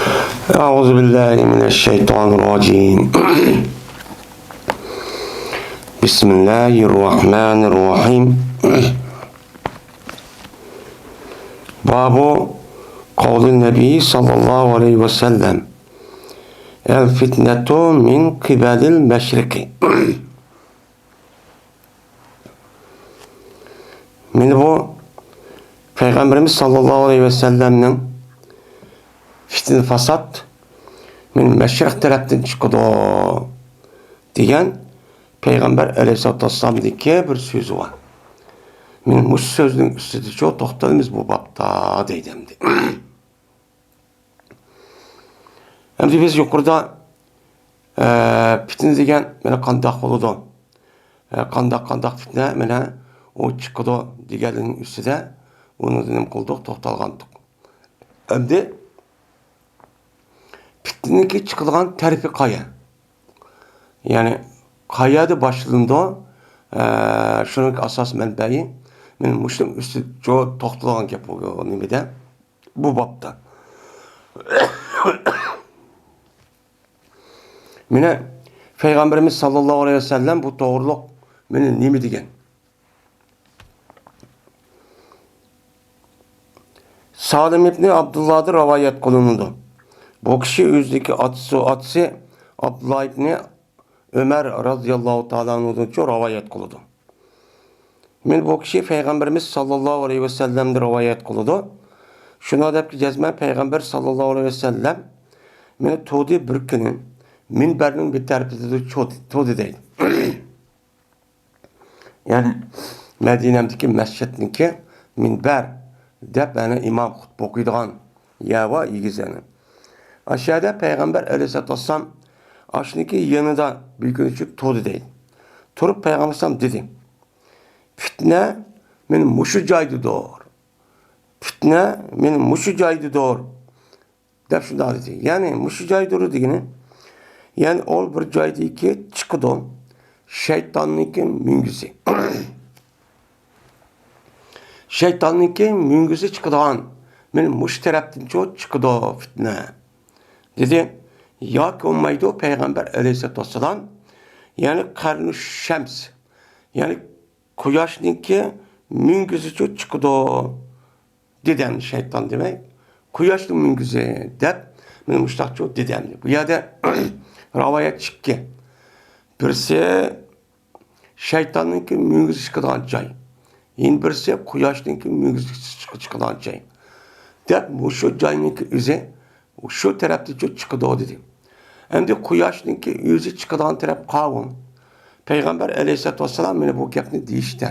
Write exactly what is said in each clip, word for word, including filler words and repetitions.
أعوذ بالله من الشيطان الرجيم. بسم الله الرحمن الرحيم. باب قول النبي صلى الله عليه وسلم: الفتنة من قبل المشرق. مانا بۇ پەيغەمبىرىمىز ساللاللاھۇ ئەلەيھى ۋەسەللەمنىڭ پىتنە پاسات مانا مەشرىق تەرەپتىن چىقىدۇ دېگەن پەيغەمبەر ئەلەيھىسسالاتۇ ۋەسسالامدىكى بىر سۆزى بار. مانا مۇشۇ سۆزنىڭ ئۈستىدىچۇ توختىلىمىز بۇ بابتا دەيدۇ ئەمدى. ئەمدى بىز يۇقىرىدا، ئە، پىتنە دېگەن مانا قانداق بولىدۇ؟ ئە، قانداق، قانداق پىتنە مانا ئۇ چىقىدۇ دېگەننىڭ ئۈستىدە ئۇنى نېمە قىلدۇق؟ توختالغانتۇق. ئەمدى پىتنىنىڭكى چىقىدىغان تەرىپى قايا؟ يەنى قايەردە باشلىنىدۇ؟ ئە، شۇنىڭ ئاساس مەنبەيى مانا مۇشۇنىڭ ئۈستىدىچۇ توختىلىدىغان گەپ بۇ نېمىدە؟ بۇ بابتا. مانا پەيغەمبىرىمىز ساللاللاھۇ ئەلەيھى ۋەسەللەم بۇ توغرۇلۇق مانا نېمە دېگەن؟ سالىم ئىبنى ئابدۇللاھدىن رىۋايەت قىلىنىدۇ. بۇ كىشى ئۆزىدىكى ئاتىسى، ئاتىسى ئابدۇللاھ ئىبنى ئۆمەر رازىياللاھۇ تائالا ئەنھۇدىنچۇ رىۋايەت قىلىدۇ. مانا بۇ كىشى پەيغەمبىرىمىز ساللاللاھۇ ئەلەيھى ۋەسەللەمدىن رىۋايەت قىلىدۇ. شۇنىڭ دەپكى جەزمەن پەيغەمبەر ساللاللاھۇ ئەلەيھى ۋەسەللەم مانا تۇردى بىر كۈنى مىنبەرنىڭ بىر تەرىپىدە تۇردى، تۇردى دەيدۇ. يەنى مەدىنەمدىكى مەسچىتنىڭكى مىنبەر دەپ، يەنى ئىمام خۇتبە ئوقۇيدىغان يەر بار، ئېگىز يەنى. ئاشۇ يەردە پەيغەمبەر ئەلەيھىسسالاتۇ ۋەسسالام ئاشۇنىڭكى يېنىدا بىر كۈنى چۈشۈپ تۇردى دەيدۇ. تۇرۇپ پەيغەمبەر ئەلەيھىسسالام دېدى: «پىتنە مانا مۇشۇ جايدىدۇر. پىتنە مانا مۇشۇ جايدىدۇر.» دەپ شۇنداق دېدى. يەنى مۇشۇ جايدۇر دېگىنى، يەنى ئۇ بىر جايدىكى چىقىدۇ. شەيتاننىڭكى مۈڭگۈزى. شەيتاننىڭكى مۈڭگۈزى چىقىدىغان، مانا مۇشۇ تەرەپتىنچۇ چىقىدۇ پىتنە، دېدى. ياكى بولمايدۇ پەيغەمبەر ئەلەيھىسسالاتۇ ۋەسسالام، يەنى قەرنۇ شەمس، يەنى قۇياشنىڭكى مۈڭگۈزىچۇ چىقىدۇ دېدى ئەمدى شەيتان دېمەي، قۇياشنىڭ مۈڭگۈزى دەپ، مانا مۇشۇنداقچۇ دېدى ئەمدى. بۇ يەردە رىۋايەت ئىككى. بىرسى شەيتاننىڭكى مۈڭگۈزى چىقىدىغان جاي. يەنە بىرسى قۇياشنىڭكى مۈڭگۈزى چىق-، چىقىدىغان جاي. دەپ مۇشۇ جاينىڭكى ئۆزى شۇ تەرەپتىچۇ چىقىدۇ دېدى. ئەمدى قۇياشنىڭكى ئۆزى چىقىدىغان تەرەپ قاۋۇ؟ پەيغەمبەر ئەلەيھىسسالاتۇ ۋەسسالام مانا بۇ گەپنى دېيىشتە.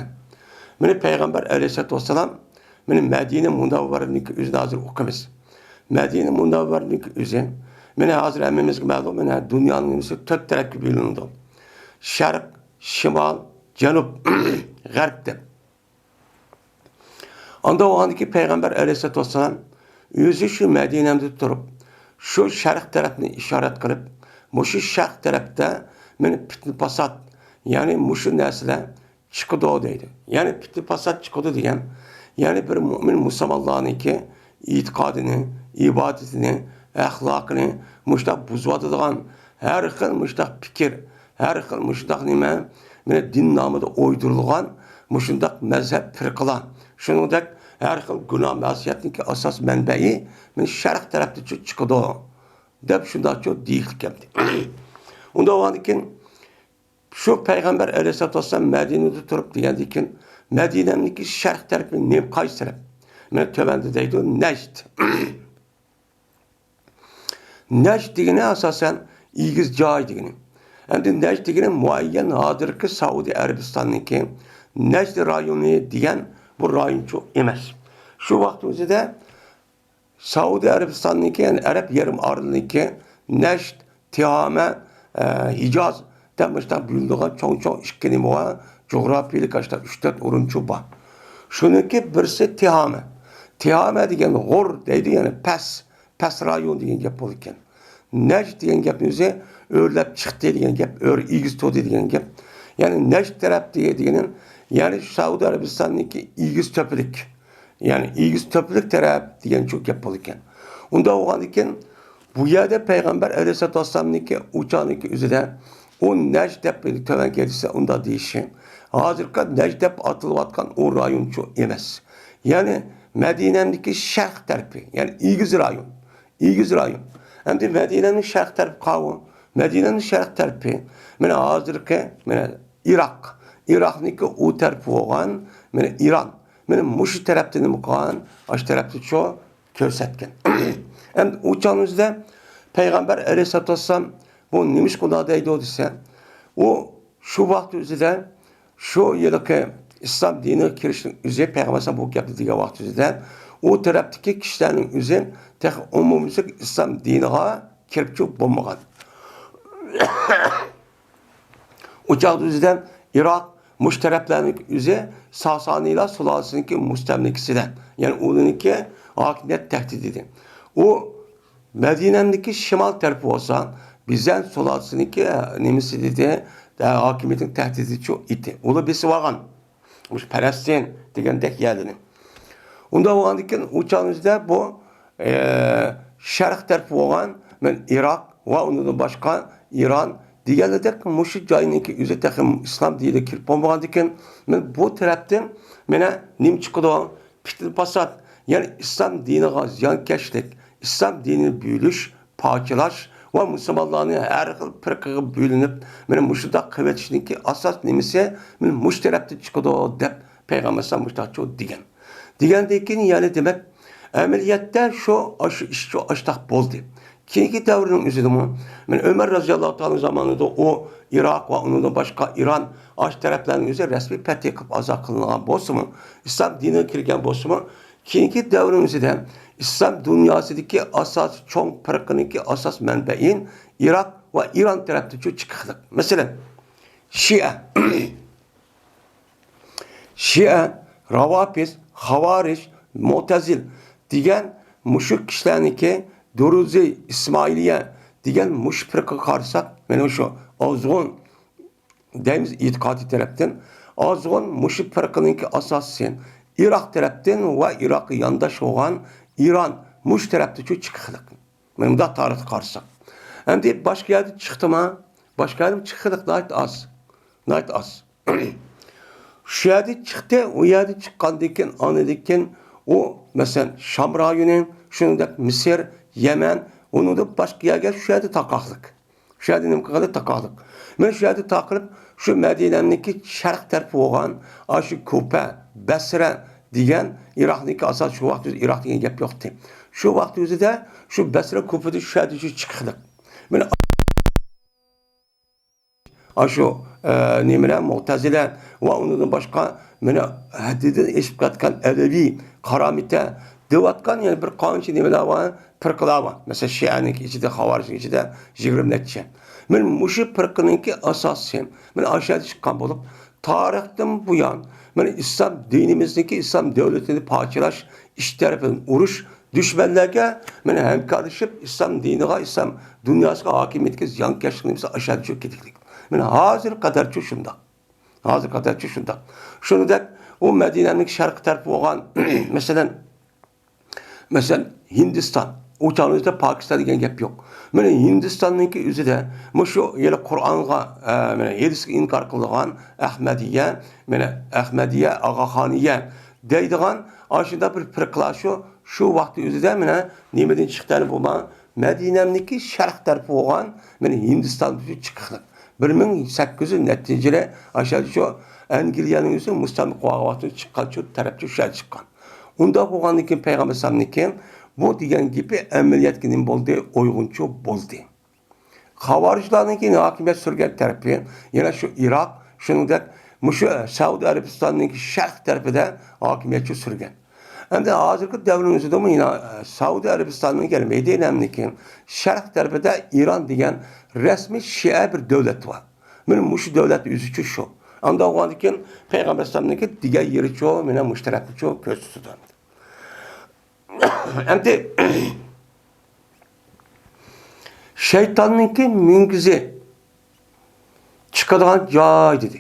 مانا پەيغەمبەر ئەلەيھىسسالاتۇ ۋەسسالام مانا مەدىنە مۇنەۋۋەرىنىڭكى ئۆزىنى ھازىر ئوقۇيمىز. مەدىنە مۇنەۋۋەرىنىڭكى ئۆزى مانا ھازىر ھەممىمىزگە مەلۇم، مانا دۇنيانىڭ نېمىسى تۆت تەرەپكە بۆلۈنىدۇ. شەرق، شىمال، جەنۇب، غەرب دەپ. ئاندا بولغاندىكى پەيغەمبەر ئەلەيھىسسالاتۇ ۋەسسالام ئۆزى شۇ مەدىنەمدە تۇرۇپ، شۇ شەرق تەرەپنى ئىشارەت قىلىپ، مۇشۇ شەرق تەرەپتە مانا پىتنە پاسات، يەنى مۇشۇ نەرسىلەر چىقىدۇ دەيدۇ. يەنى پىتنە پاسات چىقىدۇ دېگەن، يەنى بىر مۆمىن مۇسۇلمانلارنىڭكى ئېتىقادىنى، ئىبادىتىنى، ئەخلاقىنى مۇشۇنداق بۇزۇۋاتىدىغان ھەر خىل مۇشۇنداق پىكىر، ھەر خىل مۇشۇنداق نېمە، مانا دىن نامىدا ئويدۇرۇلغان مۇشۇنداق مەزھەپ پىرقىلار، شۇنىڭدەك ھەر خىل گۇناھ مەسىيەتنىڭكى ئاساس مەنبەيى مانا شەرق تەرەپتىچۇ چىقىدۇ، دەپ شۇنداقچۇ دېيىقلىكەمدى. ئۇنداق بولغاندىكىن، شۇ پەيغەمبەر ئەلەيھىسسالاتۇ ۋەسسالام مەدىنىدە تۇرۇپ دېگەندىكىن، مەدىنەمدىكى شەرق تەرىپى نېمە، قايسى تەرەپ؟ مانا تۆۋەندە دەيدۇ، نەجد. نەجد دېگىنى ئاساسەن ئېگىز جاي دېگىنى. ئەمدى نەجد دېگىنى مۇئەييەن ھازىرقى سەئۇدى ئەرەبىستاننىڭكى نەجد رايونى دېگەن بۇ رايونچۇ ئەمەس. شۇ ۋاقىت ئۆزىدە سەئۇدى ئەرەبىستاننىڭكى، يەنى ئەرەب يېرىم ئارىلىنىڭكى نەجد، تىھامە، ئە، ھىجاز دەپ مۇشۇنداق بۆلۈنىدىغان چوڭ-چوڭ ئىككى نېمە بار، جۇغراپىيىلىك ئاشۇنداق ئۈچ تۆت ئورۇنچۇ بار. شۇنىڭكى بىرسى تىھامە. تىھامە دېگەن غور دەيدۇ، يەنى پەس، پەس رايون دېگەن گەپ بولىدىكەن. نەجد دېگەن گەپنىڭ ئۆزى ئۆرلەپ چىقتى دېگەن گەپ، ئۆر ئېگىز تۇردى دېگەن گەپ. يەنى نەجد تەرەپ دېگەن، دېگىنىم، يەنى سەئۇدى ئەرەبىستاننىڭكى ئېگىز تۆپىلىك، يەنى ئېگىز تۆپىلىك تەرەپ دېگەن شۇ گەپ بولىدىكەن. ئۇنداق بولغاندىكىن، بۇ يەردە پەيغەمبەر ئەلەيھىسسالاتۇ ۋەسسالامنىڭكى ئۇ چاغنىڭكى ئۆزىدە ئۇ نەجد دەپ تۆۋەنكى ھەدىستە ئۇنداق دېيىشى، ھازىرقى نەجد دەپ ئاتىلىۋاتقان ئۇ رايونچۇ ئەمەس. يەنى مەدىنەمدىكى شەرق تەرىپى، يەنى ئېگىز رايون. ئېگىز رايون. ئەمدى مەدىنەنىڭ شەرق تەرىپى قاۋۇ؟ مەدىنەنىڭ شەرق تەرىپى، مانا ھازىرقى، مانا ئىراق. ئىراقنىڭكى ئۇ تەرىپى بولغان، مانا ئىران. مانا مۇشۇ تەرەپتە نېمە قىلغان؟ ئاشۇ تەرەپتىچۇ كۆرسەتكەن. ئەمدى ئۇ چاغنىڭ ئۆزىدە پەيغەمبەر ئەلەيھىسسالاتۇ ۋەسسالام بۇ نېمىشقا ئۇنداق دەيدۇ دېسە، ئۇ شۇ ۋاقىت ئۆزىدە شۇ ھېلىقى ئىسلام دىنىغا كىرىشنىڭ ئۆزى، پەيغەمبەر ئەلەيھىسسالام بۇ گەپنى دېگەن ۋاقىت ئۆزىدە، ئۇ تەرەپتىكى كىشىلەرنىڭ ئۆزى تېخى ئومۇميۈزلۈك ئىسلام دىنىغا كىرىپچۇ بولمىغان. ئۇ چاغدا ئۆزىدە ئىراق مۇشۇ تەرەپلەرنىڭ ئۆزى ساسانىيلار سۇلالىسىنىڭكى مۇستەملىكىسىدە، يەنى ئۇنىڭكى ھاكىمىيەت تەھدىتىدە. ئۇ مەدىنەمدىكى شىمال تەرىپى بولسا بىزەنت سۇلالىسىنىڭكى نېمىسى دېدى، ھاكىمىيىتىنىڭ تەھدىتىچۇ ئىدى. ئۇلار بېسىۋالغان مۇشۇ پەلەستىن دېگەندەك يەرلىرىنى. ئۇنداق بولغاندىكىن ئۇ چاغنىڭ ئۆزىدە بۇ، ئە، شەرق تەرىپى بولغان، مەن ئىراق ۋە ئۇنىڭدىن باشقا ئىران دېگەنلىدەك مۇشۇ جاينىڭكى ئۆزى تېخى ئىسلام دىنىغا كىرىپ بولمىغاندىكىن، مەن بۇ تەرەپتىن مانا نېمە چىقىدۇ؟ پىتنە پاسات، يەنى ئىسلام دىنىغا زىيانكەشلىك، ئىسلام دىنىنى بۆلۈش، پارچىلاش ۋە مۇسۇلمانلارنى ھەر خىل پىرقىگە بۆلۈنۈپ، مانا مۇشۇنداق قىلىۋېتىشنىڭكى ئاساس نېمىسى مانا مۇشۇ تەرەپتىن چىقىدۇ دەپ پەيغەمبەر ئەلەيھىسسالام مۇشۇنداقچۇ دېگەن. دېگەندىن كېيىن، يەنى دېمەك، ئەمەلىيەتتە شۇ، شۇ ئىشچۇ ئاشتاق بولدى. كېيىنكى دەۋرنىڭ ئۆزىدىمۇ، مانا ئۆمەر رەزىياللاھۇ تائالا زامانىدا ئۇ ئىراق ۋە ئۇنىڭدىن باشقا ئىران ئاشۇ تەرەپلەرنىڭ ئۆزى رەسمىي پەتھى قىلىپ ئازاد قىلىنغان بولسىمۇ، ئىسلام دىنىغا كىرگەن بولسىمۇ، كېيىنكى دەۋرنىڭ ئۆزىدە ئىسلام دۇنياسىدىكى ئاساسىي چوڭ پىرقىنىڭكى ئاساس مەنبەئى ئىراق ۋە ئىران تەرەپتىچۇ چىقىقلىق. مەسىلەن، شىئە، شىئە، راۋاپىز، خاۋارىج، مۇتەزىل دېگەن مۇشۇ كىشىلەرنىڭكى، دۇرۇزى، ئىسمائىلىيە دېگەن مۇشۇ پىرقىگە قارىساق، مانا شۇ ئازغۇن دەيمىز ئېتىقادىي تەرەپتىن. ئازغۇن مۇشۇ پىرقىنىڭكى ئاساسىي ئىراق تەرەپتىن ۋە ئىراققا يانداش بولغان ئىران مۇشۇ تەرەپتىچۇ چىقىقلىق. مانا مۇنداق تارىخقا قارىساق. ئەمدى باشقا يەردە چىقتىما؟ باشقا يەردە چىقىقلىق ناھايىتى ئاز. ناھايىتى ئاز. شۇ يەردە چىقتى، ئۇ يەردە چىققاندىن كېيىن، ئاندىن كېيىن ئۇ، مەسىلەن، شام رايونى، شۇنىڭدەك مىسىر، يەمەن، ئۇنىڭدىن باشقا يەرگە شۇ يەردە تاقاقلىق. شۇ يەردە نېمە قىلغاندا تاقاقلىق. مەن شۇ يەردە تاقىلىپ، شۇ مەدىنەمنىڭكى شەرق تەرىپى بولغان، ئاشۇ كۇپە، بەسرە دېگەن ئىراقنىڭكى ئاساس شۇ ۋاقىت ئۆزى ئىراق دېگەن گەپ يوقتى. شۇ ۋاقىت ئۆزىدە شۇ بەسرە كۇپىدىن شۇ يەردە شۇ چىقىقلىق. مانا ئاشۇ، ئە، نېمىلەر، مۇتەزىلە ۋە ئۇنىڭدىن باشقا، مانا، ھەددىدىن ئېشىپ كەتكەن ئەلەۋى، قارامىتە دەۋاتقان يەنە بىر قانچە نېمىلەر بار، پىرقىلار بار. مەسىلەن، شىئەنىڭكى ئىچىدە، خاۋارىجنىڭ ئىچىدە يىگىرمە نەچچە. مانا مۇشۇ پىرقىنىڭكى ئاساسى، مانا، ئاشۇ يەردە چىققان بولۇپ، تارىختىن بۇيان، مانا، ئىسلام دىنىمىزنىڭكى، ئىسلام دۆلىتىنى پارچىلاش، ئىچ تەرىپىدىن ئۇرۇش، دۈشمەنلەرگە، مانا، ھەمكارلىشىپ، ئىسلام دىنىغا، ئىسلام دۇنياسىغا ھاكىمىيەتكە زىيانكەشلىك نېمىسى ئاشادىچۇ كېتىكلىك. مانا، ھازىر قەدەرچۇ شۇنداق. ھازىر قەدەرچۇ شۇنداق. شۇنىڭدەك، ئۇ مەدىنەنىڭ شەرقىي تەرىپى بولغان، مەسىلەن، مەسىلەن، ھىندىستان، ئۇ چاغنىڭ ئۆزىدە پاكىستان دېگەن گەپ يوق. مانا ھىندىستاننىڭكى ئۆزىدە مۇشۇ ھېلى قۇرئانغا، ئە، مانا ھەدىسكە ئىنكار قىلىدىغان ئەخمەدىيە، مانا ئەخمەدىيە، ئاغاخانىيە دەيدىغان ئاشۇنداق بىر پىرقىلار شۇ، شۇ ۋاقىتنىڭ ئۆزىدە مانا نېمىدىن چىقتى بۇ؟ مەدىنەمنىڭكى شەرق تەرىپى بولغان مانا ھىندىستان چىقىقلىق. بىر مىڭ سەككىز يۈز نەچچىنچى يىلى ئاشۇ ئەنگلىيەنىڭ ئۆزى مۇستەملىكە قىلغان ۋاقتىدا چىققان شۇ تەرەپچە شۇ يەردە چىققان. ئۇنداق بولغاندىن كېيىن پەيغەمبەر ئەلەيھىسسالامنىڭكى بۇ دېگەن گېپى ئەمەلىيەتكە نېمە بولدى؟ ئۇيغۇنچۇ بولدى. خاۋارىجلارنىڭكى ھاكىمىيەت سۈرگەن تەرىپى، يەنە شۇ ئىراق، شۇنىڭدەك مۇشۇ سەئۇدى ئەرەبىستاننىڭكى شەرق تەرىپىدە ھاكىمىيەتچى سۈرگەن. ئەمدى ھازىرقى دەۋرنىڭ ئۆزىدىمۇ يەنە، ئە، سەئۇدى ئەرەبىستاننىڭكى، يەنى مەدىنەنىڭكى شەرق تەرىپىدە ئىران دېگەن رەسمىي شىئە بىر دۆلەت بار. مانا مۇشۇ دۆلەت ئۆزىچۇ شۇ. ئانداق بولغاندىكىن پەيغەمبەر ئەلەيھىسسالامنىڭكى دېگەن يېرىچۇ، مانا مۇشۇ تەرەپنىچۇ كۆرسىتىدۇ. ئەمدى شەيتاننىڭكى مۈڭگۈزى چىقىدىغان جاي دېدى.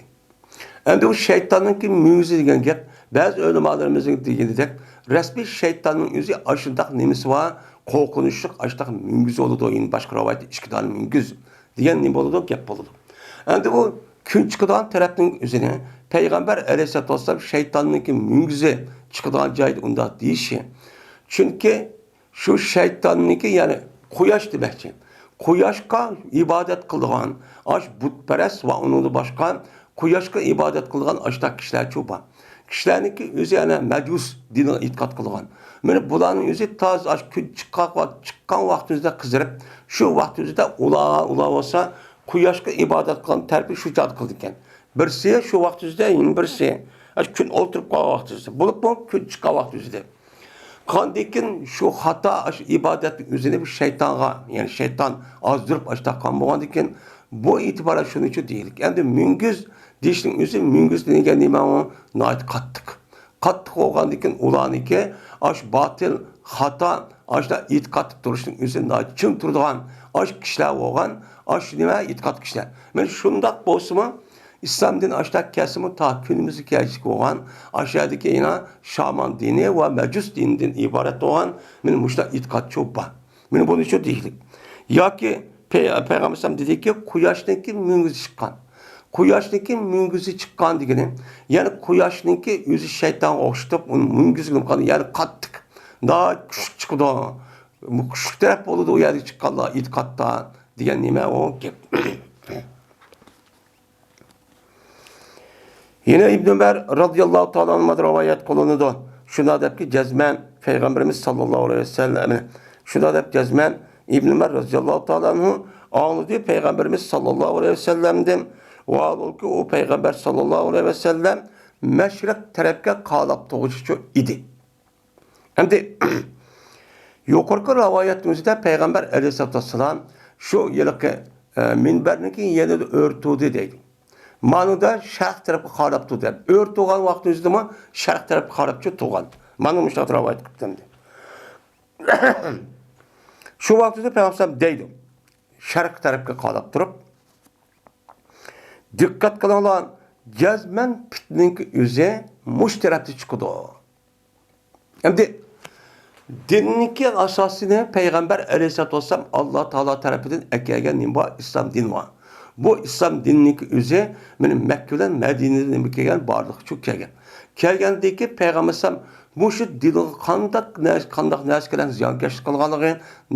ئەمدى ئۇ شەيتاننىڭكى مۈڭگۈزى دېگەن گەپ، بەزى ئۆلىمالىرىمىزنىڭ دېگىنىدەك، رەسمىي شەيتاننىڭ ئۆزى ئاشۇنداق نېمىسى بار، قورقۇنچلۇق ئاشۇنداق مۈڭگۈز بولىدۇ، يەنە باشقا رىۋايەتتە ئىككى دانە مۈڭگۈز دېگەن نېمە بولىدۇ، گەپ بولىدۇ. ئەمدى بۇ كۈن چىقىدىغان تەرەپنىڭ ئۆزىنى پەيغەمبەر ئەلەيھىسسالاتۇ ۋەسسالام شەيتاننىڭكى مۈڭگۈزى چىقىدىغان جايدا ئۇنداق دېيىشى. چۈنكى شۇ شەيتاننىڭكى، يەنى قۇياش دېمەكچى. قۇياشقا ئىبادەت قىلىدىغان، ئاش بۇتپەرەس ۋە ئۇنىڭدىن باشقا قۇياشقا ئىبادەت قىلىدىغان ئاشۇنداق كىشىلەرچۇ بار. كىشىلەرنىڭكى ئۆزى يەنە مەجۇس دىنىغا ئېتىقاد قىلغان. مانا بۇلارنىڭ ئۆزى تازا ئاش كۈن چىققان، چىققان ۋاقتىمىزدا قىزىرىپ، شۇ ۋاقتىمىزدا ئۇلار، ئۇلار بولسا قۇياشقا ئىبادەت قىلغان تەرىپى شۇ چاغدا قىلىدىكەن. بىرسى شۇ ۋاقتىمىزدا، يەنە بىرسى ئاش كۈن ئولتۇرۇپ قالغان ۋاقتىمىزدا. بولۇپمۇ كۈن چىققان ۋاقتىمىزدا. قاندىكىن شۇ خاتا ئاشۇ ئىبادەتنىڭ ئۆزىنى بۇ شەيتانغا، يەنى شەيتان ئازدۇرۇپ ئاشۇنداق قىلغان بولغاندىكىن، بۇ ئېتىبارەن شۇنىڭ ئۈچۈن دېيىلدى. ئەمدى مۈڭگۈز دېيىشنىڭ ئۆزى، مۈڭگۈز دېگەن نېمە ئۇ؟ ناھايىتى قاتتىق. قاتتىق بولغاندىكىن ئۇلارنىڭكى ئاشۇ باتىل، خاتا، ئاشۇنداق ئېتىقادتا تۇرۇشنىڭ ئۆزى ناھايىتى چىڭ تۇرىدىغان ئاشۇ كىشىلەر بولغان، ئاشۇ نېمە ئېتىقاد كىشىلەر. مانا شۇنداق بولسىمۇ، ئىسلام دىنى ئاشۇنداق كەلسىمۇ، تا كۈنىمىزگە كەلگۈچە بولغان، ئاشۇ يەردىكى يەنە شامان دىنى ۋە مەجۇس دىنىدىن ئىبارەت بولغان، مانا مۇشۇنداق ئېتىقادچۇ بار. مانا بۇنى شۇ دېيىشلىك. ياكى پەي-، پەيغەمبەر ئەلەيھىسسالام دېدىكى، قۇياشنىڭكى مۈڭگۈزى چىققان. قۇياشنىڭكى مۈڭگۈزى چىققان دېگىنى، يەنى قۇياشنىڭكى ئۆزى شەيتانغا ئوخشىتىپ، ئۇنى مۈڭگۈزگە نېمە قىلغان، يەنى قاتتىق، ناھايىتى كۈچلۈك چىقىدۇ. بۇ كۈچلۈك تەرەپ بولىدۇ ئۇ يەردىكى چىققانلار ئېتىقادتا دېگەن نېمە ئۇ گەپ. يەنە ئىبن ئۆمەر رازىياللاھۇ تائالا ئەنھۇدىن رىۋايەت قىلىنىدۇ. شۇنداق دەپكى، جەزمەن پەيغەمبىرىمىز ساللاللاھۇ ئەلەيھى ۋەسەللەم، شۇنداق دەپ جەزمەن ئىبن ئۆمەر رازىياللاھۇ تائالا ئەنھۇ ئاڭلىدى، پەيغەمبىرىمىز ساللاللاھۇ ئەلەيھى ۋەسەللەمدىن، ۋاھالبۇلكى ئۇ پەيغەمبەر ساللاللاھۇ ئەلەيھى ۋەسەللەم مەشرىق تەرەپكە قاراپ تۇرغۇچى ئىدى. ئەمدى يۇقىرىقى رىۋايەتنىڭ ئۆزىدە پەيغەمبەر ئەلەيھىسسالاتۇ ۋەسسالام شۇ ھېلىقى، ئە، مىنبەرنىڭكى يېنىدا ئۆرە تۇردى دەيدۇ. مانىدا شەرق تەرەپكە قاراپ تۇردى دەپ. ئۆرە تۇرغان ۋاقتىمىزدىمۇ شەرق تەرەپكە قاراپچۇ تۇرغان. مانا مۇشۇنداق رىۋايەت قىلىپتۇ ئەمدى. شۇ ۋاقتىدا پەيغەمبەر دەيدۇ، شەرق تەرەپكە قاراپ تۇرۇپ، دىققەت قىلىڭلار، جەزمەن پىتنىنىڭكى ئۆزى مۇشۇ تەرەپتە چىقىدۇ. ئەمدى دىننىڭكى ئاساسىنى پەيغەمبەر ئەلەيھىسسالاتۇ ۋەسسالام ئاللا تائالا تەرىپىدىن ئەكەلگەن نېمە بار؟ ئىسلام دىنى بار. بۇ ئىسلام دىنىنىڭكى ئۆزى مانا مەككە بىلەن مەدىنىدىن نېمە كەلگەن؟ بارلىققا چۈ كەلگەن. كەلگەندىكى پەيغەمبەر ئەلەيھىسسالام مۇشۇ دىنغا قانداق نەرسە، قانداق نەرسە بىلەن زىيانكەشلىك قىلغانلىقى،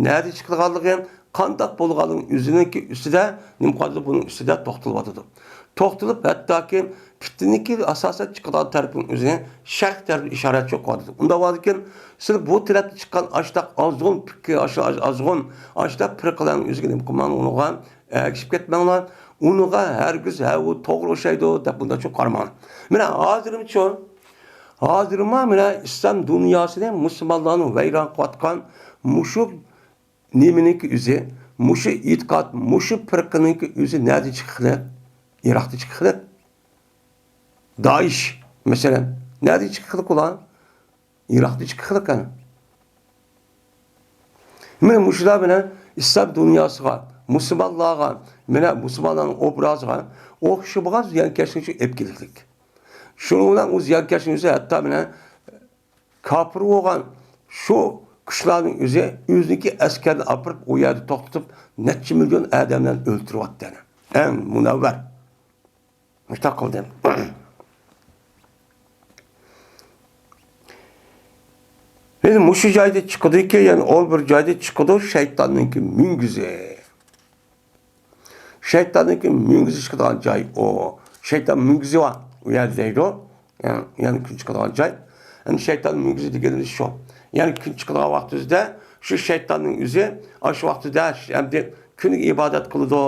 نەدە چىقىرغانلىقى، قانداق بولغانلىقى ئۆزىنىڭكى ئۈستىدە نېمە قىلدى؟ بۇنىڭ ئۈستىدە توختىلىۋاتىدۇ. توختىلىپ، ھەتتاكى پىتنىنىڭكى ئاساسەن چىقىدىغان تەرىپىنىڭ ئۆزىنى شەرق تەرەپكە ئىشارەتچۇ قىلىۋاتىدۇ. ئۇنداق بولىدىكەن، سىلەر بۇ تەرەپتە چىققان ئاشتاق ئازغۇن پىكىر، ئاش-، ئاش-، ئازغۇن ئاشتاق پىرقىلەرنىڭ ئۆزىگە نېمە قىلماڭلار، ئۇنىڭغا ئەگىشىپ كەتمەڭلار. ئۇنىڭغا ھەرگىز، ھە، ئۇ توغرا ئوخشايدۇ دەپ بۇنداق چوڭ قارىماڭلار. مانا ھازىرمۇچۇ، ھازىرمۇ مانا ئىسلام دۇنياسىنى، مۇسۇلمانلارنى ۋەيران قىلىۋاتقان مۇشۇ نېمىنىڭكى ئۆزى، مۇشۇ ئېتىقاد، مۇشۇ پىرقىنىڭكى ئۆزى نەدىن چىققىلىق؟ ئىراقتىن چىققىلىق. دائىش، مەسىلەن، نەدىن چىققىلىق ئۇلار؟ ئىراقتىن چىققىلىق ئەنە. مانا مۇشۇلار بىلەن ئىسلام دۇنياسىغا، مۇسۇلمانلارغا، مانا مۇسۇلمانلارنىڭ ئوبرازىغا ئوخشىمىغان زىيانكەشلىك ئېلىپ كېلىكلىك. شۇنىڭ بىلەن ئۇ زىيانكەشنىڭ ئۆزى ھەتتا مانا كاپىر بولغان شۇ كۈچلەرنىڭ ئۆزى ئۆزىنىڭكى ئەسكەرنى ئاپىرىپ، ئۇ يەردە توختىتىپ، نەچچە مىليون ئادەملەرنى ئۆلتۈرۈۋەتتى. ئەڭ مۇنەۋۋەر مۇشۇنداق قىلدى. يەنى مۇشۇ جايدا چىقىدۇكى، يەنى ئول بىر جايدا چىقىدۇ شەيتاننىڭكى مۈڭگۈزى. شەيتاننىڭكى مۈڭگۈزى چىقىدىغان جاي ئۇ. شەيتان مۈڭگۈزى بار ئۇ يەردە دەيدۇ. يەنى، يەنى كۈن چىقىدىغان جاي. ئەمدى شەيتان مۈڭگۈزى دېگىنىمىز شۇ. يەنى كۈن چىقىدىغان ۋاقتىمىزدا شۇ شەيتاننىڭ ئۆزى ئاشۇ ۋاقتىدا ئەمدى كۈنگە ئىبادەت قىلىدۇ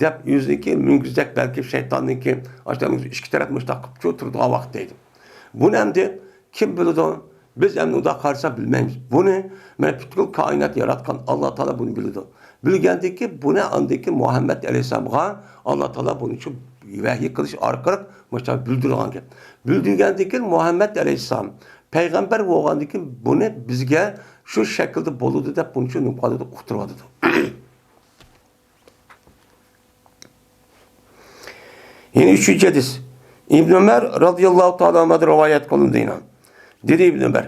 دەپ ئۆزىنىڭكى مۈڭگۈزدەك بەلكى شەيتاننىڭكى ئاشۇ ئىككى تەرەپ مۇشۇنداق قىلىپ تۇرىدىغان ۋاقىت دەيدۇ. بۇنى ئەمدى كىم بىلىدۇ؟ بىز ئەمدى ئۇنداق قارىسا بىلمەيمىز. بۇنى مانا پۈتكۈل كائىناتنى ياراتقان ئاللا تائالا بۇنى بىلىدۇ. بىلگەندىن كېيىن بۇنى ئاندىن كېيىن مۇھەممەد ئەلەيھىسسالامغا ئاللا تائالا بۇنى شۇ ۋەھىي قىلىش ئارقىلىق مۇشۇنداق بىلدۈرگەن گەپ. بىلدۈرگەندىن كېيىن مۇھەممەد ئەلەيھىسسالام پەيغەمبەر بولغاندىن كېيىن بۇنى بىزگە شۇ شەكىلدە بولىدۇ دەپ بۇنى شۇ نېمە قىلىۋاتىدۇ، ئۇقتۇرۇۋاتىدۇ. يەنە ئۈچىنچى ھەدىس. ئىبن ئۆمەر رازىياللاھۇ تائالا ئەنھۇدىن رىۋايەت قىلىنىدۇ يەنە. دېدى ئىبن ئۆمەر،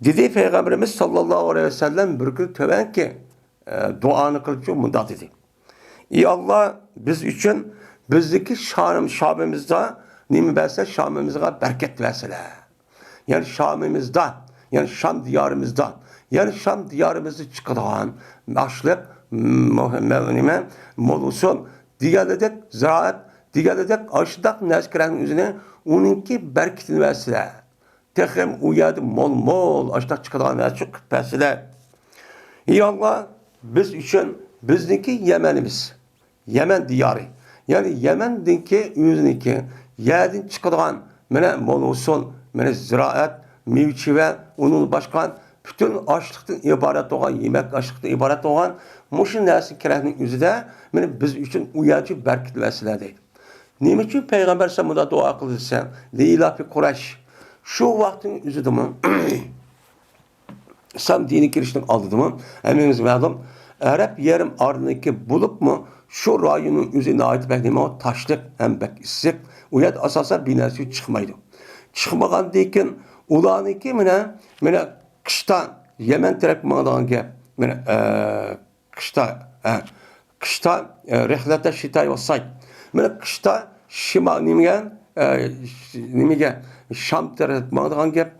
دېدى پەيغەمبىرىمىز ساللاللاھۇ ئەلەيھى ۋەسەللەم بىر كۈنى تۆۋەنكى، ئە، دۇئانى قىلىپچۇ مۇنداق دېدى: ئى ئاللا، بىز ئۈچۈن بىزدىكى شام-، شامىمىزدا نېمە بەرسە، شامىمىزغا بەرىكەت بەرسىلە. يەنى شامىمىزدا، يەنى شام دىيارىمىزدا، يەنى شام دىيارىمىزدا چىقىدىغان ئاشلىق، م-، نېمە، مول بولسۇن دېگەنلىدەك، زىرائەت دېگەنلىدەك، ئاشۇنداق نەرسە كېرەكنىڭ ئۆزىنى، ئۇنىڭكى بەرىكىتىنى بەرسىلە. تېخىمۇ ئۇ يەردە مول-مول ئاشۇنداق چىقىدىغان نەرسە قىلىپ بەرسىلە. ئى ئاللا، بىز ئۈچۈن بىزنىڭكى يەمەنىمىز، يەمەن دىيارى، يەنى يەمەندىكى ئۆزىنىڭكى يەردىن چىقىدىغان، مانا، مول ھوسۇل، مانا، زىرائەت، مېۋە-چېۋە، ئۇنىڭدىن باشقا پۈتۈن ئاشلىقتىن ئىبارەت بولغان، يېمەك ئاشلىقتىن ئىبارەت بولغان مۇشۇ نەرسە كېرەكنىڭ ئۆزىدە، مانا، بىز ئۈچۈن ئۇ يەرچە بەرىكەت بەرسىلە دەيدۇ. نېمە ئۈچۈن پەيغەمبەر ئەلەيھىسسالام مۇنداق دۇئا قىلدى دېسە، لىئىلافى قۇرەيش. شۇ ۋاقىتنىڭ ئۆزىدىمۇ ئىسلام دىنىگە كىرىشنىڭ ئالدىدىمۇ ھەممىمىزگە مەلۇم، ئەرەب يېرىم ئارىلىقى بولۇپمۇ شۇ رايوننىڭ ئۆزى ناھايىتى بەك نېمە، تاشلىق ھەم بەك ئىسسىق. ئۇ يەردە ئاساسەن بىر نەرسە چىقمايدۇ. چىقمىغاندىن كېيىن ئۇلارنىڭكى مانا، مانا قىشتا يەمەن تەرەپكە ماڭىدىغان گەپ. مانا، ئە، قىشتا، ھە، قىشتا، ئە، رىھلەتە شىتاي ۋە سايت. مانا قىشتا شىما-، نېمىگە، ئە، نېمىگە، شام تەرەپ ماڭىدىغان گەپ.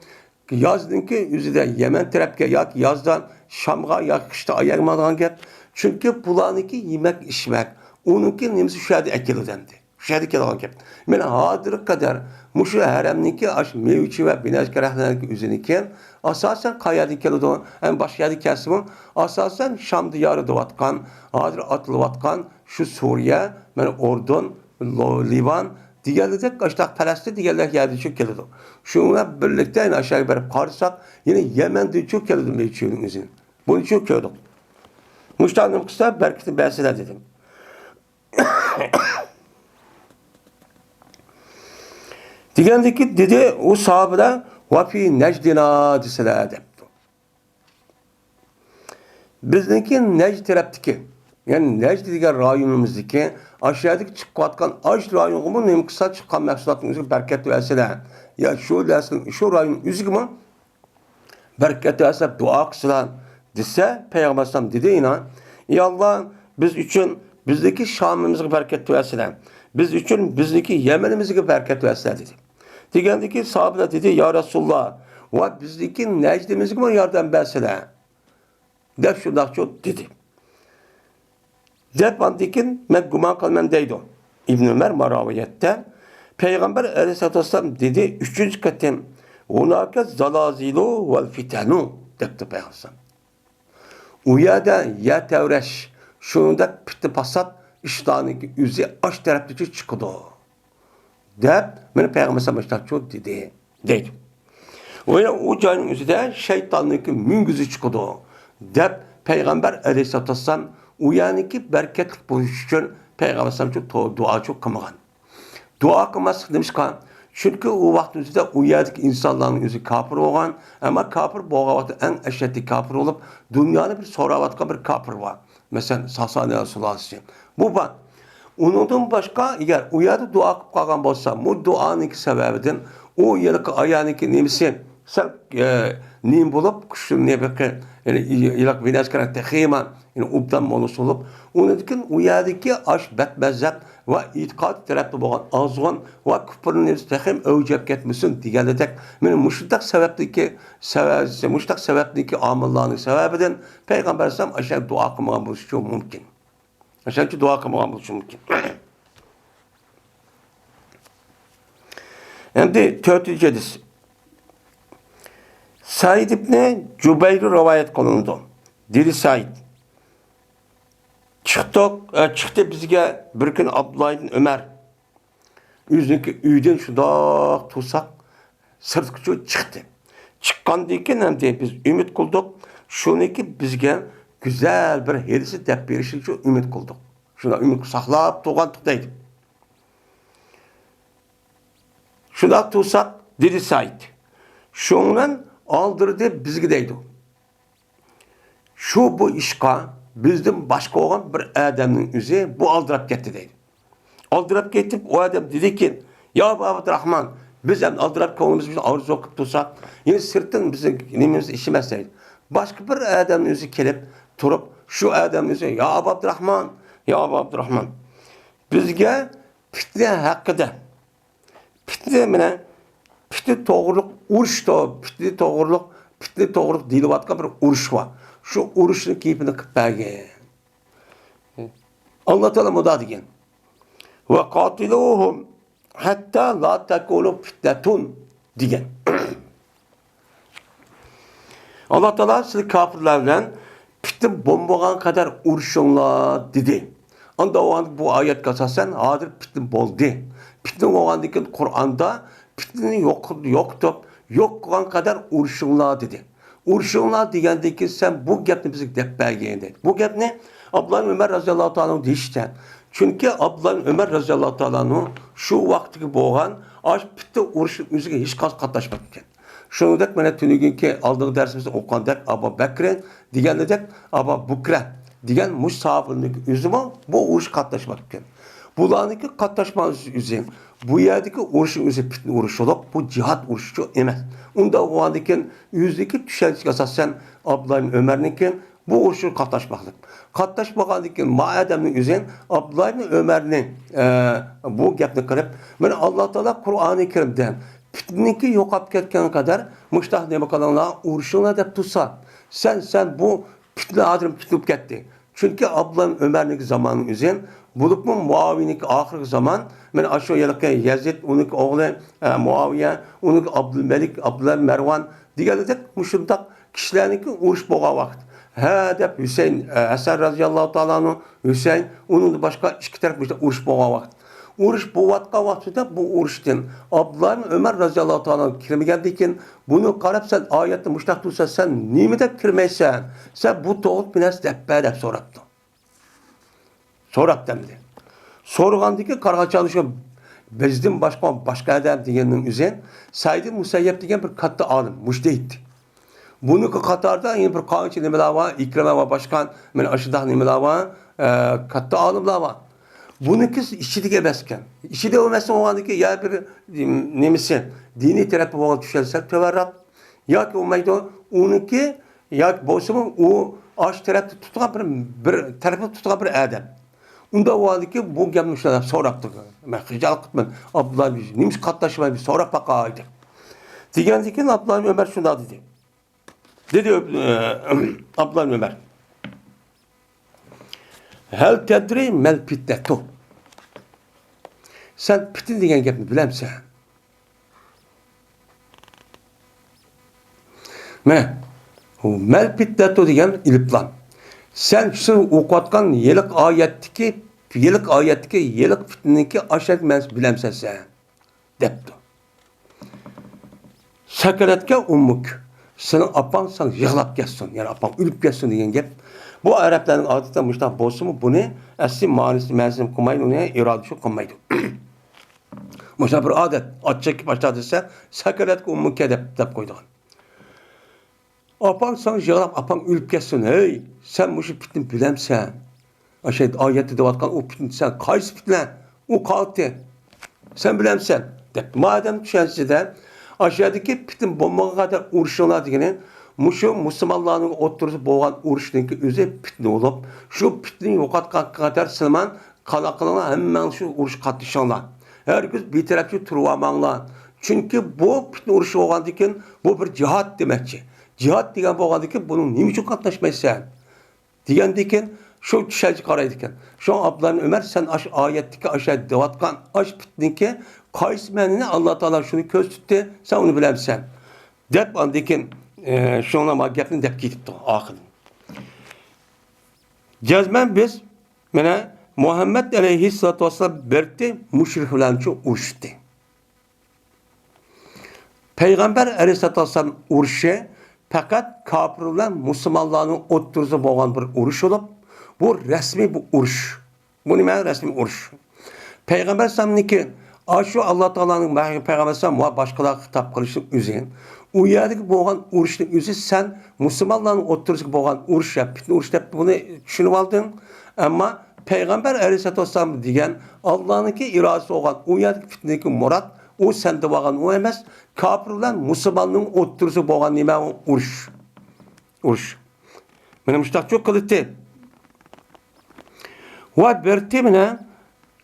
يازنىڭكى ئۆزىدە يەمەن تەرەپكە ياكى يازدا شامغا ياكى قىشتا ئاياغ ماڭىدىغان گەپ. چۈنكى بۇلارنىڭكى يېمەك ئىچمەك، ئۇنىڭكى نېمىسى شۇ يەردە ئەكېلىدۇ ئەمدى. شۇ يەردە كېلىدىغان گەپ. مانا ھازىرغا قەدەر مۇشۇ ھەرەمنىڭكى ئاشۇ مېۋە-چېۋە، بىنەچكە رەخنەنىڭكى ئۆزىنىڭكى ئاساسەن قايەردىن كېلىدۇ؟ ھەم باشقا يەردىن كەلسىمۇ، ئاساسەن شام دىيارى دەۋاتقان، ھازىر ئاتىلىۋاتقان شۇ سۇرىيە، مانا ئوردۇن، لو-، لىۋان دېگەنلىدەك، ئاشۇنداق پەلەستىن دېگەنلەر يەردىن چۈشۈپ كېلىدۇ. شۇنىڭ بىلەن بىرلىكتە يەنە ئاشۇ يەرگە بېرىپ قارىساق، يەنە يەمەندىن چۈشۈپ كېلىدۇ مېۋە-چېۋىنىڭ ئۆزىنى. بۇنى چۈشۈپ كۆردۇق. مۇشۇنداق نېمە قىلسا، بەرىكىتىنى بەرسىلە دېدىم. دېگەندىكى دېدى، ئۇ ساھابىلەر، ۋە فى نەجدىنا دېسىلە دەپتۇ. بىزنىڭكى نەجد تەرەپتىكى، يەنى نەجد دېگەن رايونىمىزدىكى، ئاشۇ يەردىكى چىقىۋاتقان ئاش رايونغىمۇ نېمە قىلسا چىققان مەھسۇلاتنىڭ ئۆزىگە بەرىكەت بەرسىلە. يا شۇ نەرسىنىڭ، شۇ رايوننىڭ ئۆزىگىمۇ بەرىكەت بەرسە دۇئا قىلسىلا دېسە، پەيغەمبەر ئەلەيھىسسالام دېدى يەنە، ئى ئاللا، بىز ئۈچۈن بىزدىكى شامىمىزغا بەرىكەت بەرسىلە، بىز ئۈچۈن بىزدىكى يەمىنىمىزگە بەرىكەت بەرسىلە دېدى. دېگەندىكى ساھابىلەر دېدى، يا رەسۇلاللا، ۋە بىزدىكى نەجدىمىزگىمۇ ياردەم بەرسىلە دەپ شۇنداقچۇ دېدى. دەپ ئاندىن كېيىن مەن گۇمان قىلىمەن دەيدۇ. ئىبن ئۆمەر ماراۋىيەتتە پەيغەمبەر ئەلەيھىسسالاتۇ ۋەسسالام دېدى، ئۈچىنچى قېتىم، ھۇناكە زالازىلۇ ۋەل فىتەنۇ دەپتۇ پەيغەمبەر. ئۇ يەردە يەر تەۋرەش، شۇنىڭدەك پىتنە پاسات ئىشلارنىڭكى ئۆزى ئاش تەرەپتىچە چىقىدۇ. دەپ، مانا پەيغەمبەر ئەلەيھىسسالام مۇشۇنداقچۇ دېدى، دەيدۇ. ۋە يەنە ئۇ جاينىڭ ئۆزىدە شەيتاننىڭكى مۈڭگۈزى چىقىدۇ، دەپ پەيغەمبەر ئەلەيھىسسالاتۇ ۋەسسالام ئۇ يەرنىڭكى بەرىكەتلىك بولۇشى ئۈچۈن پەيغەمبەر ئەلەيھىسسالامچۇ تو-، دۇئاچۇ قىلمىغان. دۇئا قىلماسلىق نېمىشقا؟ چۈنكى ئۇ ۋاقىت ئۆزىدە ئۇ يەردىكى ئىنسانلارنىڭ ئۆزى كاپىر بولغان، ئەمما كاپىر بولغان ۋاقىتتا ئەڭ ئەشەددىي كاپىر بولۇپ، دۇنيانى بىر سوراۋاتقان بىر كاپىر بار. مەسىلەن، ساسانىيە سۇلالىسى. بۇ بار. ئۇنىڭدىن باشقا، ئەگەر ئۇ يەردە دۇئا قىلىپ قالغان بولسا، بۇ دۇئانىڭكى سەۋەبىدىن ئۇ ھېلىقى ئايالنىڭكى نېمىسى سەل، ئە، نېمە بولۇپ، كۈچلۈك نېمە، يەنى ھېلىقى ۋىناش كېرەك تېخىمۇ، يەنى ئوبدان مولۇسى بولۇپ، ئۇنىڭدىن كېيىن ئۇ يەردىكى ئاش بەتمەززەت ۋە ئېتىقاد تەرەپتە بولغان ئازغۇن ۋە كۇپرنىڭ نېمىسى تېخىمۇ ئەۋج ئېلىپ كەتمىسۇن دېگەنلىدەك، مانا مۇشۇنداق سەۋەبتىكى، سەۋەب، مۇشۇنداق سەۋەبتىكى ئامىللارنىڭ سەۋەبىدىن پەيغەمبەر ئەلەيھىسسالام ئاشۇ دۇئا قىلمىغان بولۇشى مۇمكىن. ئاشۇنچە دۇئا قىلمىغان بولۇشى مۇمكىن. ئەمدى تۆتىنچى ھەدىس. سەئىد ئىبنى جۇبەير رىۋايەت قىلىنىدۇ. دېدى سەئىد، چىقتۇق، ئە، چىقتى بىزگە بىر كۈنى ئابدۇللا ئىبن ئۆمەر. ئۆزىنىڭكى ئۆيىدىن شۇنداق تۇرساق، سىرتقىچۇ چىقتى. چىققاندىن كېيىن ئەمدى بىز ئۈمىد قىلدۇق، شۇنىڭكى بىزگە گۈزەل بىر ھېلىسى دەپ بېرىشىنىچۇ ئۈمىد قىلدۇق. شۇنداق ئۈمىد ساقلاپ تۇرغانتۇق دەيدۇ. شۇنداق تۇرساق، دېدى سەئىد، شۇڭلەن ئالدىرىدى بىزگە دەيدۇ. شۇ بۇ ئىشقا بىزدىن باشقا بولغان بىر ئادەمنىڭ ئۆزى بۇ ئالدىراپ كەتتى دەيدۇ. ئالدىراپ كېتىپ، ئۇ ئادەم دېدىكى، يا ئابا ئابدۇراخمان، بىز ھەم ئالدىراپ كۆڭلىمىز بىلەن ئارزۇ قىلىپ تۇرساق، يەنە سىرتتىن بىزنىڭ نېمىمىز ئىش ئەمەس دەيدۇ. باشقا بىر ئادەمنىڭ ئۆزى كېلىپ تۇرۇپ، شۇ ئادەمنىڭ ئۆزى، يا ئابا ئابدۇراخمان، يا ئابا ئابدۇراخمان، بىزگە پىتنە ھەققىدە، پىتنە مانا، پىتنە توغرۇلۇق ئۇرۇش تو-، پىتنە توغرۇلۇق، پىتنە توغرۇلۇق دېيىلىۋاتقان بىر ئۇرۇش بار. شۇ ئۇرۇشنىڭ گېپىنى قىلىپ بەرگىن. ئاللا تائالا مۇنداق دېگەن، ۋە قاتىلۇھۇم ھەتتا لا تەكۇنۇ پىتنەتۇن دېگەن. ئاللا تائالا سىلەر كاپىرلار بىلەن پىتنە بولمىغان قەدەر ئۇرۇشۇڭلار دېدى. ئاندىن بۇ ئايەتكە ئاساسەن ھازىر پىتنە بولدى. پىتنە بولغاندىن كېيىن قۇرئاندا پىتنىنى يوق-، يوقىتىپ، يوق قىلغان قەدەر ئۇرۇشۇڭلار دېدى. ئۇرۇشۇڭلار دېگەندىن كېيىن سەن بۇ گەپنى بىزگە دەپ بەرگىن دەيدۇ. بۇ گەپنى ئابدۇللا ئۆمەر رەزىياللاھۇ تائالا ئەنھۇ دېيىشىچە. چۈنكى ئابدۇللا ئۆمەر رەزىياللاھۇ تائالا ئەنھۇ شۇ ۋاقىتتىكى بولغان ئاشۇ پىتنە ئۇرۇشنىڭ ئۆزىگە ھېچقاچان قاتناشماپتىكەن. شۇنىڭدەك مانا تۈنۈگۈنكى ئالدىنقى دەرسىمىزدە ئوقۇغاندەك ئابۇ بەكرى دېگەندەك ئابا بۇكرە دېگەن مۇشۇ ساھابىنىڭ ئۆزىمۇ بۇ ئۇرۇشقا قاتناشماپتىكەن. بۇلارنىڭكى قاتناشماسلىق ئۆزى، بۇ يەردىكى ئۇرۇشنىڭ ئۆزى پىتنە ئۇرۇشى بولۇپ، بۇ جىھاد ئۇرۇشى ئەمەس. ئۇنداق بولغاندىكىن ئۆزىدىكى چۈشەنچىگە ئاساسەن ئابدۇللا ئۆمەرنىڭكى بۇ ئۇرۇشقا قاتناشماقلىق. قاتناشمىغاندىكىن ما ئادەمنىڭ ئۆزى ئابدۇللا ئۆمەرنى، ئە، بۇ گەپنى قىلىپ، مانا ئاللا تائالا قۇرئانى كەرىمدە پىتنىنىڭكى يوقاپ كەتكەن قەدەر مۇشتاق نېمە قىلىڭلار، ئۇرۇشۇڭلار دەپ تۇرسا، سەن، سەن بۇ پىتنە ھازىر پۈتۈلۈپ كەتتى. چۈنكى ئابدۇللا ئۆمەرنىڭ زامانى ئۆزى، بولۇپمۇ مۇئاۋىيەنىڭكى ئاخىرقى زامان، مانا ئاشۇ ھېلىقى يەزىد، ئۇنىڭكى ئوغلى، ئە، مۇئاۋىيە، ئۇنىڭكى ئابدۇلمەلىك، ئابدۇللا مەرۋان دېگەندەك مۇشۇنداق كىشىلەرنىڭكى ئۇرۇش بولغان ۋاقىت. ھە دەپ ھۈسەيىن، ئە، ھەسەن رەزىياللاھۇ تائالا ئەنھۇ، ھۈسەيىن، ئۇنىڭدىن باشقا ئىككى تەرەپ مۇشۇنداق ئۇرۇش بولغان ۋاقىت. ئۇرۇش بولۇۋاتقان ۋاقتىدا بۇ ئۇرۇشتىن ئابدۇللا ئۆمەر رەزىياللاھۇ تائالا ئەنھۇ كىرمىگەندىن كېيىن، بۇنى قاراپ، سەن ئايەتتە مۇشۇنداق تۇرسا، سەن نېمە دەپ كىرمەيسەن؟ سەن بۇ توغرىلىق بىر نەرسە دەپ بەر دەپ سوراپتۇ. سوراپتۇ ئەمدى. سورىغاندىكىن قارىغان چاغدا شۇ بىزدىن باشقا، باشقا ئادەم دېگەننىڭ ئۆزى سەئىد مۇسەييەب دېگەن بىر كاتتا ئالىم، مۇجتەھىد. بۇنىڭكى قاتارىدا يەنە بىر قانچە نېمىلەر بار، ئىكرىمە ۋە باشقا مانا ئاشۇنداق نېمىلەر بار، ئە، كاتتا ئالىملار بار. بۇنىڭكى ئىچىدىكى ئەمەسكەن. ئىچىدە ئەمەس بولغاندىكىن يا بىر، نېمىسى، دىنىي تەرەپى بولغان چۈشەنچە سەل تۆۋەنرەك ياكى بولمايدۇ، ئۇنىڭكى ياكى بولسىمۇ ئۇ ئاشۇ تەرەپتە تۇتقان بىر، بىر تەرەپنى تۇتقان بىر ئادەم. ئۇنداق بولغاندىكىن بۇ گەپنى شۇنداق سوراپتۇ. مەن خىجالەت قىپمەن. ئابدۇللا نېمىشقا قاتناشماي بىر سوراپ باقاي دەپ. دېگەندىكىن ئابدۇللا ئۆمەر شۇنداق دېدى. دېدى، ئابدۇللا ئۆمەر. ھەل تەدرى مەل پىتنەتۇ. سەن پىتنە دېگەن گەپنى بىلەمسەن؟ مەن، مەل پىتنەتۇ دېگەن ئېلىپلام. سەن شۇ ئوقۇۋاتقان ھېلىقى ئايەتتىكى، ھېلىقى ئايەتتىكى، ھېلىقى پىتنىنىڭكى ئاشەك مەنىسىنى بىلەمسەن سەن؟ دەپتۇ. سەكەلەتكە ئۇممۇك، سېنىڭ ئاپاڭ ساڭا يىغلاپ كەتسۇن، يەنى ئاپاڭ ئۆلۈپ كەتسۇن دېگەن گەپ. بۇ ئەرەبلەرنىڭ ئادىتىدە مۇشۇنداق بولسىمۇ، بۇنى ئەسلى مەنىسى، مەنىسىنى قىلمايدۇ، ئۇنى ئىرادىسى قىلمايدۇ. مۇشۇنداق بىر ئادەت، ئات چېكىپ ئاشۇنداق دېسە، سەكەلەتكە ئۇممۇك دەپ، دەپ قويىدىغان. ئاپاڭ ساڭا يىغلاپ، ئاپاڭ ئۆلۈپ كەتسۇن، ھەي، سەن مۇشۇ پىتنىنى بىلەمسەن؟ ئاشۇ ئايەتتە دەۋاتقان ئۇ پىتنە، سەن قايسى پىتنە؟ ئۇ قالتى. سەن بىلەمسەن؟ دەپ. مادەم چۈشەنچىسىدە ئاشۇ يەردىكى پىتنە بولمىغان قەدەر ئۇرۇشۇڭلار دېگىنى، مۇشۇ مۇسۇلمانلارنىڭ ئوتتۇرىسىدا بولغان ئۇرۇشنىڭكى ئۆزى پىتنە بولۇپ، شۇ پىتنىنى يوقاتقان قەدەر سىلەر قالاق قىلىڭلار، ھەممەڭلار شۇ ئۇرۇشقا قاتنىشىڭلار. ھەرگىز بىتەرەپچە تۇرۇۋالماڭلار. چۈنكى بۇ پىتنە ئۇرۇشى بولغاندىكىن، بۇ بىر جىھاد دېمەكچى. جىھاد دېگەن بولغاندىكىن، بۇنىڭ نېمە ئۈچۈن قاتناشمايسەن؟ دېگەندىكىن، شۇ چۈشەنچە قارايدىكەن. شۇڭا ئابدۇللا ئۆمەر، سەن ئاشۇ ئايەتتىكى، ئاشۇ دەۋاتقان ئاشۇ پىتنىكى قايسى مەنىنى ئاللا تائالا شۇنى كۆرسىتىپتۇ، سەن ئۇنى بىلەمسەن؟ دەپ، ئاندىن كېيىن، ئە، شۇڭا ما گەپنى دەپ كېتىپتۇ ئاخىرىدا. جەزمەن بىز، مانا، مۇھەممەد ئەلەيھىسسالاتۇ ۋەسسالام بىردى مۇشرىك بىلەنچۇ ئۇرۇشتى. پەيغەمبەر ئەلەيھىسسالاتۇ ۋەسسالام ئۇرۇشى پەقەت كاپىر بىلەن مۇسۇلمانلارنىڭ ئوتتۇرىسىدا بولغان بىر ئۇرۇش بولۇپ، بۇ رەسمىي بىر ئۇرۇش. بۇ نېمە؟ رەسمىي ئۇرۇش. پەيغەمبەر ئەلەيھىسسالامنىڭكى، ئاشۇ ئاللا تائالانىڭ ۋەھيى پەيغەمبەر ئەلەيھىسسالام ۋە باشقىلارغا خىتاب قىلىشنىڭ ئۆزى، ئۇ يەردىكى بولغان ئۇرۇشنىڭ ئۆزى سەن مۇسۇلمانلارنىڭ ئوتتۇرىسىدا بولغان ئۇرۇش يا پىتنە ئۇرۇش دەپ بۇنى چۈشىنىۋالدىڭ. ئەمما پەيغەمبەر ئەلەيھىسسالاتۇ ۋەسسالام دېگەن ئاللانىڭكى ئىرادىسى بولغان ئۇ يەردىكى پىتنىدىكى مۇراد ئۇ سەن دەۋالغان ئۇ ئەمەس، كاپىر بىلەن مۇسۇلماننىڭ ئوتتۇرىسىدا بولغان نېمە ئۇ؟ ئۇرۇش. ئۇرۇش. مانا مۇشۇنداقچۇ قىلدى. ۋە بىرتى مانا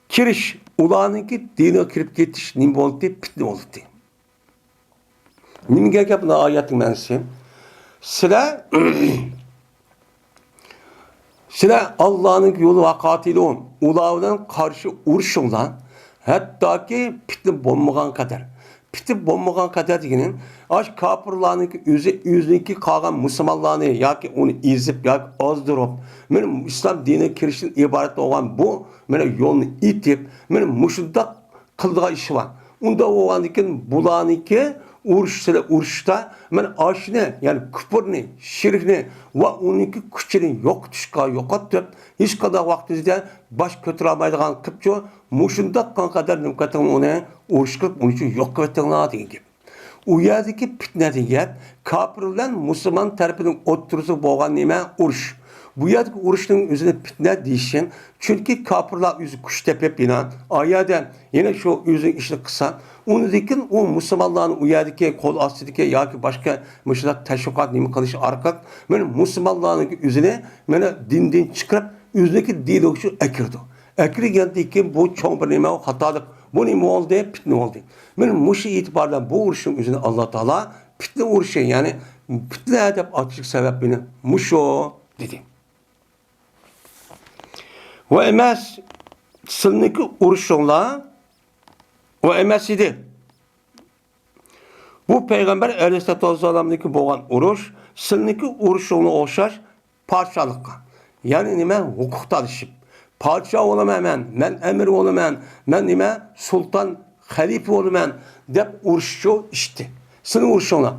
كىرىش، ئۇلارنىڭكى دىنىغا كىرىپ كېتىش نېمە بولدى؟ پىتنە بولدى. نېمىگە گەپ بۇ ئايەتنىڭ مەنىسى؟ سىلەر، سىلەر ئاللانىڭ يولى ۋە قاتىلۇن، ئۇلار بىلەن قارشى ئۇرۇشۇڭلار، ھەتتاكى پىتنە بولمىغان قەدەر. پىتنە بولمىغان قەدەر دېگىنى، ئاشۇ كاپىرلارنىڭكى ئۆزى، ئۆزىنىڭكى قالغان مۇسۇلمانلارنى ياكى ئۇنى ئېزىپ ياكى ئازدۇرۇپ، مېنىڭ ئىسلام دىنىغا كىرىشتىن ئىبارەت بولغان بۇ، مېنىڭ يولنى ئېتىپ، مېنىڭ مۇشۇنداق قىلىدىغان ئىشى بار. ئۇنداق بولغاندىن كېيىن بۇلارنىڭكى ئۇرۇشسىلەر ئۇرۇشتا، مانا ئاشۇنى، يەنى كۇپۇرنى، شىركنى ۋە ئۇنىڭكى كۈچىنى يوقىتىشقا يوقاتتۇق. ھېچقانداق ۋاقتىمىزدا باش كۆتۈرەلمەيدىغان قىپچۇ، مۇشۇنداق قىلغان قەدەر نېمە قىلىڭ ئۇنى ئۇرۇش قىلىپ، ئۇنى شۇ يوق قىلىۋېتىڭلار دېگەن گەپ. ئۇ يەردىكى پىتنە دېگەن گەپ، كاپىر بىلەن مۇسۇلمان تەرىپىنىڭ ئوتتۇرىسىدا بولغان نېمە؟ ئۇرۇش. بۇ يەردىكى ئۇرۇشنىڭ ئۆزىنى پىتنە دېيىشىم، چۈنكى كاپىرلار ئۆزى كۈچ تېپىپ يەنە ئا يەردە يەنە شۇ ئۆزىنىڭ ئىشىنى قىلسا، ئۇنىڭدىن كېيىن ئۇ مۇسۇلمانلارنى ئۇ يەردىكى قول ئاستىدىكى ياكى باشقا مۇشۇنداق تەشۋىقات نېمە قىلىش ئارقىلىق مانا مۇسۇلمانلارنىڭ ئۆزىنى مانا دىندىن چىقىرىپ، ئۆزىنىڭكى دىنىغا شۇ ئەكىرىدۇ. ئەكىرگەندىن كېيىن بۇ چوڭ بىر نېمە، خاتالىق. بۇ نېمە بولدى؟ پىتنە بولدى. مانا مۇشۇ ئېتىبار بىلەن بۇ ئۇرۇشنىڭ ئۆزىنى ئاللا تائالا پىتنە ئۇرۇشى، يەنى پىتنە دەپ ئاتىشلىق سەۋەب مانا مۇشۇ دېدى. ۋە ئەمەس، سىلىنىڭكى ئۇرۇشۇڭلار ۋە ئەمەس ئىدى. بۇ پەيغەمبەر ئەلەيھىسسالاتۇ ۋەسسالامنىڭكى بولغان ئۇرۇش سىلىنىڭكى ئۇرۇشۇڭلار ئوخشاش پادىشاھلىققا، يەنى نېمە، ھوقۇق تالىشىپ، پادىشاھ بولىمەن مەن، مەن ئەمىر بولىمەن، مەن نېمە، سۇلتان، خەلىپە بولىمەن دەپ ئۇرۇشچۇ ئىشتى. سىلىنىڭ ئۇرۇشۇڭلار.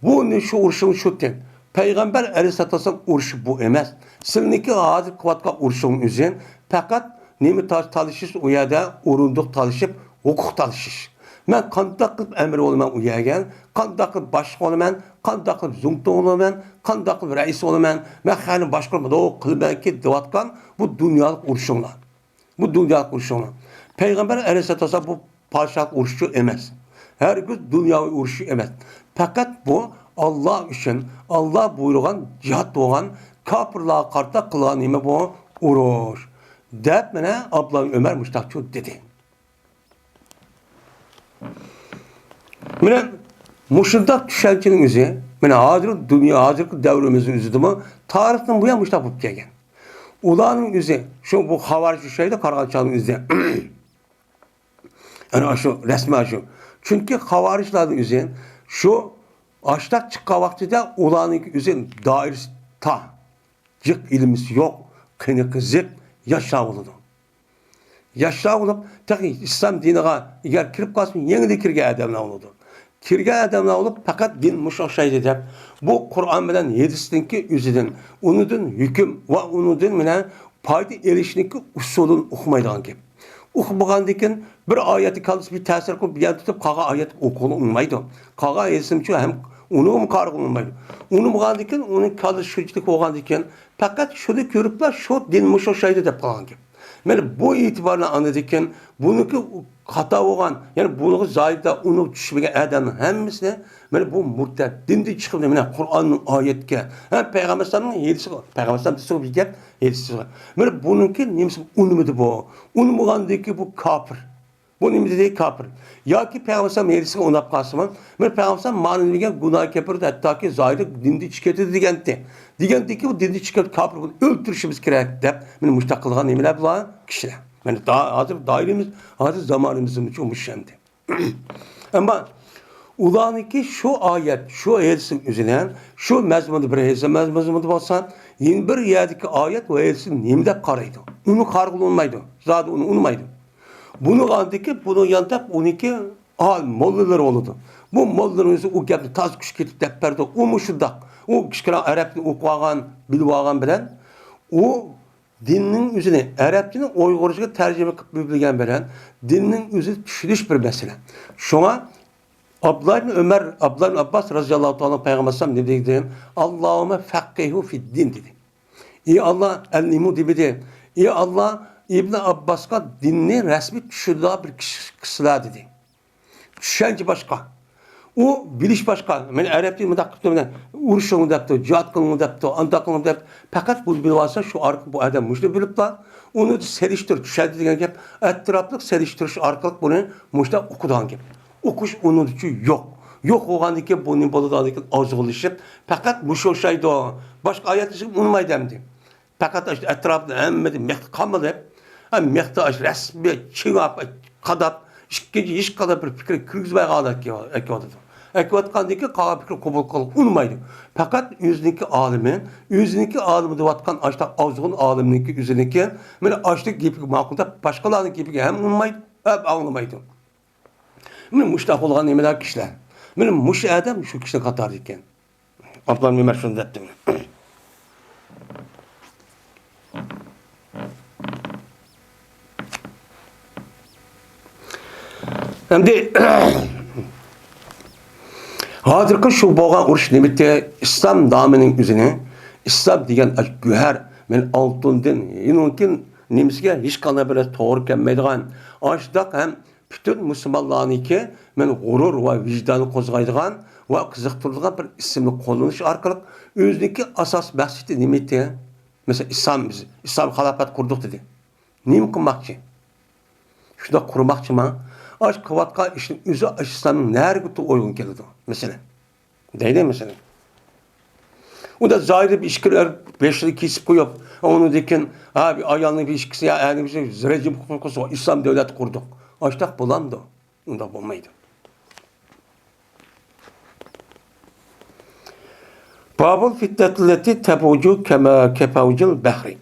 بۇ نى-، شۇ ئۇرۇشۇڭ شۇتى. پەيغەمبەر ئەلەيھىسسالاتۇ ۋەسسالام ئۇرۇشى بۇ ئەمەس. سىلىنىڭكى ھازىر قىلىۋاتقان ئۇرۇشۇڭ ئۆزى پەقەت نېمە تا-، تالىشىش، ئۇ يەردە ئورۇندۇق تالىشىپ، ھوقۇق تالىشىش. مەن قانداق قىلىپ ئەمىر بولىمەن ئۇ يەرگە، قانداق قىلىپ باشلىق بولىمەن، قانداق قىلىپ زۇڭتۇڭ بولىمەن، قانداق قىلىپ رەئىس بولىمەن، مەن خەلقنى باشقۇرۇپ مۇنداق قىلىمەنكى دەۋاتقان بۇ دۇنيالىق ئۇرۇشۇڭلار. بۇ دۇنيالىق ئۇرۇشۇڭلار. پەيغەمبەر ئەلەيھىسسالاتۇ ۋەسسالام بۇ پادىشاھلىق ئۇرۇشچۇ ئەمەس. ھەرگىز دۇنياۋى ئۇرۇشچۇ ئەمەس. پەقەت بۇ ئاللا ئۈچۈن، ئاللا بۇيرۇغان جىھاد بولغان، كاپىرلارغا قارىتا قىلغان نېمە بۇ؟ ئۇرۇش. دەپ مانا ئابدۇللا ئۆمەر مۇشۇنداقچۇ دېدى. مانا مۇشۇنداق چۈشەنچىنىڭ ئۆزى، مانا ھازىر دۇنيا، ھازىرقى دەۋرىمىزنىڭ ئۆزىدىمۇ تارىختىن بۇيان مۇشۇنداق بولۇپ كەلگەن. ئۇلارنىڭ ئۆزى، شۇ بۇ خاۋارىج ئوخشايدۇ، قارىغانچىلارنىڭ ئۆزى. ئەنە ئاشۇ رەسمى ئاشۇ. چۈنكى خاۋارىجلارنىڭ ئۆزى شۇ ئاشتاق چىققان ۋاقتىدا ئۇلارنىڭ ئۆزى دائىرىسى تار. جىق ئىلمىسى يوق، قېنى قىزىق ياشلار بولىدۇ. ياشلار بولۇپ، تېخى ئىسلام دىنىغا ئەگەر كىرىپ قالسا، يېڭىدىن كىرگەن ئادەملەر بولىدۇ. كىرگەن ئادەملەر بولۇپ، پەقەت دىن مۇشۇ ئوخشايدۇ دەپ، بۇ قۇرئان بىلەن ھەدىسنىڭكى ئۆزىدىن، ئۇنىڭدىن ھۆكۈم ۋە ئۇنىڭدىن مانا پايدا ئېلىشنىڭكى ئۇسۇلىنى ئۇقمايدىغان گەپ. ئۇقمىغاندىن كېيىن بىر ئايەتنى كاللىسى بىر تەسىر قىلىپ، يەنە تۇتۇپ قالغان ئايەتنى ئوقۇغىلى ئۇنىمايدۇ. قالغان ھەدىسىمچۇ ھەم ئۇنىمۇ قارىغىلى ئۇنىمايدۇ. ئۇنىمىغاندىن كېيىن ئۇنىڭ كاللىسى شۇنچىلىك بولغاندىن كېيىن، پەقەت شۇنى كۆرۈپلا شۇ دىن مۇشۇ ئوخشايدۇ دەپ قالغان گەپ. مانا بۇ ئېتىبارنى ئاڭلىدىكىن، بۇنىڭكى خاتا بولغان، يەنى بۇنىڭغا زاھىردا ئۇنى چۈشمىگەن ئادەمنىڭ ھەممىسىنى، مانا بۇ مۇرتەت، دىندىن چىقىپ، مانا قۇرئاننىڭ ئايەتكە، ھە، پەيغەمبەر ئەلەيھىسسالامنىڭ ھەدىسىگە، پەيغەمبەر ئەلەيھىسسالام دېسە بىر گەپ، ھەدىسىگە. مانا بۇنىڭكى نېمىسى ئۇنىمىدى بۇ؟ ئۇنىمىغاندىكى بۇ كاپىر. بۇ نېمە دېدى؟ كاپىر. ياكى پەيغەمبەر ئەلەيھىسسالام ھەدىسىگە ئۇناپ قالسىمۇ، مانا پەيغەمبەر ئەلەيھىسسالام مانا دېگەن گۇناھ كەبىر، ھەتتاكى زاھىرى دىندىن چىقىپ كېتىدۇ دېگەنتى. دېگەندىكى بۇ دىندىن چىقىپ كېتىپ كاپىر، بۇنى ئۆلتۈرۈشىمىز كېرەك دەپ، مانا مۇشۇنداق قىلغان نېمىلەر بۇلار؟ كىشىلەر. مانا دا-، ھازىر دائىرىمىز، ھازىر زامانىمىزمۇ مۇشۇ ئەمدى. ئەمما ئۇلارنىڭكى شۇ ئايەت، شۇ ھەدىسنىڭ ئۆزىنى، شۇ مەزمۇندا بىر ھەدىس مەزمۇندا بولسا، يەنە بىر يەردىكى ئايەت ۋە ھەدىسنى نېمە دەپ قارايدۇ؟ ئۇنى قارىغىلى ئۇنىمايدۇ. زادى ئۇنى ئۇنىمايدۇ. بۇنىڭ ئاندىكى، بۇنىڭ يانتاق ئۇنىڭكى ئا، موللىلىرى بولىدۇ. بۇ موللىلىرىنىڭ ئۆزى ئۇ گەپنى تازا كۈچ كېتىپ دەپ بەردى. ئۇ مۇشۇنداق. ئۇ كىچىككىنە ئەرەبنى ئوقۇۋالغان، بىلىۋالغان بىلەن ئۇ دىننىڭ ئۆزىنى ئەرەبچىنى ئۇيغۇرچىغا تەرجىمە قىلىپ بىلگەن بىلەن دىننىڭ ئۆزى چۈشىنىش بىر مەسىلە. شۇڭا ئابدۇللا ئىبن ئۆمەر، ئابدۇللا ئىبن ئابباس رازىياللاھۇ تائالا پەيغەمبەر ئەلەيھىسسالام نېمە دېگەن؟ «ئاللاھۇممە فەققىھۇ فىددىن» دېدى. ئى ئاللا، ئەلنىمۇ دېمىدى. ئى ئاللا، ئىبن ئابباسقا دىننى رەسمىي چۈشىنىدىغان بىر كىشى قىلسىلا دېدى. چۈشەنچە باشقا. ئۇ بىلىش باشقا. مەن ئەرەبچە مۇنداق قىپتۇ، مەن ئۇرۇشۇڭ دەپتۇ، جىھاد قىلىڭ دەپتۇ، ئانداق قىلىڭ دەپ، پەقەت بۇنى بىلىۋالسا، شۇ ئارقىلىق بۇ ئادەم مۇشۇنى بىلىپلا، ئۇنى سېلىشتۇرۇش، چۈشەندى دېگەن گەپ، ئەتراپلىق سېلىشتۇرۇش ئارقىلىق بۇنى مۇشۇنداق ئوقۇيدىغان گەپ. ئوقۇش ئۇنىڭ ئۈچۈن يوق. يوق بولغاندىن كېيىن بۇ نېمە بولىدۇ؟ ئاندىن كېيىن ئازغۇنلىشىپ، پەقەت مۇشۇ ئوخشايدۇ. باشقا ئايەت ئىشلىرى ئۇنىمايدۇ ئەمدى. پەقەت ئاشۇ ئەتراپىدا ھەممىدە مېختا قامىلىپ، ھە، مېختا ئاشۇ رەسمىي چىڭاپ، قاداپ، ئىككىنچى ھېچقانداق بىر پىكىر كىرگۈزمەي ھالەتكە ئەكىۋاتىدۇ. ئەكىۋاتقاندىن كېيىن قالغان پىكىر قوبۇل قىلغىلى ئۇنىمايدۇ. پەقەت ئۆزىنىڭكى ئالىمى، ئۆزىنىڭكى ئالىمى دەۋاتقان ئاشۇنداق ئازغۇن ئالىمنىڭكى ئۆزىنىڭكى، مانا ئاشۇنداق گېپىگە ماقۇل دەپ، باشقىلارنىڭ گېپىگە ھەم ئۇنىمايدۇ، ھەم ئاڭلىمايدۇ. مانا مۇشۇنداق بولغان نېمىلەر كىشىلەر. مانا مۇشۇ ئادەم شۇ كىشىنىڭ قاتارىدا ئىكەن. ئابلان ئۆمەر شۇنى دەپتۇ. ئەمدى ھازىرقى شۇ بولغان ئۇرۇش نىمىتى ئىسلام نامىنىڭ ئۆزىنى، ئىسلام دېگەن ئاشۇ گۆھەر، مەن ئالتۇندىن، ئۇنىڭدىن نېمىسىگە ھېچقانداق بىر توغرا كەلمەيدىغان، ئاشۇنداق ھەم پۈتۈن مۇسۇلمانلارنىڭكى مەن غۇرۇر ۋە ۋىجدانى قوزغايدىغان ۋە قىزىقتۇرىدىغان بىر ئىسىمنى قوللىنىش ئارقىلىق ئۆزىنىڭكى ئاساس مەقسىتى نېمە ئىدى؟ مەسىلەن، ئىسلام، بىز ئىسلام خىلاپەت قۇردۇق دېدى. نېمە قىلماقچى؟ شۇنداق قۇرماقچىما؟ ئاشۇ قىلىۋاتقان ئىشنىڭ ئۆزى ئىسلامنىڭ نەرىگە ئويغۇن كېلىدۇ؟ مەسىلەن. دەيدۇ، مەسىلەن. ئۇندا زاھىردا بىر ئىچكىرىلەر بېشىنى كېسىپ قويۇپ، ئۇنىڭدىن كېيىن، ھە، بىر ئايالنىڭ بىر ئىككىسى يا ئەرنىڭ بىرسى رەجىم قىلسا، ئىسلام دۆلەت قۇردۇق. ئاشتاق بولامدۇ؟ ئۇنداق بولمايدۇ. بابۇل فتنەتلەتى تەبۇجۇ كەمە-، كەپەۋجىل بەھرى.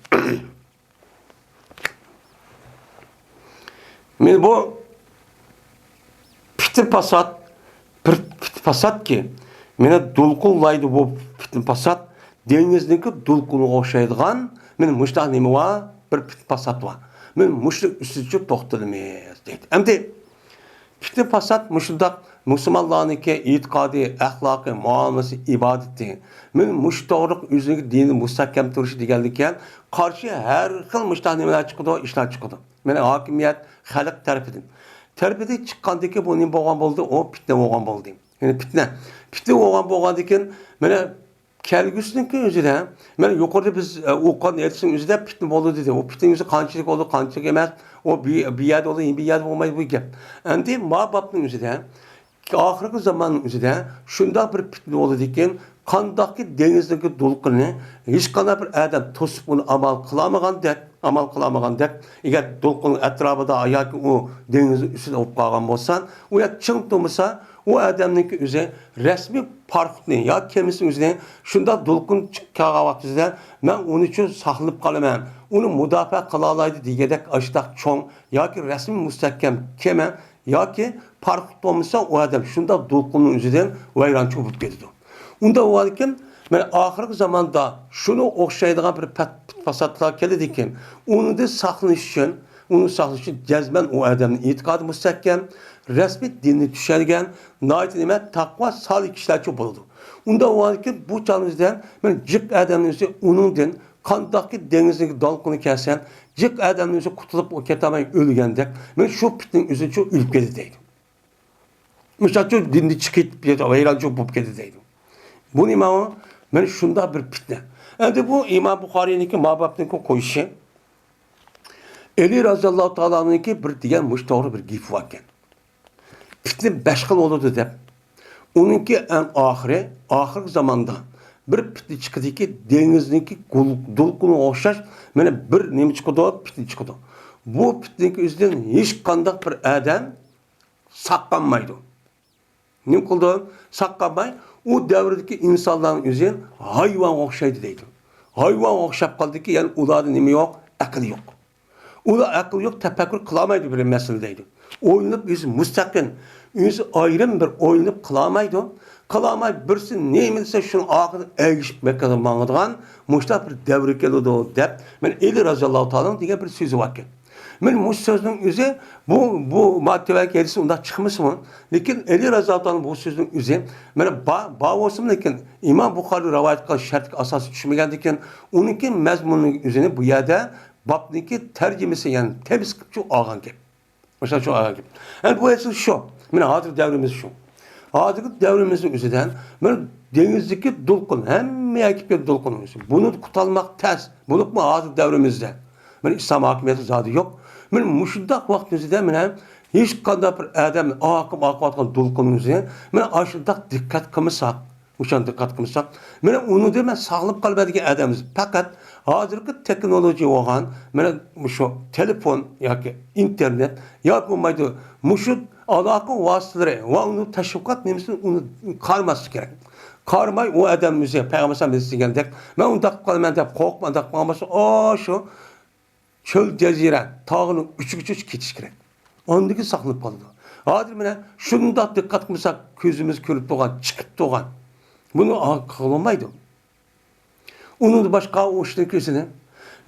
مانا بۇ پىتنە پاسات، بىر پىتنە پاساتكى، مانا دولقۇنلايدۇ بۇ پىتنە پاسات، دېڭىزنىڭكى دولقۇنىغا ئوخشايدىغان، مانا مۇشۇنداق نېمە بار، بىر پىتنە پاسات بار. مانا مۇشۇنىڭ ئۈستىدىچۇ توختىلىمىز دەيدۇ. ئەمدى پىتنە پاسات مۇشۇنداق مۇسۇلمانلارنىڭكى ئېتىقادى، ئەخلاقى، مۇئامىلىسى، ئىبادىتى، مانا مۇشۇ توغرىلىق ئۆزىنىڭكى دىنى مۇستەھكەم تۇرۇشى دېگەنلىككە قارشى ھەر خىل مۇشۇنداق نېمىلەر چىقىدۇ، ئىشلار چىقىدۇ. مانا ھاكىمىيەت خەلق تەرىپىدىن. تەرىپىدىن چىققاندىكى بۇ نېمە بولغان بولدى؟ ئۇ پىتنە بولغان بولدى. يەنى پىتنە. پىتنە بولغان بولغاندىن كېيىن مانا كەلگۈسىنىڭكى ئۆزىدە، مانا يۇقىرىدا بىز، ئە، ئوقۇغان ھەدىسنىڭ ئۆزىدە پىتنە بولدى دېدى. ئۇ پىتنىنىڭ ئۆزى قانچىلىك بولدى، قانچىلىك ئەمەس، ئۇ بۇ، بۇ يەردە بولدى، بۇ يەردە بولمايدۇ بۇ گەپ. ئەمدى ما بابنىڭ ئۆزىدە، ئاخىرقى زاماننىڭ ئۆزىدە شۇنداق بىر پىتنە بولىدىكەن، قانداقكى دېڭىزنىڭكى دولقۇنى ھېچقانداق بىر ئادەم توسۇپ ئۇنى ئامال قىلالمىغاندەك، ئامال قىلالمىغاندەك، ئەگەر دولقۇننىڭ ئەتراپىدا ياكى ئۇ دېڭىزنىڭ ئۈستىدە بولۇپ قالغان بولسا، ئۇ يەر چىڭ تۇرمىسا، ئۇ ئادەمنىڭكى ئۆزى رەسمىي پاراخوتنى يا كېمىسىنىڭ ئۆزىنى شۇنداق دولقۇن چىقىپ كەلگەن ۋاقتىدا، مەن ئۇنى چۈ ساقلىنىپ قالىمەن، ئۇنى مۇداپىئە قىلالايدۇ دېگەندەك ئاشتاق چوڭ ياكى رەسمىي مۇستەھكەم كېمە ياكى پاراخوت بولمىسا، ئۇ ئادەم شۇنداق دولقۇننىڭ ئۆزىدىن ۋەيرانچۇ بولۇپ كېتىدۇ. ئۇنداق بولغاندىكىن، مانا ئاخىرقى زاماندا شۇنىڭغا ئوخشايدىغان بىر پەت-، پاساتلار كېلىدىكەن، ئۇنىڭدىن ساقلىنىش ئۈچۈن، ئۇنى ساقلىنىش ئۈچۈن جەزمەن ئۇ ئادەمنىڭ ئېتىقادى مۇستەھكەم، رەسمىي دىننى چۈشەنگەن، ناھايىتى نېمە، تەقۋا سالىھ كىشىلەرچۇ بولىدۇ. ئۇنداق بولغاندىكىن بۇ چاغنىڭ ئۆزىدە، مانا جىق ئادەمنىڭ ئۆزى ئۇنىڭدىن قانداقكى دېڭىزنىڭ دولقۇنى كەلسە، جىق ئادەمنىڭ ئۆزى قۇتۇلۇپ كېتەلمەي ئۆلگەندەك، مانا شۇ پىتنىنىڭ ئۆزىچۇ ئۆلۈپ كېتىدۇ دەيدۇ. مىسال ئۈچۈن، دىندىن چىقىپ كېتىپ، ۋەيرانچۇ بولۇپ كېتىدۇ دەيدۇ. بۇ نېمە ئۇ؟ مانا شۇنداق بىر پىتنە. ئەمدى بۇ ئىمام بۇخارىينىڭكى ما بابنىڭكى قويۇشى، ئەلى رازىياللاھۇ تائالانىڭكى بىر دېگەن مۇشۇ توغرا بىر گېپى باركەن. پىتنە بەش خىل بولىدۇ دەپ. ئۇنىڭكى ئەڭ ئاخىرى، ئاخىرقى زاماندا بىر پىتنە چىقىدىكى، دېڭىزنىڭكى گۇل-، دولقۇنىغا ئوخشاش، مانا بىر نېمە چىقىدۇ، پىتنە چىقىدۇ. بۇ پىتنىنىڭكى ئۆزىدىن ھېچقانداق بىر ئادەم ساقلانمايدۇ. نېمە قىلىدۇ؟ ساقلانماي، ئۇ دەۋردىكى ئىنسانلارنىڭ ئۆزى ھايۋانغا ئوخشايدۇ دەيدۇ. ھايۋانغا ئوخشاپ قالدىكى، يەنى ئۇلاردا نېمە يوق؟ ئەقىل يوق. ئۇلار ئەقىل يوق، تەپەككۇر قىلالمايدۇ بىر مەسىلە دەيدۇ. ئويلىنىپ ئۆزى مۇستەقىل، ئۆزى ئايرىم بىر ئويلىنىپ قىلالمايدۇ. قىلالماي بىرسى نېمە دېسە شۇنىڭ ئارقىدىن ئەگىشىپ مەكەدە ماڭىدىغان مۇشۇنداق بىر دەۋر كېلىدۇ دەپ، مانا ئەلى رازىياللاھۇ تائالا دېگەن بىر سۆزى باركەن. مانا مۇشۇ سۆزنىڭ ئۆزى، بۇ، بۇ ما تۆۋەنكى ھەدىستە ئۇنداق چىقمىسىمۇ، لېكىن ئەلى رازىياللاھۇ تائالا بۇ سۆزنىڭ ئۆزى، مانا با-، بار بولسىمۇ، لېكىن ئىمام بۇخارىي رىۋايەت قىلغان شەرتكە ئاساسەن چۈشمىگەندىكىن، ئۇنىڭكى مەزمۇنىنىڭ ئۆزىنى بۇ يەردە بابنىڭكى تەرجىمىسى، يەنى تەمسىل قىلىپ شۇ ئالغان گەپ. مىسال شۇ ئالغان گەپ. ئەمدى بۇ ھەدىس شۇ. مانا ھازىرقى دەۋرىمىز شۇ. ھازىرقى دەۋرىمىزنىڭ ئۆزىدە مانا دېڭىزدىكى دولقۇن، ھەممە يەرگە كېلىپ كېلىدۇ دولقۇن. بۇنى قۇتۇلماق تەس. بولۇپمۇ ھازىرقى دەۋرىمىزدە مانا ئىسلام ھاكىمىيىتى زادى يوق. مانا مۇشۇنداق ۋاقىتنىڭ ئۆزىدە مانا ھېچقانداق بىر ئادەمنى ئاقىپ ئاقىۋاتقان دولقۇننىڭ ئۆزى مانا ئاشۇنداق دىققەت قىلمىساق، ئوشۇڭا دىققەت قىلمىساق، مانا ئۇنىڭدىن مەن ساقلىنىپ قالىمەن دېگەن ئادەممىز. پەقەت ھازىرقى تېخنولوگىيە بولغان مانا مۇشۇ تېلېفون ياكى ئىنتېرنېت ياكى بولمايدۇ مۇشۇ ئالاقە ۋاسىتىلىرى ۋە ئۇنىڭ تەشۋىقات نېمىسىنى ئۇنى قارىماسلىق كېرەك. قارىماي ئۇ ئادەم ئۆزى پەيغەمبەر ئەلەيھىسسالام دېگەندەك، مەن ئۇنداق قىلىمەن دەپ قورقۇپ ئانداق قىلغان بولسا، ئاشۇ چۆل جەزىرە، تاغنىڭ ئۇچىغىچە كېتىش كېرەك. ئاندىن كېيىن ساقلىنىپ قالىدۇ. ھازىر مانا شۇنداق دىققەت قىلمىساق، كۆزىمىز كۆرۈپ تۇرغان، چىقىپ تۇرغان. بۇنى قىلالمايدۇ. ئۇنىڭدىن باشقا ئۇ ئىشنىڭ كۆزىنى.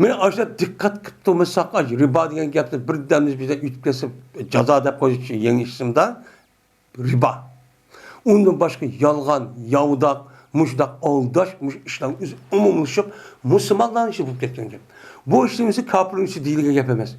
مانا ئاشۇنداق دىققەت قىلىپ تۇرمىساق، ئاش رىبا دېگەن گەپنى بىردەمدىن بىردەم ئۆتۈپ كەتسە، جازا دەپ قويۇش يېڭى ئىسىمدا. رىبا. ئۇندىن باشقا يالغان، ياۋىداق، مۇشۇنداق ئالداش، مۇشۇ ئىشلارنىڭ ئۆزى ئومۇملىشىپ، مۇسۇلمانلارنىڭ ئىشى بولۇپ كەتكەن گەپ. بۇ ئىشنىڭ ئۆزى كاپىرنىڭ ئىشى دېيىلگەن گەپ ئەمەس.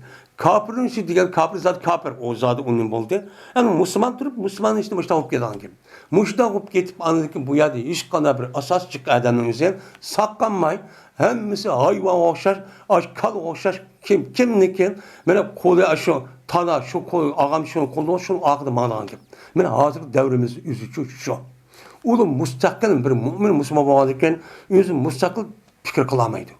كاپىرنىڭ ئىشى دېگەن كاپىر زادى كاپىر، ئۇ زادى ئۇنىڭ بولدى. ئەمما مۇسۇلمان تۇرۇپ، مۇسۇلماننىڭ ئىشىدا مۇشۇنداق بولۇپ كېتىدىغان گەپ. مۇشۇنداق بولۇپ كېتىپ، ئاندىن كېيىن بۇ يەردە ھېچقانداق بىر ئاساس جىق ئادەمنىڭ ئۆزى ساقلانماي، ھەممىسى ھايۋانغا ئوخشاش، ئاش كالىغا ئوخشاش، كىم، كىمنىكى، مانا قولى ئاشۇ تانا، شۇ قول، ئاغام شۇنى قولىغا، شۇنىڭ ئارقىدا ماڭىدىغان گەپ. مانا ھازىرقى دەۋرىمىز ئۆزىچۇ شۇ. ئۇلار مۇستەقىل بىر مۆمىن مۇسۇلمان بولغاندىن كېيىن ئۆزى مۇستەقىل پىكىر قىلالمايدۇ.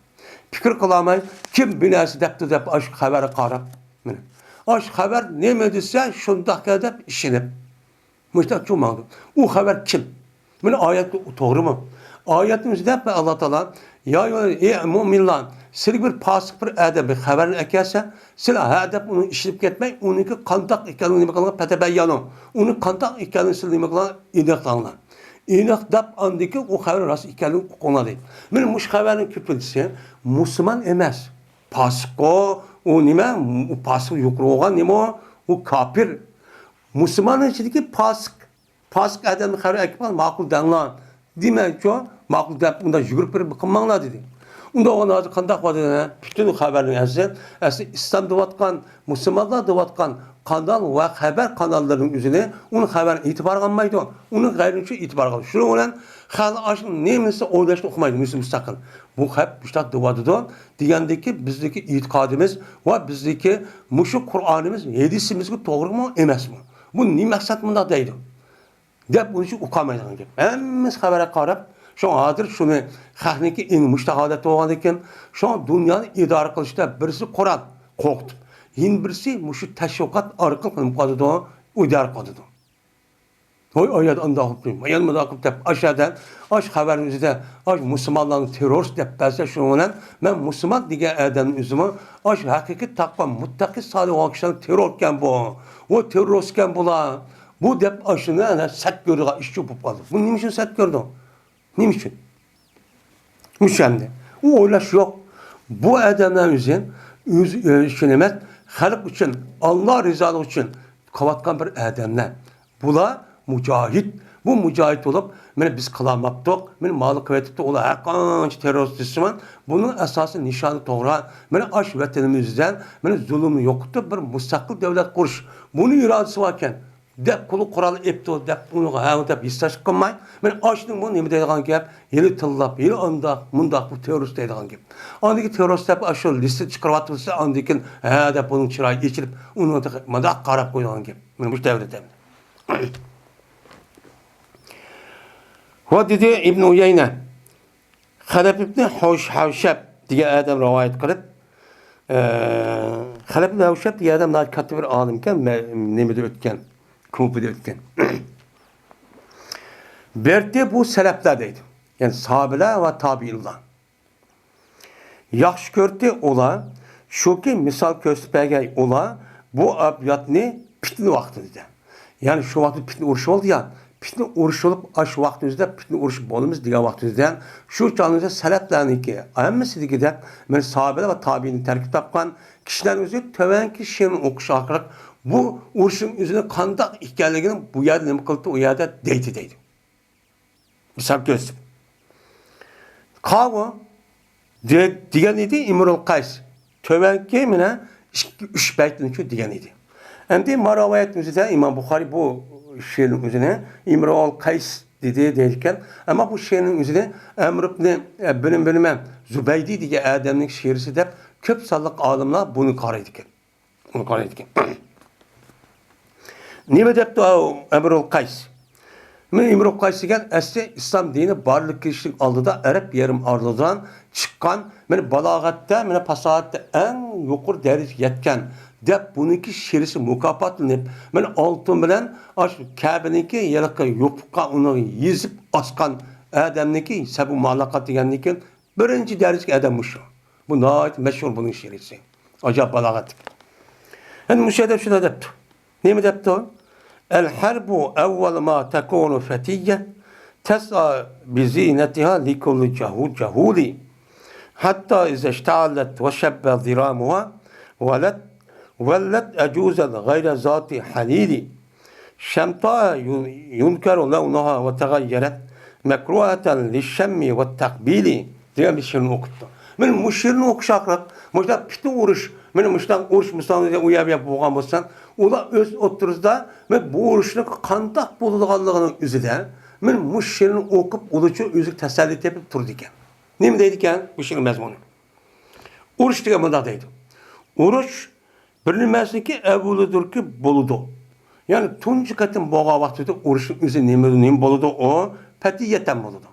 پىكىر قىلالماي، كىم بۇ نەرسە دەپتۇ دەپ ئاشۇ خەۋەرگە قاراپ، مانا ئاشۇ خەۋەر نېمە دېسە شۇنداق دەپ ئىشىنىپ، مۇشۇنداق چوڭ ماڭىدۇ. ئۇ خەۋەر كىم؟ مانا ئايەت توغرىمۇ؟ ئايەتنىڭ ئۆزىدە ئاللا تائالا، يا، يا، ئەي مۆمىنلار، سىلەرگە بىر پاسىق بىر ئادەم بىر خەۋەرنى ئەكەلسە، سىلەر ھە دەپ ئۇنى ئىشىنىپ كەتمەي، ئۇنىڭكى قانداق ئىكەنلىكىنى نېمە قىلىڭ، پەتەبەييەنۇ. ئۇنى قانداق ئىكەنلىكىنى سىلەر نېمە قىلىڭ، ئېنىقلاڭلار. ئېنىقلاپ ئاندىن كېيىن ئۇ خەۋەر راست ئىكەنلىكىنى ئۇقۇڭلار دەيدۇ. مانا مۇشۇ خەۋەرنىڭ كۆپىنچىسى مۇسۇلمان ئەمەس. پاسىققۇ، ئۇ نېمە؟ ئۇ پاسىق يۇقىرى بولغان نېمە ئۇ؟ ئۇ كاپىر. مۇسۇلماننىڭ ئىچىدىكى پاسىق، پاسىق ئادەمنى خەۋەر ئەكىپ ماقۇل دەڭلار. دېمەيچۇ، ماقۇل دەپ ئۇنداق يۈگۈرۈپ بېرىپ قىلماڭلار دېدى. ئۇنداق بولغاندا ھازىر قانداق بولدى؟ پۈتۈن خەۋەرنىڭ ئەسلى، ئەسلى ئىسلام دەۋاتقان، مۇسۇلمانلار دەۋاتقان قانال ۋە خەۋەر قاناللىرىنىڭ ئۆزىنى، ئۇنىڭ خەۋەرىنى ئېتىبارغا ئالمايدۇ. ئۇنىڭ غەيرىنى شۇ ئېتىبارغا ئالىدۇ. شۇنىڭ بىلەن خەلق ئاشۇ نېمىسى ئويلاشنى ئۇقمايدۇ، مۇسۇ مۇستەقىل. بۇ خەپ مۇشۇنداق دەۋاتىدۇ دېگەندىكى بىزدىكى ئېتىقادىمىز ۋە بىزدىكى مۇشۇ قۇرئانىمىز، ھەدىسىمىزگە توغرىمۇ ئەمەسمۇ؟ بۇ نېمە مەقسەت مۇنداق دەيدۇ؟ دەپ ئۇنى ئۇقالمايدىغان گەپ. ھەممىسى خەۋەرگە قاراپ، شۇڭا ھازىر شۇنى خەقنىڭكى ئېڭى مۇشۇنداق ھالەتتە بولغاندىكىن، شۇڭا دۇنيانى ئىدارە قىلىشتا بىرسى قورال، قورقۇتۇپ، يەنە بىرسى مۇشۇ تەشۋىقات ئارقىلىق نېمە قىلىدۇ، ئىدارە قىلىدۇ. ھوي، ئايەت ئانداق قىلىپ، مايان مۇنداق قىلىپ دەپ، ئاشۇ يەردە، ئاشۇ خەۋەرنىڭ ئۆزىدە، ئاشۇ مۇسۇلمانلارنى تېررورىست دەپ بەرسە، شۇنىڭ بىلەن مەن مۇسۇلمان دېگەن ئادەمنىڭ ئۆزىمۇ، ئاشۇ ھەقىقىي تەقۋا، مۇتتەقى، سالىھ بولغان كىشىلەرنى تېررور ئىكەن بۇ، ئۇ تېررورىست ئىكەن بۇلار، بۇ دەپ ئاشۇنى ئەنە سەت كۆرىدىغان ئىش شۇ بولۇپ قالدى. بۇ نېمە ئۈچۈن سەت كۆردۈڭ؟ نېمە ئۈچۈن؟ مۇشۇ ئەمدى. ئۇ ئويلاش يوق. بۇ ئادەملەر ئۆزى، ئۆزى ئۈچۈن ئەمەس، خەلق ئۈچۈن، ئاللا رىزالىقى ئۈچۈن قىلىۋاتقان بىر ئادەملەر. بۇلار مۇجاھىد. بۇ مۇجاھىد بولۇپ، مانا بىز قىلالماپتۇق، مانا ماۋۇلار قىلىۋېتىپتۇ، ئۇلار ھەر قانچە تېررورىست دېسىمۇ، بۇنىڭ ئاساسىي نىشانى توغرا. مانا ئاشۇ ۋەتىنىمىز ئۈزۈلگەن، مانا زۇلۇمنى يوقىتىپ، بىر مۇستەقىل دەۋلەت قۇرۇش. بۇنىڭ ئىرادىسى باركەن. دەپ قولى قورال ئېپتۇ دەپ ئۇنىڭغا ھەۋ دەپ ھېسداشلىق قىلماي، مانا ئاشۇنىڭ بۇ نېمە دەيدىغان گەپ، ھېلى تىللاپ، ھېلى ئانداق، مۇنداق، بۇ تېررورىست دەيدىغان گەپ. ئاندىكى تېررورىست دەپ ئاشۇ لىستە چىقىرىۋاتىمىز، ئاندىن كېيىن ھە دەپ ئۇنىڭ چىرايى ئېچىلىپ، ئۇنىڭ تېخى مۇنداق قاراپ قويىدىغان گەپ. مانا مۇشۇ دەۋردە. ۋە دېدى ئىبن ئۇيەينە. خەلەپ ئىبنى ھەۋش-، ھەۋشەب دېگەن ئادەم رىۋايەت قىلىپ، ئە، خەلەپ ئىبنى ھەۋشەب دېگەن ئادەم ناھايىتى كاتتا بىر ئالىمكەن، مە-، نېمىدە ئۆتكەن، كۇفىدا ئۆتكەن. بەردى بۇ سەلەپلەر دەيدۇ. يەنى ساھابىلەر ۋە تابىئىنلار. ياخشى كۆردى ئۇلار، شۇكى مىسال كۆرسىتىپ بەرگەي ئۇلار بۇ ئابياتنى پىتنە ۋاقتىدا. يەنى شۇ ۋاقىتتا پىتنە ئۇرۇشى بولدى يا، پىتنە ئۇرۇشى بولۇپ، ئاشۇ ۋاقىتىمىزدا پىتنە ئۇرۇشى بولىمىز دېگەن ۋاقتىمىزدا، شۇ چاغىمىزدا سەلەپلەرنىڭكى ھەممىسى دېگۈدەك، مانا ساھابىلەر ۋە تابىئىننى تەركىب تاپقان كىشىلەرنىڭ ئۆزى تۆۋەنكى شېئىرنى ئوقۇش ئارقىلىق بۇ ئۇرۇشنىڭ ئۆزىنىڭ قانداق ئىكەنلىكىنى بۇ يەردە نېمە قىلدى، ئۇ يەردە دەيدۇ، دەيدۇ. مىسال كۆرسىتىپ. قاۋۇ دېگەن ئىدى ئىمرۇل قەيس. تۆۋەنكى مانا ئىككى، ئۈچ بەيتنىچۇ دېگەن ئىدى. ئەمدى ما رىۋايەتنىڭ ئۆزىدە ئىمام بۇخارىي بۇ شېئىرنىڭ ئۆزىنى ئىمرۇئۇل قەيس دېدى دەيدىكەن. ئەمما بۇ شېئىرنىڭ ئۆزىنى ئەمر ئىبنى، ئە، بىلىم بىلىمەن، زۇبەيدى دېگەن ئادەمنىڭ شېئىرى دەپ كۆپ سانلىق ئالىملار بۇنى قارايدىكەن. بۇنى قارايدىكەن. نېمە دەپتۇ ئەمرۇل قەيس؟ مەن ئىمرۇل قەيس دېگەن ئەسلى ئىسلام دىنى بارلىققا كېلىشلىك ئالدىدا ئەرەب يېرىم ئارىلىدىن چىققان، مەن بالاغەتتە، مەن پاساھەتتە ئەڭ يۇقىرى دەرىجىگە يەتكەن دەپ بۇنىڭكى شېئىرىسى مۇكاپاتلىنىپ، مەن ئالتۇن بىلەن ئاشۇ كەبىنىڭكى ھېلىقى يوپۇققا ئۇنى يېزىپ ئاسقان ئادەمنىڭكى سەبۇ مۇئەللەقات دېگەندىكىن بىرىنچى دەرىجىلىك ئادەم مۇشۇ. بۇ ناھايىتى مەشھۇر بۇنىڭ شېئىرىسى. ئاجايىپ بالاغەتلىك. ئەنە مۇشۇ يەردە شۇنداق دەپتۇ. نېمە دەپتۇ؟ الحرب أول ما تكون فتية تسعى بزينتها لكل جهو-، جهول. حتى إذا اشتعلت وشب ضرامها ولت، ولت عجوزا غير ذات حليل. شمتاء ينكر لونها وتغيرت مكروهة للشم والتقبيل دېگەن بىر شېئىرنى ئوقۇپتۇ. مەن مۇشۇ شېئىرنى ئوقۇش ئارقىلىق مۇشۇنداق پۈتۈن ئۇرۇش، مانا مۇشۇنداق ئۇرۇش مىسالى ئۇ يەر بۇ يەر بولغان بولسا، ئۇلار ئۆز ئوتتۇرىسىدا مەن بۇ ئۇرۇشنىڭ قانداق بولىدىغانلىقىنىڭ ئۆزىدە مەن مۇشۇ شېئىرنى ئوقۇپ ئۇلارچۇ ئۆزىگە تەسەللى تېپىپ تۇرىدىكەن. نېمە دەيدىكەن بۇ شېئىرنىڭ مەزمۇنى؟ ئۇرۇش دېگەن مۇنداق دەيدۇ. ئۇرۇش بىر نېمىسىنىڭكى ئەۋۋىلىدۇركى بولىدۇ. يەنى تۇنجى قېتىم بولغان ۋاقتىدا ئۇرۇشنىڭ ئۆزى نېمە، نېمە بولىدۇ؟ ئۇ پەتىيەتەن بولىدۇ.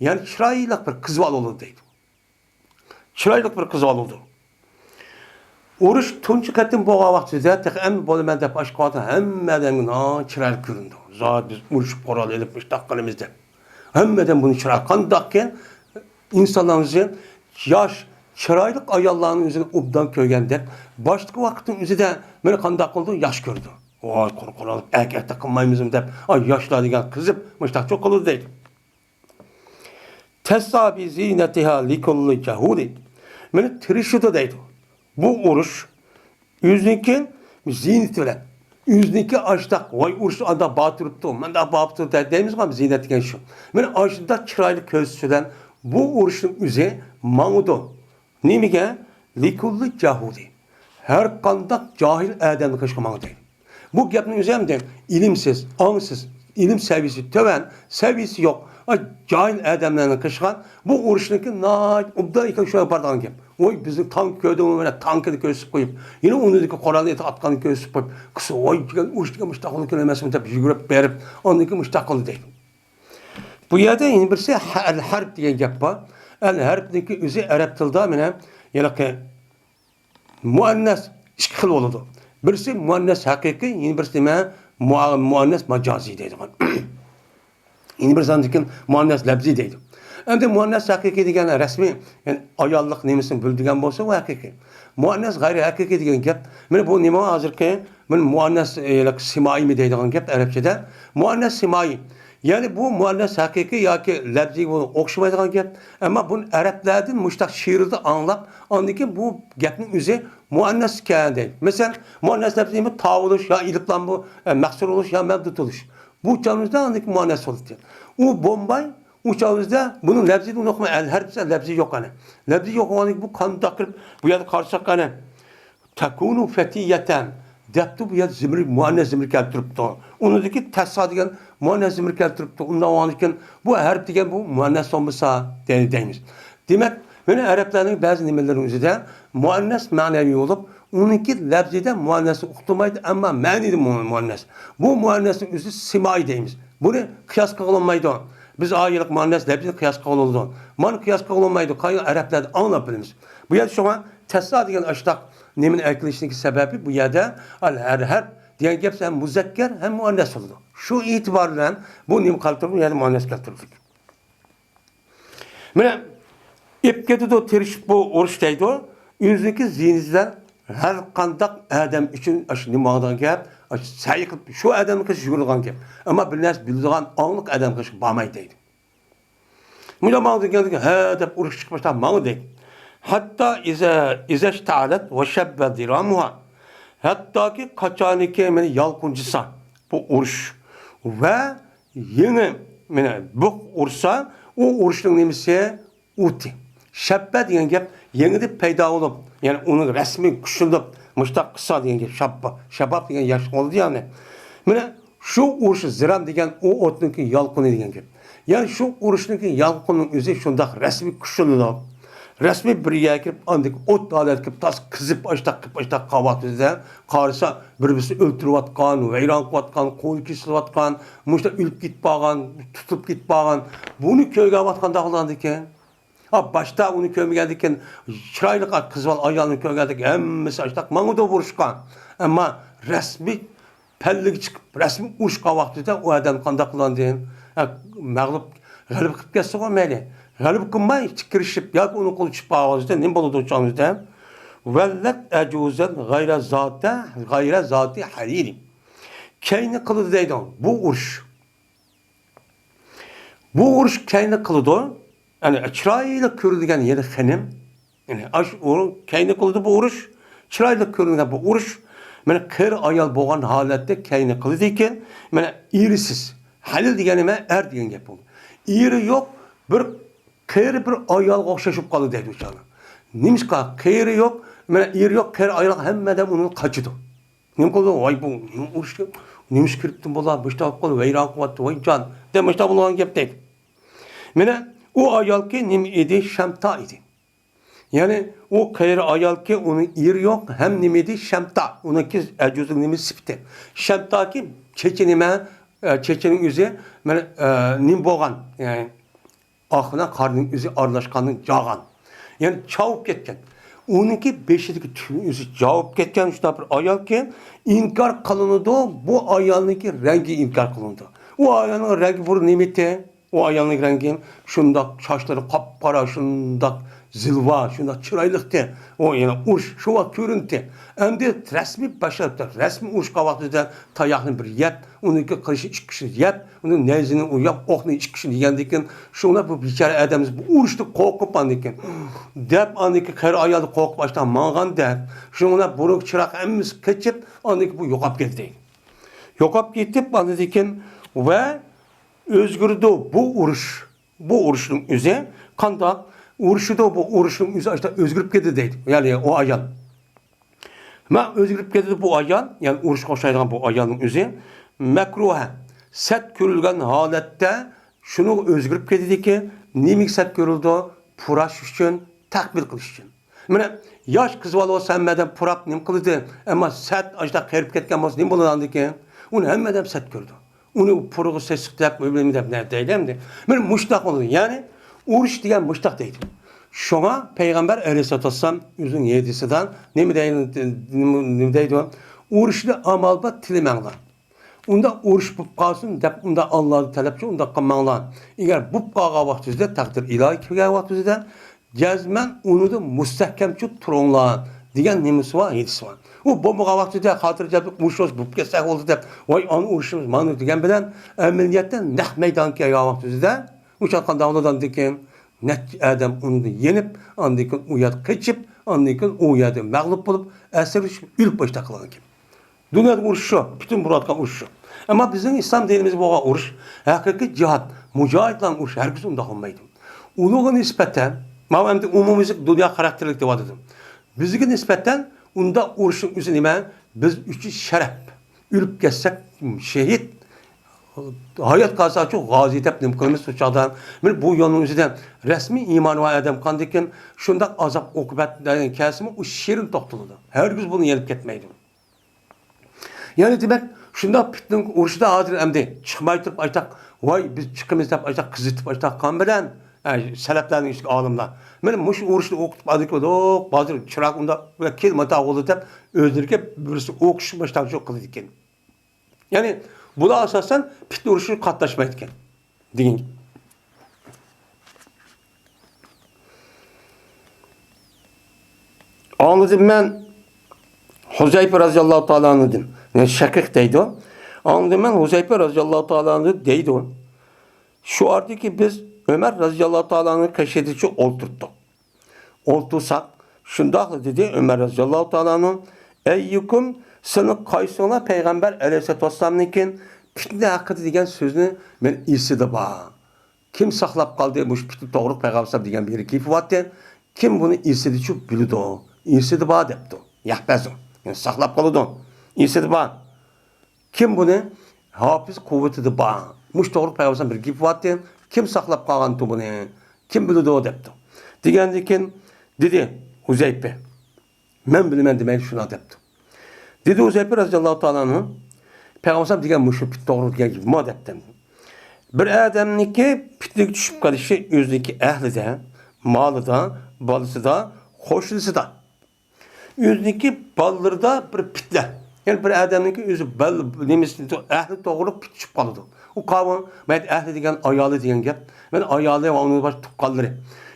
يەنى چىرايلىق بىر قىز بالا بولىدۇ دەيدۇ. چىرايلىق بىر قىز بالا بولىدۇ. ئۇرۇش تۇنجى قېتىم بولغان ۋاقتىدا تېخى ئەمدى بولىمەن دەپ ئاشقا ھەممە ئادەمگە ناھايىتى چىرايلىق كۆرۈنىدۇ. زادى بىز ئۇرۇشۇپ قورال ئېلىپ مۇشۇنداق قىلىمىز دەپ. ھەممە ئادەم بۇنى چىرايلىق. قانداقكەن؟ ئىنسانلارنىڭ ئۆزى ياش، چىرايلىق ئاياللارنىڭ ئۆزىنى ئوبدان كۆرگەندەك، باشقا ۋاقىتنىڭ ئۆزىدە مېنى قانداق قىلىدۇ؟ ياخشى كۆرىدۇ. ۋاي، قۇر-، قورال ئەركەكتە قىلمايمىزمۇ دەپ، ئاي، ياشلار دېگەن قىزىپ مۇشۇنداق چوق قىلىدۇ دەيدۇ. تەسسا بىزىنەتىھا لىكۇللى جەھۇلى. مېنى تىرىشىدۇ دەيدۇ. بۇ ئۇرۇش ئۆزىنىڭكى زىينىتى بىلەن، ئۆزىنىڭكى ئاشتاق، ۋاي ئۇرۇش ئاندا بار تۇرۇپتۇ، ماندا بار تۇرۇپتۇ دەيمىزغۇ، زىينەت دېگەن شۇ. مېنى ئاشۇنداق چىرايلىق كۆرسىتىش بىلەن بۇ ئۇرۇشنىڭ ئۆزى ماڭىدۇ. نېمىگە؟ لىكۇللى جەھۇلى. ھەر قانداق جاھىل ئادەمنى قىلىشقا ماڭىدۇ. بۇ گەپنىڭ ئۆزى ئەمدى ئىلىمسىز، ئاڭسىز، ئىلىم سەۋىيىسى تۆۋەن، سەۋىيىسى يوق، ئا، جاھىل ئادەملەرنى قىلىشقان بۇ ئۇرۇشنىڭكى ناھايىتى ئوبدان ئىكەن، شۇ بارىدىغان گەپ. ۋوي، بىزنىڭ تانك كۆردۈڭمۇ، مانا تانكىنى كۆرسىتىپ قويۇپ، يەنە ئۇنىڭدىكى قورالنى ئاتقاننى كۆرسىتىپ قويۇپ، قىسا، ۋوي، دېگەن ئۇرۇش دېگەن مۇشۇنداق بولىدىكەن ئەمەسمۇ دەپ يۈگۈرۈپ بېرىپ، ئاندىن كېيىن مۇشۇنداق قىلدى دەيدۇ. بۇ يەردە يەنە بىرسى ھە-، ئەل ھەرب دېگەن گەپ بار. ئەل ھەربنىڭكى ئۆزى ئەرەب تىلىدا مانا ھېلىقى مۇئەننەس ئىككى خىل بولىدۇ. بىرسى مۇئەننەس ھەقىقىي، يەنە بىرسى نېمە؟ مۇئا-، مۇئەننەس ماجازىي دەيدىغان. يەنە بىر ساندىكىن مۇئەننەس لەپزىي دەيدۇ. ئەمدى مۇئەننەس ھەقىقىي دېگەن رەسمىي، يەنى ئاياللىق نېمىسىنى بىلدۈرگەن بولسا، ئۇ ھەقىقىي. مۇئەننەس غەيرىي ھەقىقىي دېگەن گەپ، مانا بۇ نېمە ھازىرقى، مانا مۇئەننەس، ئە، سىمائىيمۇ دەيدىغان گەپ ئەرەبچىدە. مۇئەننەس سىمائىي. يەنى بۇ مۇئەننەس ھەقىقىي ياكى لەپزىي بولۇپ ئوخشىمايدىغان گەپ. ئەمما بۇنى ئەرەبلەردىن مۇشۇنداق شېئىردا ئاڭلاپ، ئاندىن كېيىن بۇ گەپنىڭ ئۆزى مۇئەننەس ئىكەن دەيدۇ. مەسىلەن، مۇئەننەس لەپزى نېمە؟ تاۋۇلۇش يا ئېلىپلام بۇ، ئە، مەقسۇر بولۇش يا مەمدۇت بولۇش. بۇ چاغىمىزدا ئاندىن كېيىن مۇئەننەس بولىدۇ. ئۇ بولماي، ئۇ چاغىمىزدا بۇنىڭ لەپزىنى ئۇنۇقماي، ئەل ھەرپ دېسە لەپزى يوق ئەنە. لەپزى يوق بولغاندىن كېيىن بۇ قانداق قىلىپ بۇ يەردە قارىساق ئەنە. تەكۇنۇ فەتىيەتەن دەپتۇ، بۇ يەردە زىمىر، مۇئەننەس زىمىر كەلتۈرۈپتۇ. ئۇنىڭدىكى تەسسا دېگەن مۇئەننەس زىمىر كەلتۈرۈپتۇ. ئۇنداق بولغاندىكىن بۇ ھەرپ دېگەن بۇ مۇئەننەس بولمىسا دەي-، دەيمىز. دېمەك، مانا ئەرەبلەرنىڭ بەزى نېمىلىرىنىڭ ئۆزىدە مۇئەننەس مەنەۋى بولۇپ، ئۇنىڭكى لەپزىدە مۇئەننەسنى ئۇقتۇرمايدۇ، ئەمما مەنىدە مۇ-، مۇئەننەس. بۇ مۇئەننەسنىڭ ئۆزى سىمائىي دەيمىز. بۇنى قىياس قىلغىلى بولمايدۇ. بىز ئاياللىق مۇئەننەس لەپزىنى قىياس قىلغىلى بولىدۇ. مانا قىياس قىلغىلى بولمايدۇ. قايىل ئەرەبلەردە ئاڭلاپ بىلىمىز. بۇ يەردە شۇڭا تەسسا دېگەن ئاشتاق نېمىنى ئەكېلىشنىڭكى سەۋەبى بۇ يەردە ئەل ھەر ھەرپ دېگەن گەپ ھەم مۇزەككەر ھەم مۇئەننەس بولىدۇ. شۇ ئېتىبار بىلەن بۇ نېمە قالدۇرۇپ بۇ يەردە مۇئەننەس كەلتۈردۇق. مانا ئېپ كېتىدۇ، تىرىشىپ بۇ ئۇرۇش دەيدۇ. ئۆزىنىڭكى زىينىتى بىلەن ھەر قانداق ئادەم ئۈچۈن ئاشۇ نېمە بولىدىغان گەپ، ئاشۇ سەي قىلىپ شۇ ئادەمگە يۈگۈرىدىغان گەپ. ئەمما بىر نەرسە بىلىدىغان ئاڭلىق ئادەمگە بارمايدۇ دەيدۇ. مۇنداق ماڭدى دېگەندىكىن، ھە دەپ ئۇرۇش چىقىپ باشلاپ ماڭدى. ھەتتا ئىزە، ئىزەشتەئەلەت ۋە شەببە زىرامۇھا. ھەتتاكى قاچانكى مانا يالقۇنجىسا بۇ ئۇرۇش ۋە يېڭى مانا بۇق ئۇرسا، ئۇ ئۇرۇشنىڭ نېمىسى؟ ئوتى. شەببە دېگەن گەپ يېڭىدىن پەيدا بولۇپ، يەنى ئۇنىڭ رەسمىي كۈچلىنىپ، مۇشتاق قىلسا دېگەن گەپ، شاباب، شاباب دېگەن ياش بولدى يەنى. مىنە شۇ ئۇرۇش زىرام دېگەن ئۇ ئوتنىڭكى يالقۇنى دېگەن گەپ. يەنى شۇ ئۇرۇشنىڭكى يالقۇنىنىڭ ئۆزى شۇنداق رەسمىي كۈچلىنىدۇ. رەسمىي بىر يەرگە كىرىپ، ئاندىكى ئوت ھالەتكە كىرىپ، تاس قىزىپ، ئاشتاق قىپ، ئاشتاق قاۋاقتىدا قارىسا، بىر-بىرسىنى ئۆلتۈرۈۋاتقان، ۋەيران قىلىۋاتقان، قولى كېسىلىۋاتقان، مۇشۇنداق ئۆلۈپ كېتىپ قالغان، تۇتۇپ كېتىپ قالغان. بۇنى كۆرگەنۋاتقاندا قىلغاندىكىن، ھا، باشتا ئۇنى كۆرمىگەندىكىن، چىرايلىق قىز بالا ئايالنى كۆرگەندىكىن ھەممىسى ئاشتاق ماڭىدۇ ئۇرۇشقا. ئەمما رەسمىي پەللىگە چىقىپ، رەسمىي ئۇرۇشقان ۋاقتىدا ئۇ ئادەم قانداق قىلغاندىن، ھە، مەغلۇپ، غەلىبە قىلىپ كەتسىغۇ مەيلى. غەلىبە قىلماي، تىككىرىشىپ ياكى ئۇنىڭ قولى چۈشۈپ قالغان ۋاقتىدا نېمە بولىدۇ چاغىمىزدا؟ ۋەللەت ئەجۇزەن غەيرە زاتە، غەيرە زاتى ھەلىلى. كەينى قىلىدۇ دەيدۇ بۇ ئۇرۇش. بۇ ئۇرۇش كەينى قىلىدۇ. يەنى چىرايلىق كۆرۈنگەن يەنە خېنىم. يەنى ئاش ئۇ كەينى قىلىدۇ بۇ ئۇرۇش. چىرايلىق كۆرۈنگەن بۇ ئۇرۇش. مانا قېرى ئايال بولغان ھالەتتە كەينى قىلىدىكەن. مانا ئېرىسىز. ھەلىل دېگەن نېمە؟ ئەر دېگەن گەپ بولدى. ئېرى يوق بىر قېرى بىر ئايالغا ئوخشاش بولۇپ قالدى دەيدۇ ئۇ چاغدا. نېمىشقا؟ قېرى يوق، مانا ئېرى يوق قېرى ئايال ھەممە ئادەم ئۇنىڭدىن قاچىدۇ. نېمە قىلدى؟ ۋاي، بۇ نېمە ئۇرۇشتى؟ نېمە ئىش كىرىپتۇ بۇلار؟ مۇشۇنداق قىلىپ قويۇپ ۋەيران قىلىۋەتتى، ۋاي جان، دەپ مۇشۇنداق بولغان گەپ دەيدۇ. مانا ئۇ ئايالكى نېمە ئىدى؟ شەمتا ئىدى. يەنى ئۇ قېرى ئايالكى ئۇنىڭ ئېرى يوق، ھەم نېمە ئىدى؟ شەمتا. ئۇنىڭكى ئەجۇزنىڭ نېمە سۈپىتى؟ شەمتاكى چېچى نېمە؟ ئە، چېچىنىڭ ئۆزى مانا، ئە، نېمە بولغان؟ يەنى ئاق بىلەن قارىنىڭ ئۆزى ئارىلاشقاندىن جاغان. يەنى چاۋۇپ كەتكەن. ئۇنىڭكى بېشىدىكى تۈكنىڭ ئۆزى چاۋۇپ كەتكەن شۇنداق بىر ئايالكى، ئىنكار قىلىنىدۇ بۇ ئايالنىڭكى رەڭگى ئىنكار قىلىنىدۇ. ئۇ ئايالنىڭ رەڭگى بۇرۇن نېمىتى؟ ئۇ ئايالنىڭ رەڭگى شۇنداق چاچلىرى قاپقارا، شۇنداق زىلۋا، شۇنداق چىرايلىقتى. ئۇ يەنە ئۇرۇش شۇ ۋاقىت كۆرۈندى. ئەمدى رەسمىي باشلاپتۇ. رەسمىي ئۇرۇشقان ۋاقتىدا تاياقنى بىر يەپ، ئۇنىڭكى قىلىچنى ئىككى كىشى يەپ، ئۇنىڭ نەيزىنى ئۇ يەپ، ئوقنى ئىككى كىشى يېگەندىكىن، شۇڭا بۇ بىچارە ئادەممىز بۇ ئۇرۇشتىن قورقۇپ ئاندىكىن دەپ، ئاندىكى قېرى ئايالدا قورقۇپ ئاشتاق ماڭغان دەپ، شۇڭا بۇرۇنقى چىراغ ھەممىسى قېچىپ، ئاندىكى بۇ يوقاپ كەتتى. يوقاپ كېتىپ ئاندىكىن ۋە ئۆزگىرىدۇ بۇ ئۇرۇش. بۇ ئۇرۇشنىڭ ئۆزى قانداق ئۇرۇشىدۇ؟ بۇ ئۇرۇشنىڭ ئۆزى ئاشتا ئۆزگىرىپ كېتىدۇ دەيدۇ. يەنى ئۇ ئايال. مە ئۆزگىرىپ كېتىدۇ بۇ ئايال. يەنى ئۇرۇشقا ئوخشايدىغان بۇ ئايالنىڭ ئۆزى. مەكرۇھە. سەت كۆرۈلگەن ھالەتتە شۇنىڭغا ئۆزگىرىپ كېتىدىكى. نېمىگە سەت كۆرۈلىدۇ؟ پۇراش ئۈچۈن، تەقبىل قىلىش ئۈچۈن. مانا ياش قىز بالا بولسا ھەممە ئادەم پۇراپ نېمە قىلىدۇ؟ ئەمما سەت ئاشتا قېرىپ كەتكەن بولسا نېمە بولىدۇ ئاندىن كېيىن؟ ئۇنى ھەممە ئادەم سەت كۆرىدۇ. ئۇنى پۇرىغا سېسىق دەپ، نېمە دەپ، نە دەيدۇ ئەمدى. مانا مۇشتاق بولىدۇ. يەنى ئۇرۇش دېگەن مۇشتاق دەيدۇ. شۇڭا پەيغەمبەر ئەلەيھىسسالاتۇ ۋەسسالام ئۆزىنىڭ ھەدىسىدە نېمە دەيدۇ؟ نېمە، نېمە دەيدۇ؟ ئۇرۇشنى ئامال بار تىلىمەڭلار. ئۇنداق ئۇرۇش بولۇپ قالسۇن دەپ، ئۇنداق ئاللادىن تەلەپچى ئۇنداق قىلماڭلار. ئەگەر بولۇپ قالغان ۋاقتىڭىزدا، تەقدىر ئىلاھىي كەلگەن ۋاقتىڭىزدا جەزمەن ئۇنىڭدا مۇستەھكەمچە تۇرۇڭلار دېگەن نېمىسى بار، ھەدىسى بار. ئۇ بولمىغان ۋاقتىدا خاتىرجەملىك ئۇرۇش بولۇپ كەتسە بولدى دەپ، ۋاي ئانا ئۇرۇشىمىز مانا دېگەن بىلەن ئەمەلىيەتتە نەق مەيدانغا كەلگەن ۋاقتىڭىزدا ئۇ چاغ قانداق بولىدۇ ئاندىن كېيىن؟ نەچچە ئادەم ئۇنىڭدىن يېنىپ، ئاندىن كېيىن ئۇ يەردە قېچىپ، ئاندىن كېيىن ئۇ يەردە مەغلۇپ بولۇپ، ئەسىرلىشىپ، ئۆلۈپ باشلاپ قالغان گەپ. دۇنيادا ئۇرۇش شۇ، پۈتۈن بولۇۋاتقان ئۇرۇش شۇ. ئەمما بىزنىڭ ئىسلام دىنىمىزدا بولغان ئۇرۇش، ھەقىقىي جىھاد، مۇجاھىدلارنىڭ ئۇرۇشى ھەرگىز ئۇنداق بولمايدۇ. ئۇنىڭغا نىسبەتەن، ماۋۇ ئەمدى ئومۇميۈزلۈك دۇنيا خاراكتېرلىك دەۋاتىدۇ. بىزگە نىسبەتەن ئۇنداق ئۇرۇشنىڭ ئۆزى نېمە؟ بىز ئۈچۈن شەرەپ. ئۆلۈپ كەتسەك شېھىت، ھايات قالساچۇ غازى دەپ نېمە قىلىمىز شۇ چاغدا؟ مانا بۇ يولنىڭ ئۆزىدە رەسمىي ئىمانى بار ئادەم قاندىكىن شۇنداق ئازاب ئوقۇبەت كەلسىمۇ ئۇ شېرىن توختىلىدۇ. ھەرگىز بۇنى يېنىپ كەتمەيدۇ. يەنى دېمەك، شۇنداق پىتنە ئۇرۇشىدا ھازىر ئەمدى چىقماي تۇرۇپ ئاشتاق، ۋاي، بىز چىقىمىز دەپ ئاشتاق قىزىتىپ ئاشتاق قىلغان بىلەن، ئە، سەلەپلەرنىڭ ئىچىدىكى ئالىملار، مانا مۇشۇ ئۇرۇشنى ئوقۇتۇپ ئاندىكى، ھازىر چىراغ ئۇنداق كېلمىتاغۇلى دەپ ئۆزلىرىگە بىرسى ئوقۇش باشلامچىلىق قىلىدىكەن. يەنى بۇلار ئاساسەن پىتنە ئۇرۇشىغا قاتناشمايدىكەن دېگەن گەپ. ئاڭلىدىم مەن ھۇزەيپە رازىياللاھۇ تائالا ئەنھۇدىن. يەنى شەقىق دەيدۇ. ئاڭلىدىم مەن ھۇزەيپە رازىياللاھۇ تائالا ئەنھۇ دەيدۇ. شۇ ئاردىكى بىز ئۆمەر رازىياللاھۇ تائالا ئەنھۇنىڭ قېشىدىچۇ ئولتۇرتتۇق. ئولتۇرساق، شۇنداقلا دېدى ئۆمەر رازىياللاھۇ تائالا ئەنھۇ، ئەييۇكۇم، سىلەر قايسىڭلار پەيغەمبەر ئەلەيھىسسالاتۇ ۋەسسالامنىڭكى پىتنە ھەققىدە دېگەن سۆزنى مەن ئېسىدە بار. كىم ساقلاپ قالدى مۇشۇ پىتنە توغرۇلۇق پەيغەمبەر دېگەن بىر گېپى بارتى. كىم بۇنى ئېسىدىچۇ بىلىدۇ. ئېسىدە بار دەپتۇ. يەھپەزۇ. يەنى ساقلاپ قالىدۇ. ئېسىدە بار. كىم بۇنى؟ ھاپىز قۇۋۋىتىدە بار. مۇشۇ توغرىلىق پەيغەمبەر بىر گېپى بار ئىدى. كىم ساقلاپ قالغانتۇ بۇنى؟ كىم بىلىدۇ دەپتۇ. دېگەندىن كېيىن دېدى ھۇزەيپە. مەن بىلىمەن دېمەيلى شۇنداق دەپتۇ. دېدى ھۇزەيپە رەزىياللاھۇ تائالا ئەنھۇ، پەيغەمبەر دېگەن مۇشۇ پىت توغرىلىق دېگەن گېپىمۇ دەپتۇ. بىر ئادەمنىڭكى پىتنىگە چۈشۈپ قېلىشى ئۆزىنىڭكى ئەھلىدە، مالىدا، بالىسىدا، قوشنىسىدا. ئۆزىنىڭكى بالىلىرىدا بىر پىتنە. يەنى بىر ئادەمنىڭكى ئۆزى بال-، نېمىسى، ئەھلى توغرىلىق پىت چۈشۈپ قالىدۇ. ئۇ قاۋۇ، مەيلى ئەھلى دېگەن ئايالى دېگەن گەپ. مەيلى ئايالى ۋە ئۇنىڭ باشقا تۇغقانلىرى.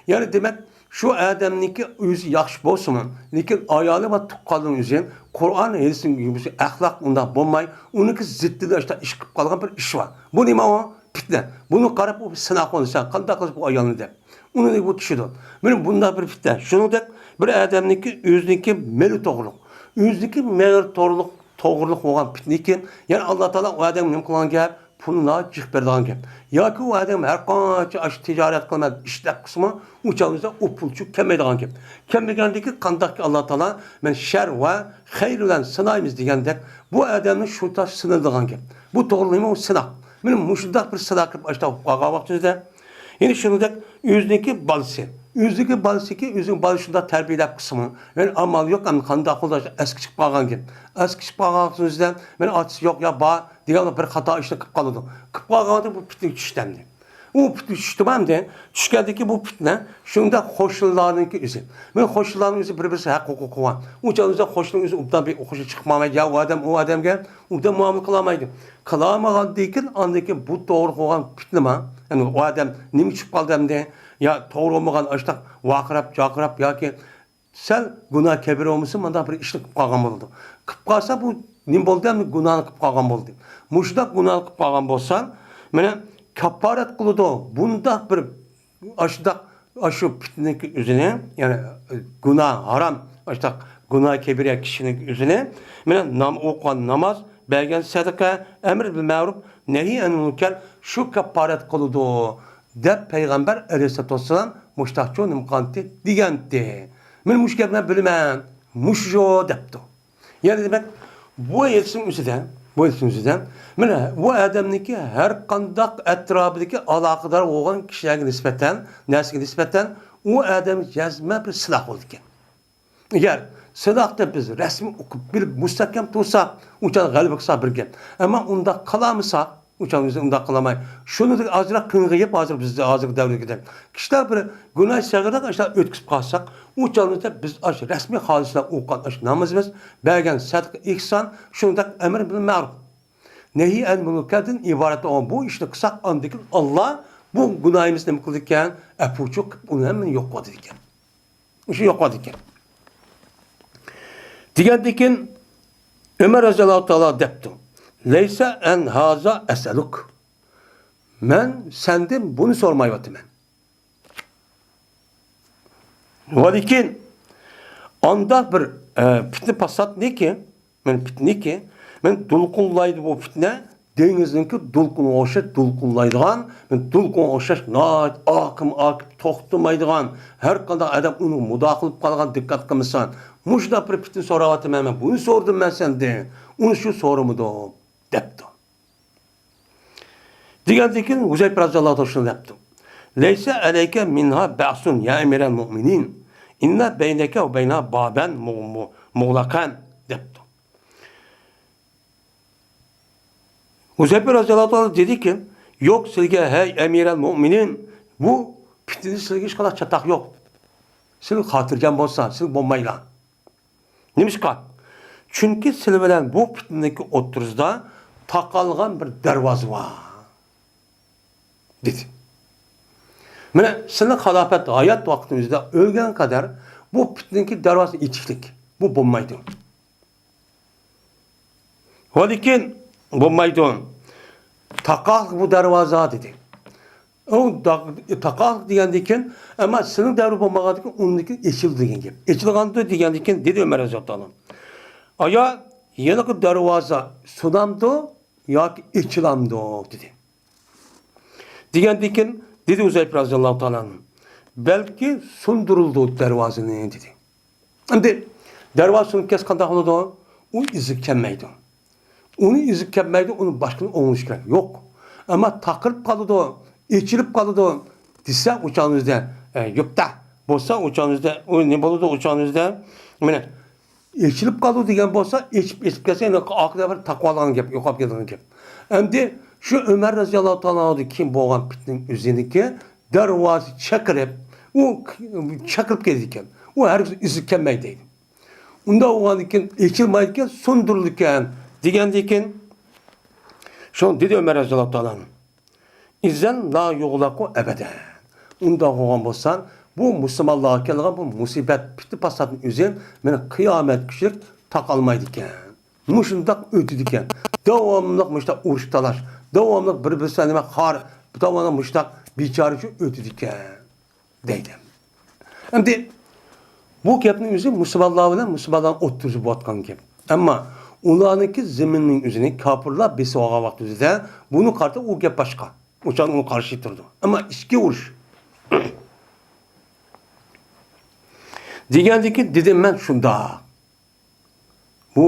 يەنى دېمەك، شۇ ئادەمنىڭكى ئۆزى ياخشى بولسىمۇ، لېكىن ئايالى ۋە تۇغقانلىرىنىڭ ئۆزى قۇرئان، ھەدىسنىڭ يۈرگۈزۈشى ئەخلاق ئۇنداق بولماي، ئۇنىڭكى زىتتىدا ئىشتا ئىش قىلىپ قالغان بىر ئىش بار. بۇ نېمە ئۇ؟ پىتنە. بۇنى قاراپ ئۇ سىناق قىلىدۇ، سەن قانداق قىلىسەن بۇ ئايالنى دەپ. ئۇنى بۇ چۈشىدۇ. مانا بۇنداق بىر پىتنە. شۇنىڭدەك بىر ئادەمنىڭكى ئۆزىنىڭكى مېلى توغرىلىق، ئۆزىنىڭكى مېلى توغرىلىق، توغرىلىق بولغان پىتنىكىن، يەنى ئاللا تائالا ئۇ ئادەمگە نېمە قىلغان گەپ؟ پۇلنى جىق بېرىدىغان گەپ. ياكى ئۇ ئادەم ھەر قانچە ئاشۇ تىجارەت قىلىمەن، ئىشلەپ قىلسىمۇ، ئۇ چاغدا ئۇ پۇل چۈ كەلمەيدىغان گەپ. كەلمىگەندىكى قانداقكى ئاللا تائالا مەن شەر ۋە خەير بىلەن سىنايمىز دېگەندەك، بۇ ئادەمنى شۇ تاش سىنىدىغان گەپ. بۇ توغرىلىمۇ سىناق. مانا مۇشۇنداق بىر سىناق كىرىپ ئاشتا قالغان ۋاقتىمىزدا، يەنە شۇنىڭدەك ئۆزىنىڭكى بالىسى. ئۆزىنىڭكى بالىسىكى، ئۆزىنىڭ بالىسى شۇنداق تەربىيەلەپ قىلسىمۇ، يەنى ئامال يوق، ئەمدى قانداق قىلىدۇ، ئەسكە چىقىپ قالغان گەپ. ئەسكە چىقىپ قالغان سۆزدە، مانا ئاتىسى يوق يا بار دېگەن بىر خاتا ئىشنى قىلىپ قالىدۇ. قىلىپ قالغاندا بۇ پىتنىگە چۈشتى ئەمدى. ئۇ پىتنىگە چۈشتىمۇ ئەمدى. چۈشكەندىكى بۇ پىتنە شۇنداق قوشنىلارنىڭكى ئۆزى. مانا قوشنىلارنىڭ ئۆزى بىر-بىرسى ھەق ھوقۇق قىلغان. ئۇ چاغدا قوشنىنىڭ ئۆزى ئوبدان بىر ئوخشاش چىقمايدۇ. يا ئۇ ئادەم ئۇ ئادەمگە ئوبدان مۇئامىلە قىلالمايدۇ. قىلالمىغاندىن كېيىن، ئاندىن كېيىن بۇ توغرا قىلغان پىتنىما؟ يەنى ئۇ ئادەم نېمە چۈشۈپ قالدى ئەمدى؟ يا توغرا بولمىغان ئاشتاق ۋارقىراپ، جارقىراپ ياكى سەل گۇناھ كەبىرە بولمىسا، مۇنداق بىر ئىشنى قىلىپ قالغان بولىدۇ. قىلىپ قالسا، بۇ نېمە بولدى؟ ئەمدى گۇناھنى قىلىپ قالغان بولدى. مۇشۇنداق گۇناھنى قىلىپ قالغان بولسا، مانا كاپپارەت قىلىدۇ. بۇنداق بىر ئاشۇنداق، ئاشۇ پىتنىنىڭ ئۆزىنى، يەنى گۇناھ، ھارام، ئاشۇنداق گۇناھ كەبىرە كىشىنىڭ ئۆزىنى، مانا نام-، ئوقۇغان ناماز، بەرگەن سەدىقە، ئەمر بىل مەرۇپ، نەھى ئەنىل مۇنكەر، شۇ كاپپارەت قىلىدۇ، دەپ پەيغەمبەر ئەلەيھىسسالاتۇ ۋەسسالام مۇشتاقچۇ نېمە قىلغانتى دېگەنتى. مانا مۇشۇ گەپنى مەن بىلىمەن، مۇشۇ دەپتۇ. يەنى دېمەك، بۇ ھېدىسنىڭ ئۆزىدە، بۇ ھېدىسنىڭ ئۆزىدە، مانا بۇ ئادەمنىڭكى ھەر قانداق ئەتراپىدىكى ئالاقىدار بولغان كىشىلەرگە نىسبەتەن، نەرسىگە نىسبەتەن ئۇ ئادەم جەزمەن بىر سىلاھ بولىدىكەن. ئەگەر سىلاھنى بىز رەسمىي ئوقۇپ بىلىپ مۇستەھكەم تۇرساق، ئۇ چاغدا غەلىبە قىلساق بىر گەپ. ئەمما ئۇنداق قىلالمىساق، ئۇ چاغدا بىز ئۇنداق قىلالماي، شۇنىڭدەك ئازراق قىينىغىيىپ، ھازىر بىز ھازىرقى دەۋردىكىدەك كىشىلەر بىر گۇناھ سەغىرەك ئاشۇنداق ئۆتكۈزۈپ قالساق، ئۇ چاغدا بىز ئاشۇ رەسمىي خالىسلار ئوقۇغان ئاشۇ نامىزىمىز، بەرگەن سەدىقە ئېھسان، شۇنداق ئەمر بىل مەرۇپ، نەھى ئەن مۇنكەردىن ئىبارەت بولغان بۇ ئىشنى قىلساق، ئاندىن كېيىن ئاللا بۇ گۇناھىمىزنى نېمە قىلىدىكەن؟ ئەپۇچۇق قىلىپ ئۇنى ھەممىنى يوق قىلىدىكەن. شۇ يوقالىدىكەن. دېگەندىكىن ئۆمەر رەزىياللاھۇ تائالا دەپتۇ، لەيسە ئەن ھازا ئەسئەلۇك. مەن سەندىن بۇنى سورىمايۋاتىمەن. ۋەلىكىن ئانداق بىر، ئە، پىتنە پاساتنىكى، مەن پىتنىكى، مەن دولقۇنلايدۇ بۇ پىتنە، دېڭىزنىڭكى دولقۇنىغا ئوخشاش دولقۇنلايدىغان، مەن دولقۇنغا ئوخشاش ناھايىتى ئاقىم ئاقىپ توختىمايدىغان، ھەر قانداق ئادەم ئۇنى مۇداخىلە قىلىپ قالىدىغان، دىققەت قىلمىسا، مۇشۇنداق بىر پىتنە سوراۋاتىمەن، مەن بۇنى سورىدىم مەن سەندىن، ئۇنى شۇ سورىمىدىم، دەپتۇ. دېگەندىن كېيىن ھۇزەيپە رەزىياللاھۇ تائالا شۇنى دەپتۇ، لەيسە ئەلەيكە مىنھا بەئسۇن يا ئەمىرەل مۇئمىنىن، ئىننە بەينەكە ۋە بەينەھا بابەن مۇغ-، مۇغ-، مۇغلەقەن، دەپتۇ. ھۇزەيپە رەزىياللاھۇ تائالا دېدىكى، يوق سىلگە، ھەي ئەمىرەل مۇئمىنىن، بۇ پىتنىدە سىلگە ھېچقانداق چاتاق يوق. سىل خاتىرجەم بولسا، سىل بولمايلا. نېمىشقا؟ چۈنكى سىلى بىلەن بۇ پىتنىنىڭكى ئوتتۇرىسىدا تاقالغان بىر دەرۋازا بار، دېدى. مانا سىلىنىڭ خىلاپەت ھايات ۋاقتىڭىزدا ئۆلگەن قەدەر بۇ پىتنىنىڭكى دەرۋازىسى ئېچىكلىك. بۇ بولمايدۇ. ۋەلىكىن بولمايدۇ. تاقاق بۇ دەرۋازا، دېدى. ئۇ دا-، تاقاق دېگەندىن كېيىن، ئەمما سېنىڭ دەۋرىڭ بولمىغاندىن كېيىن ئۇنىڭدىن كېيىن ئېچىلىدۇ دېگەن گەپ. ئېچىلغاندۇ دېگەندىن كېيىن دېدى ئۆمەر رەزىياللاھۇ تائالا، ئايا، ھېلىقى دەرۋازا سۇنامدۇ ياكى ئېچىلامدۇ؟ دېدى. دېگەندىن كېيىن دېدى ھۇزەيپە رەزىياللاھۇ تائالا ئەنھۇ، بەلكى سۇندۇرۇلىدۇ دەرۋازىنى، دېدى. ئەمدى دەرۋازا سۇنۇپ كەتسە قانداق بولىدۇ؟ ئۇ ئىزىگە كەلمەيدۇ. ئۇنى ئىزىگە كەلمەيدۇ، ئۇنى باشقىنى ئوڭلىشى كېرەك. يوق. ئەمما تاقىرىپ قالىدۇ، ئېچىلىپ قالىدۇ دېسە، ئۇ چاغنىڭىزدا، ئە، يوپتا بولسا، ئۇ چاغنىڭىزدا، ئۇ نېمە بولىدۇ، ئۇ چاغنىڭىزدا، مانا، ئېچىلىپ قالىدۇ دېگەن بولسا، ئېچىپ، ئېچىپ كەتسە، ئەنە ئارقىدا بىر تاقىۋالغان گەپ، يوقاپ كېتىدىغان گەپ. ئەمدى شۇ ئۆمەر رەزىياللاھۇ تائالا ئانھۇدىن كېيىن بولغان پىتنىنىڭ ئۆزىنىكى دەرۋازا چېقىلىپ، ئۇ چېقىلىپ كېتىدىكەن. ئۇ ھەرگىز ئىزىگە كەلمەيدۇ دەيدۇ. ئۇنداق بولغاندىن كېيىن ئېچىلمايدىكەن، سۇندۇرۇلىدىكەن دېگەندىن كېيىن، شۇڭا دېدى ئۆمەر رەزىياللاھۇ تائالا ئانھۇ، ئىزەن لا يۇغلەقۇ ئەبەدەن. ئۇنداق بولغان بولسا، بۇ مۇسۇلمانلارغا كەلگەن بۇ مۇسىبەت، پىتنە پاساتنىڭ ئۆزى مېنىڭ قىيامەتكىچىلىك تاقالمايدىكەن. مۇشۇنداق ئۆتىدىكەن. داۋاملىق مۇشۇنداق ئۇرۇش تالاش، داۋاملىق بىر-بىرسىگە نېمە خار، داۋاملىق مۇشۇنداق بىچارىچە ئۆتىدىكەن دەيدۇ. ئەمدى بۇ گەپنىڭ ئۆزى مۇسۇلمانلار بىلەن مۇسۇلمانلارنىڭ ئوتتۇرىسىدا بولۇۋاتقان گەپ. ئەمما ئۇلارنىڭكى زېمىنىنىڭ ئۆزىنى كاپىرلار بېسىۋالغان ۋاقتىمىزدا بۇنى قارىتا ئۇ گەپ باشقا. ئۇ چاغدا ئۇ قارشى تۇرىدۇ. ئەمما ئىچكى ئۇرۇش دېگەندىكىن دېدىم مەن شۇنداق. بۇ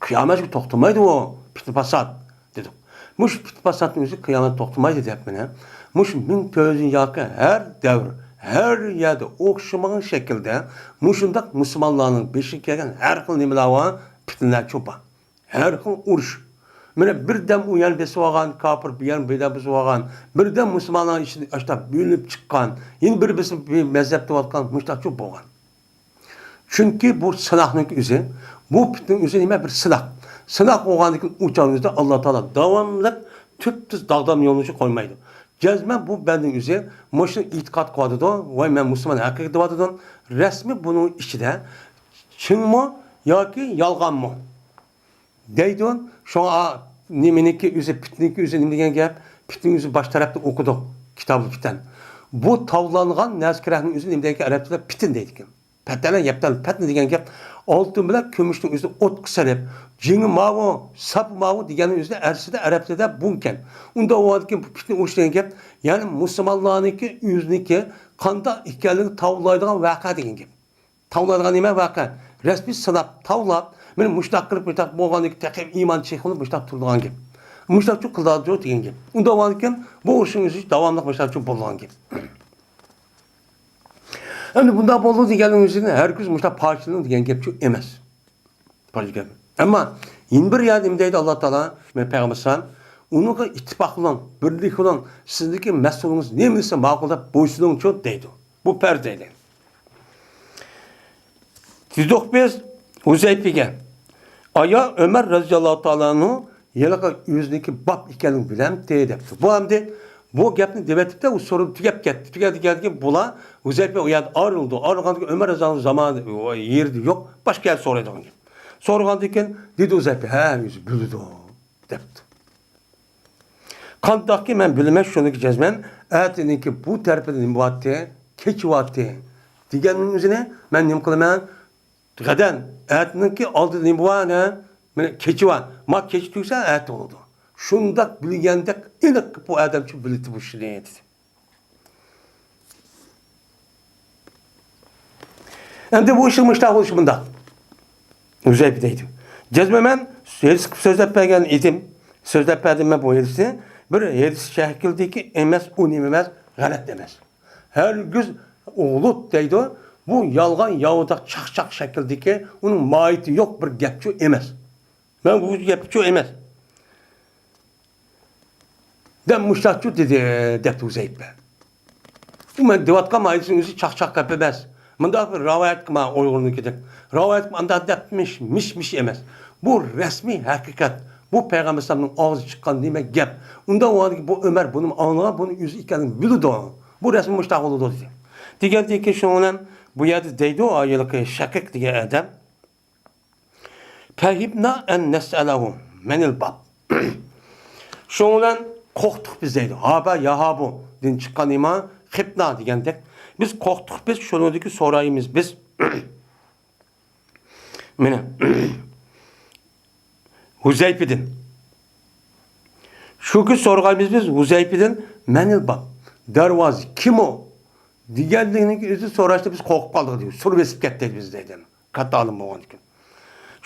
قىيامەتكە توختىمايدۇ ئۇ، پىتنە پاسات، دېدۇق. مۇشۇ پىتنە پاساتنىڭ ئۆزى قىيامەت توختىمايدۇ دەپ مانا. مۇشۇ مىڭ تۆت يۈز يىل ياكى ھەر دەۋر، ھەر يەردە ئوخشىمىغان شەكىلدە مۇشۇنداق مۇسۇلمانلارنىڭ بېشىغا كەلگەن ھەر خىل نېمىلەر بار، پىتنىلەر چوپان. ھەر خىل ئۇرۇش. مانا بىردەم ئۇ يەرنى بېسىۋالغان، كاپىر بۇ يەرنى بىردەم بېسىۋالغان، بىردەم مۇسۇلمانلارنىڭ ئىچىدە ئاشۇنداق بۆلۈنۈپ چىققان، يەنە بىر-بىرسى بىر مەزھەپتە بولغان، مۇشۇنداق چوپ بولغان. چۈنكى بۇ سىناقنىڭ ئۆزى، بۇ پىتنىنىڭ ئۆزى نېمە؟ بىر سىناق. سىناق بولغاندىن كېيىن ئۇ چاغنىڭ ئۆزىدە ئاللا تائالا داۋاملىق تۈپتۈز داغدام يولىنى قويمايدۇ. جەزمەن بۇ بەندىنىڭ ئۆزى مۇشۇنى ئېتىقاد قىلىۋاتىدۇ، ۋاي مەن مۇسۇلمان ھەقىقىي دەۋاتىدۇ. رەسمىي بۇنىڭ ئىچىدە چىنمۇ ياكى يالغانمۇ دەيدۇ. شۇڭا نېمىنىڭكى ئۆزى، پىتنىنىڭكى ئۆزى نېمە دېگەن گەپ؟ پىتنىنىڭ ئۆزى باش تەرەپتە ئوقۇدۇق، كىتابۇل پىتەن. بۇ تاۋلانغان نەرسە كېرەكنىڭ ئۆزى نېمە دېگەن گەپ؟ ئەرەبچىدە پىتىن دەيدىكەن. پەتەنە يەپتەن پەتنە دېگەن گەپ ئالتۇن بىلەن كۈمۈشنىڭ ئۆزىنى ئوتقا سېلىپ، جېڭى ماۋۇ، ساپى ماۋۇ دېگەننىڭ ئۆزىدە ئەرسىدە، ئەرەبچىدە بۇنكەن. ئۇنداق بولغاندىكىن بۇ پىتنە ئۇرۇش دېگەن گەپ، يەنى مۇسۇلمانلارنىڭكى ئۆزىنىڭكى قانداق ئىكەنلىكىنى تاۋلايدىغان ۋەقە دېگەن گەپ. تاۋلايدىغان نېمە ۋەقە؟ رەسمىي سىناپ، تاۋلاپ، مانا مۇشۇنداق قىلىپ، مۇشۇنداق بولغاندىكىن تېخى ئىمان چېيىق بولۇپ مۇشۇنداق تۇرىدىغان گەپ. مۇشۇنداقچۇ قىلىدۇ دېگەن گەپ. ئۇنداق بولغاندىكىن بۇ ئۇرۇشنىڭ ئۆزى داۋاملىق مۇشۇنداقچۇ بولىدىغان گەپ. ئەمدى بۇنداق بولدى دېگەننىڭ ئۆزى ھەرگىز مۇشۇنداق پارچىلىنىڭ دېگەن گەپچۇ ئەمەس. پارچە گەپ. ئەمما يەنە بىر يەردە نېمە دەيدۇ ئاللا تائالا؟ مەن پەيغەمبەر ئەلەيھىسسالام، ئۇنىڭغا ئىتتىپاق قىلىڭ، بىرلىك قىلىڭ، سىزدىكى مەسئۇلىڭىز نېمە دېسە ماقۇل دەپ بويسۇنۇڭچۇ دەيدۇ. بۇ پەرز دەيدۇ. دېدۇق بىز ھۇزەيپىگە، ئايا ئۆمەر رەزىياللاھۇ تائالا ئەنھۇ ھېلىقى ئۆزىنىڭكى باب ئىكەنلىكىنى بىلەمتى دەپتۇ. بۇ ئەمدى بۇ گەپنى دېۋەتىپتە، ئۇ سورۇن تۈگەپ كەتتى. تۈگەپ دېگەندىن كېيىن بۇلار ھۇزەيپە ئۇ يەردە ئايرىلدى. ئايرىلغاندىن كېيىن ئۆمەر رەزىياللاھۇ زامانى يېرىدە يوق، باشقا يەردە سورايدىغان گەپ. سورىغاندىن كېيىن دېدى ھۇزەيپە، ھە، ئۆزى بىلىدۇ دەپتۇ. قانداقكى مەن بىلىمەن شۇنىڭكى جەزمەن، ئەتىنىڭكى بۇ تەرىپىدە نېمە بارتى، كېچە بارتى دېگەننىڭ ئۆزىنى مەن نېمە قىلىمەن؟ غەدەن، ئەتىنىڭكى ئالدىدا نېمە بار، ھە؟ مانا كېچە بار. ما كېچە تۈگىسە ئەتە بولىدۇ. شۇنداق بىلگەندەك ئېنىق بۇ ئادەمچۇ بىلىتى بۇ ئىشنى دېدى. ئەمدى بۇ ئىشنىڭ مۇشۇنداق بولۇشى مۇنداق. ھۇزەيپە دەيدۇ. جەزمەن مەن ھېرىس قىلىپ سۆزلەپ بەرگەن ئىدىم. سۆزلەپ بەردىم مەن بۇ ھېرىسنى. بىر ھېرىس شەكىلدىكى ئەمەس، ئۇ نېمە ئەمەس، غەلەت ئەمەس. ھەرگىز ئوغلۇت دەيدۇ. بۇ يالغان ياۋىداق چاقچاق شەكىلدىكى ئۇنىڭ ماھىيىتى يوق بىر گەپچۇ ئەمەس. مەن بۇ گەپچۇ ئەمەس. دەپ مۇشتاقچۇ دېدى، دەپتۇ ھۇزەيپە. بۇ مەن دەۋاتقان ھەدىسنىڭ ئۆزى چاقچاق گەپ ئەمەس. مۇنداق بىر رىۋايەتكە مانا ئۇيغۇرنىڭكىدەك. رىۋايەتكە ئانداق دەپ مىش، مىش، مىش ئەمەس. بۇ رەسمىي ھەقىقەت. بۇ پەيغەمبەر ئەلەيھىسسالامنىڭ ئاغزى چىققان نېمە گەپ. ئۇنداق بولغاندىكىن بۇ ئۆمەر بۇنىمۇ ئاڭلىغان، بۇنى ئۆزى ئىكەنلىكىنى بىلىدۇ. بۇ رەسمىي مۇشتاق بولىدۇ دېدى. دېگەندىن كېيىن شۇنىڭ بىلەن بۇ يەردە دەيدۇ، ھېلىقى شەقىق دېگەن ئادەم. فەھىبنا ئەن نەسئەلەھۇ مەنىل باب. شۇنىڭ بىلەن قورقتۇق بىز دەيدۇ. ھابا ياھابۇ دىن چىققان نېمە؟ خىپنا دېگەندەك. بىز قورقتۇق بىز، شۇنىڭدىكى سورايمىز بىز. مانا. ھۇزەيپىدىن. شۇكى سورىغايمىز بىز ھۇزەيپىدىن مەنىل باب. دەرۋازا كىم ئۇ؟ دېگەنلىكنىڭ ئۆزى سوراشتا بىز قورقۇپ قالدۇق دەيدۇ. سۇر بېسىپ كەتتى بىز دەيدۇ. كاتتا ئالىم بولغان ئىكەن.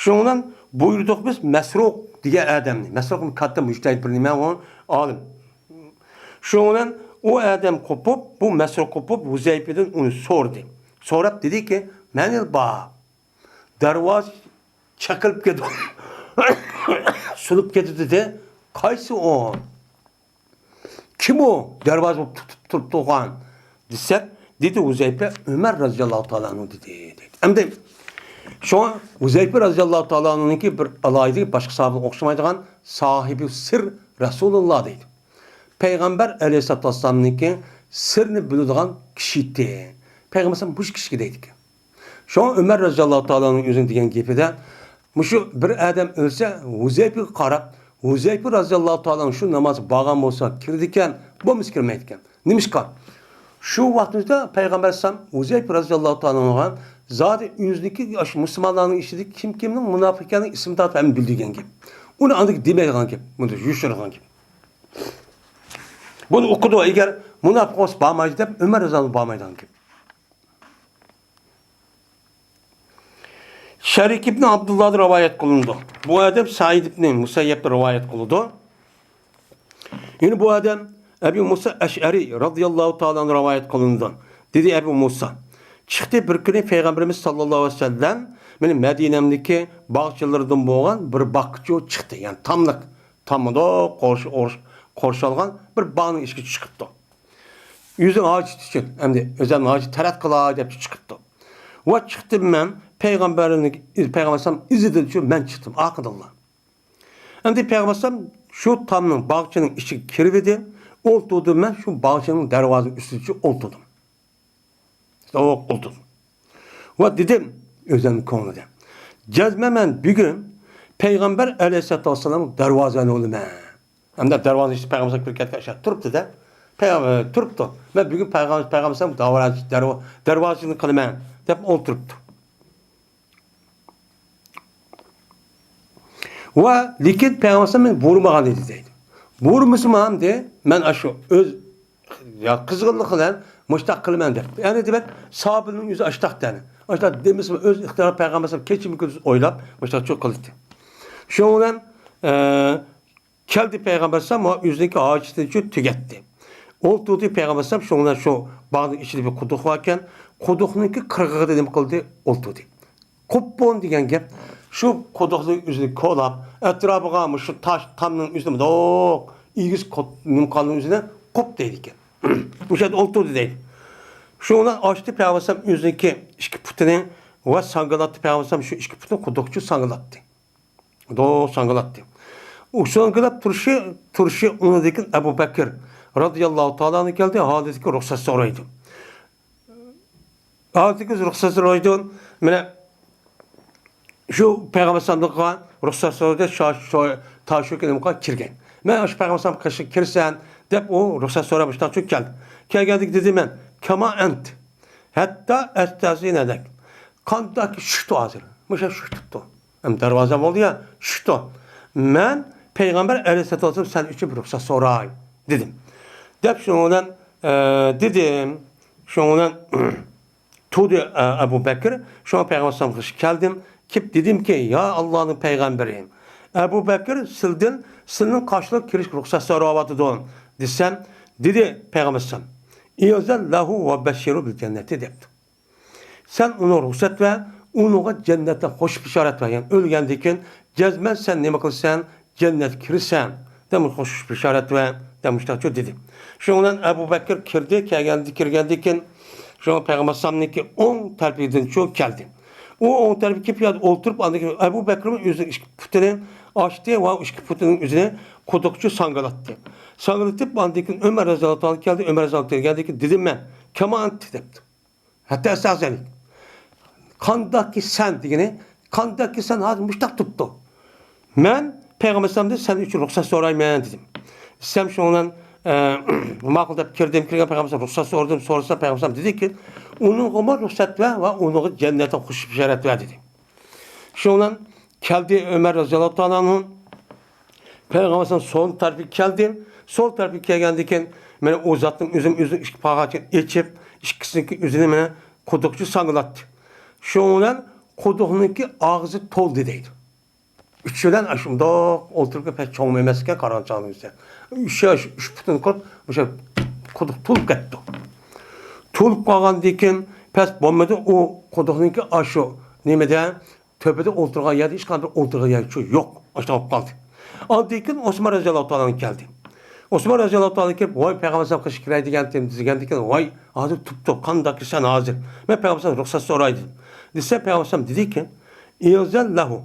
شۇنىڭ بىلەن بۇيرۇدۇق بىز مەسرۇق دېگەن ئادەمنى. مەسرۇق كاتتا مۇجتەھىد بىر نېمە ئۇ ئالىم. شۇنىڭ بىلەن ئۇ ئادەم قوپۇپ، بۇ مەسرۇق قوپۇپ ھۇزەيپىدىن ئۇنى سورىدى. سوراپ دېدىكى، مەنىل بار. دەرۋازا چېقىلىپ كېتىدۇ. سۇنۇپ كېتىدۇ دېدى. قايسى ئۇ؟ كىم ئۇ دەرۋازا بولۇپ تۇتۇپ تۇرۇپ تۇرغان دېسەك، دېدى ھۇزەيپە، ئۆمەر رەزىياللاھۇ تائالا ئەنھۇ دېدى، دەيدۇ. ئەمدى شۇڭا ھۇزەيپە رەزىياللاھۇ تائالا ئەنھۇنىڭكى بىر ئالاھىدىلىكى باشقا ساھابىغا ئوخشىمايدىغان ساھىبى سىر رەسۇلۇللا دەيدۇ. پەيغەمبەر ئەلەيھىسسالاتۇ ۋەسسالامنىڭكى سىرىنى بىلىدىغان كىشى ئىدى. پەيغەمبەر ئەلەيھىسسالام مۇشۇ كىشىگە دەيدىكەن. شۇڭا ئۆمەر رەزىياللاھۇ تائالا ئەنھۇ ئۆزىنىڭ دېگەن گېپىدە، مۇشۇ بىر ئادەم ئۆلسە، ھۇزەيپىگە قاراپ، ھۇزەيپە رەزىياللاھۇ تائالا ئەنھۇ شۇ نامازغا بارغان بولسا كىرىدىكەن، بولمىسا كىرمەيدىكەن. نېمىشقا؟ شۇ ۋاقتىمىزدا پەيغەمبەر ئەلەيھىسسالام ھۇزەيپە رەزىياللاھۇ تائالا ئەنھۇغا زادى ئۆزىنىڭكى ئاشۇ مۇسۇلمانلارنىڭ ئىچىدىكى كىم كىمنىڭ مۇناپىق ئىكەنلىكىنى ئىسمىنى تارتىپ ھەممە بىلىدىغان گەپ. ئۇنى ئاندىن دېمەيدىغان گەپ. بۇنى يوشۇرىدىغان گەپ. بۇنى ئۇقىدۇ، ئەگەر مۇناپىق بولسا بارمايدۇ دەپ ئۆمەر رەزىياللاھۇ بارمايدىغان گەپ. شەرىك ئىبنى ئابدۇللادىن رىۋايەت قىلىنىدۇ. بۇ ئادەم سەئىد ئىبنى مۇسەييەبتىن رىۋايەت قىلىدۇ. يەنە بۇ ئادەم ئەبۇ مۇسا ئەشئەرى رەزىياللاھۇ تائالا ئەنھۇ رىۋايەت قىلىنىدۇ. دېدى ئەبۇ مۇسا، چىقتى بىر كۈنى پەيغەمبىرىمىز ساللاللاھۇ ئەلەيھى ۋەسەللەم مېنىڭ مەدىنەمدىكى باغچىلىرىدىن بولغان بىر باغقىچۇ چىقتى. يەنى تاملىق، تاممىدۇق قورش-، قورش-، قورشالغان بىر باغنىڭ ئىچىگە چىقىپتۇ. ئۆزىنىڭ ھاجىتى ئۈچۈن، ئەمدى ئۆزۈمنىڭ ھاجىتى تەرەت قىلاي دەپ چىقىپتۇ. ۋە چىقتىم مەن، پەيغەمبەرنىڭ، پەيغەمبەر ئەلەيھىسسالام ئىزىدىن شۇ مەن چىقتىم، ئارقىدىنلا. ئەمدى پەيغەمبەر ئەلەيھىسسالام شۇ تامنىڭ، باغچىنىڭ ئىچىگە كىرىۋىدى، ئولتۇردۇم مەن شۇ باغچىنىڭ دەرۋازىنىڭ ئۈستىدە ئولتۇردۇم. ئولتۇردۇم. ۋە دېدىم، ئۆزۈمنىڭ كۆڭلىدە، جەزمەن مەن بۈگۈن پەيغەمبەر ئەلەيھىسسالاتۇ ۋەسسالامغا دەرۋازىنى بولىمەن. ئەمدى دەرۋازا ئىچىدە پەيغەمبەر كىرىپ كەتكەن ئىشلار تۇرۇپتۇ-دە. پەيغەمبەر تۇرۇپتۇ. مەن بۈگۈن پەيغەمبەر، پەيغەمبەر دەرۋا-، دەرۋازىنى قىلىمەن دەپ ئولتۇرۇپتۇ. ۋە لېكىن پەيغەمبەر ئەلەيھىسسالام مېنى بۇيرۇمىغان ئىدى دەيدۇ. بۇيرۇمىسىمۇ ئەمدى مەن ئاشۇ ئۆز، يا، قىزغىنلىق بىلەن مۇشتاق قىلىمەن دەپ. يەنى دېمەك، ساھابىنىڭ ئۆزى ئاشتاق دەنى. ئاشتاق دېمىسىمۇ ئۆز ئىختىيارى پەيغەمبەر ئەلەيھىسسالام كېچىمۇ كۈندۈز ئويلاپ مۇشتاق شۇ قىلدى. شۇنىڭ بىلەن، ئە، كەلدى پەيغەمبەر ئەلەيھىسسالام ۋە ئۆزىنىڭكى ھاجىتىنى شۇ تۈگەتتى. ئولتۇردى پەيغەمبەر ئەلەيھىسسالام شۇنىڭ بىلەن شۇ باغنىڭ ئىچىدە بىر قۇدۇق باركەن، قۇدۇقنىڭكى قىرغىقىدا نېمە قىلدى؟ ئولتۇردى. قۇپپۇن دېگەن گەپ، شۇ قۇدۇقنىڭ ئۆزىنى كولاپ، ئەتراپىغا مۇشۇ تاش، تامنىڭ ئۆزىنى مۇنداق ئېگىز كوت-، نېمە قالنىڭ ئۆزىنى قۇپ دەيدىكەن. مۇشۇ يەردە ئولتۇردى دەيدۇ. شۇنىڭ بىلەن ئاچتى پەيغەمبەر ئەلەيھىسسالام ئۆزىنىڭكى ئىككى پۇتىنى ۋە ساڭگىلاتتى پەيغەمبەر ئەلەيھىسسالام شۇ ئىككى پۇتىنى قۇدۇقچە ساڭگىلاتتى. دوغرا ساڭگىلاپ تۇرۇشى، تۇرۇشى ئۇنىڭدىن كېيىن ئەبۇ بەكىر رازىياللاھۇ تائالا ئەنھۇ كەلدى، ھالىتىگە رۇخسەت سورايدۇ. ھالىتىگە رۇخسەت سورايدۇ. مانا شۇ پەيغەمبەر ئەلەيھىسسالامغا رۇخسەت سورىدى، شا-، شو-، تا شۇ كۈنۈمگە كىرگەن. مەن شۇ پەيغەمبەر ئەلەيھىسسالام قېشىغا كىرسەم دەپ ئۇ رۇخسەت سوراپ مۇشۇنداق چۈشۈپ كەلدى. كەلگەندىكى دېدى مەن، كەما ئەنت، ھەتتا ئەستەزىنەدەك. قانداقكى شۇكتۇ ھازىر. مۇشۇ شۇكتۇپتۇ. ئەمدى دەرۋازا بولدى يا، شۇكتۇ. مەن پەيغەمبەر ئەلەيھىسسالاتۇ ۋەسسالام سەن ئۈچۈن بىر رۇخسەت سوراي، دېدىم. دەپ شۇنىڭ بىلەن، ئە، دېدىم. شۇنىڭ بىلەن تۇردى، ئە، ئەبۇ بەكىر. شۇڭا پەيغەمبەر ئەلەيھىسسالامغا كەلدىم. كېلىپ دېدىمكى، يا ئاللانىڭ پەيغەمبىرى، ئەبۇ بەكىر سىلدىن، سىلىنىڭ قاشلىرىغا كىرىشكە رۇخسەت سوراۋاتىدۇ، دېسەم، دېدى پەيغەمبەر ئەلەيھىسسالام، ئىئزەن لەھۇ ۋە بەششىرۇ بىل جەننەتى، دەپتۇ. سەن ئۇنىڭغا رۇخسەت بەر، ئۇنىڭغا جەننەتتىن خوش بېشارەت بەر. يەنى ئۆلگەندىن كېيىن جەزمەن سەن نېمە قىلىسەن؟ جەننەتكە كىرىسەن، دەپ خوش بېشارەت بەر، دەپ مۇشۇنداق دېدى. شۇنىڭ بىلەن ئەبۇ بەكىر كىردى، كەلگەندە، كىرگەندىن كېيىن شۇ پەيغەمبەر ئەلەيھىسسالامنىڭكى ئوڭ تەرىپىدىن شۇ كەلدى. ئۇ ئوڭ تەرەپكە كېلىپ يەردە ئولتۇرۇپ، ئاندىن كېيىن ئەبۇ بەكرىمۇ ئۆزىنىڭ ئىككى پۇتىنى ئاچتى ۋە ئىككى پۇتىنىڭ ئۆزىنى قۇدۇقچە ساڭگىلاتتى. ساڭگىلىتىپ، ئاندىن كېيىن ئۆمەر رازىياللاھۇ تائالا كەلدى. ئۆمەر رازىياللاھۇ كەلگەندىن كېيىن دېدىم مەن، كەما ئەنت دەپتۇ. ھەتتا ئەستەزىنەك. قانداقكى سەن دېگىنى، قانداقكى سەن ھازىر مۇشتاق تۇرۇپتۇ. مەن پەيغەمبەر ئەلەيھىسسالامدىن سەن ئۈچۈن رۇخسەت سورايمەن دېدىم. دېسەم شۇنىڭ بىلەن، ئە، ماقۇل دەپ كىردىم، كىرگەن پەيغەمبەر ئەلەيھىسسالام رۇخسەت سورىدىم، سورىسا پەيغەمبەر ئەلەيھىسسالام دېدىكى، ئۇنىڭغىمۇ رۇخسەت بەر ۋە ئۇنىڭغا جەننەتتىن خوش بېشارەت بەر دېدى. شۇنىڭ بىلەن كەلدى ئۆمەر رازىياللاھۇ تائالا ئەنھۇ. پەيغەمبەر ئەلەيھىسسالام سول تەرىپىگە كەلدى. سول تەرىپىگە كەلگەندىن كېيىن، مانا ئۇ زاتنىڭ ئۆزىنىڭ ئۆزىنىڭ ئىككى پاغاچىنى ئېچىپ، ئىككىسىنىڭكى ئۆزىنى مانا قۇدۇقچە ساڭگىلاتتى. شۇنىڭ بىلەن قۇدۇقنىڭكى ئاغزى تولدى دەيدۇ. ئۇچى بىلەن ئاشۇنداق ئولتۇرۇپ پەس چوڭمۇ ئەمەس ئىكەن، قارىغان چاغدا ئۈچ، ئۈچ پۇتىنى قۇرۇپ، مۇشۇ قۇدۇق تولۇپ كەتتى. تولۇپ قالغاندىن كېيىن پەس بولمىدى، ئۇ قۇدۇقنىڭكى ئاشۇ نېمىدە، تۆپىدە ئولتۇرغان يەردە ھېچقانداق بىر ئولتۇرغان يەر يوق. ئاشۇنداق بولۇپ قالدى. ئاندىن كېيىن ئوسمان رەزىياللاھۇ تائالا كەلدى. ئوسمان رەزىياللاھۇ تائالا كېلىپ، ۋاي پەيغەمبەر ئەلەيھىسسالام قېشىغا كىرەي دېگەن، دېگەندىن كېيىن، ۋاي ھازىر تۇپتۇ، قانداق كىرسەن ھازىر؟ مەن پەيغەمبەر ئەلەيھىسسالام رۇخسەت سوراي دېدىم. دېسە پەيغەمبەر ئەلەيھىسسالام دېدىكى، ئىزەن لەھۇ،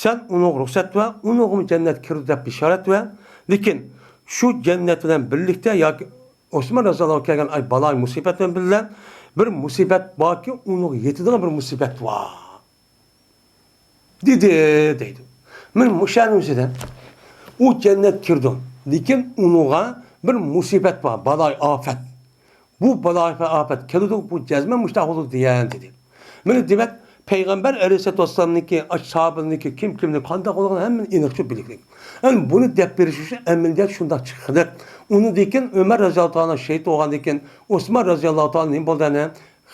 سەن ئۇنىڭغا رۇخسەت بەر، ئۇنىڭغىمۇ جەننەت كىرىدۇ دەپ بېشارەت بەر. لېكىن شۇ جەننەت بىلەن بىرلىكتە ياكى ئوسمان رەزىياللاھۇ كەلگەن ئاي بالاي مۇسىبەت بىلەن بىر مۇسىبەت باركى، ئۇنىڭغا يېتىدىغان بىر مۇسىبەت بار. دېدى دەيدۇ. مانا مۇشۇنىڭ ئۆزىدە ئۇ جەننەت كىرىدۇ. لېكىن ئۇنىڭغا بىر مۇسىبەت بار، بالاي ئاپەت. بۇ بالاي ئاپەت كېلىدۇ، بۇ جەزمەن مۇشۇنداق بولىدۇ دېگەن دېدى. مانا دېمەك، پەيغەمبەر ئەلەيھىسسالاتۇ ۋەسسالامنىڭكى، ئاش-، ساھابىلىرىنىڭكى كىم كىمنى قانداق بولغىنى ھەممىنى ئېنىقچە بىلگىلىك. ئەمدى بۇنى دەپ بېرىش ئۈچۈن ئەمەلىيەت شۇنداق چىققىلى. ئۇنىڭدىن كېيىن ئۆمەر رەزىياللاھۇ تائالا شېھىت بولغاندىن كېيىن ئوسمان رەزىياللاھۇ تائالا نېمە بولدى ئەنە؟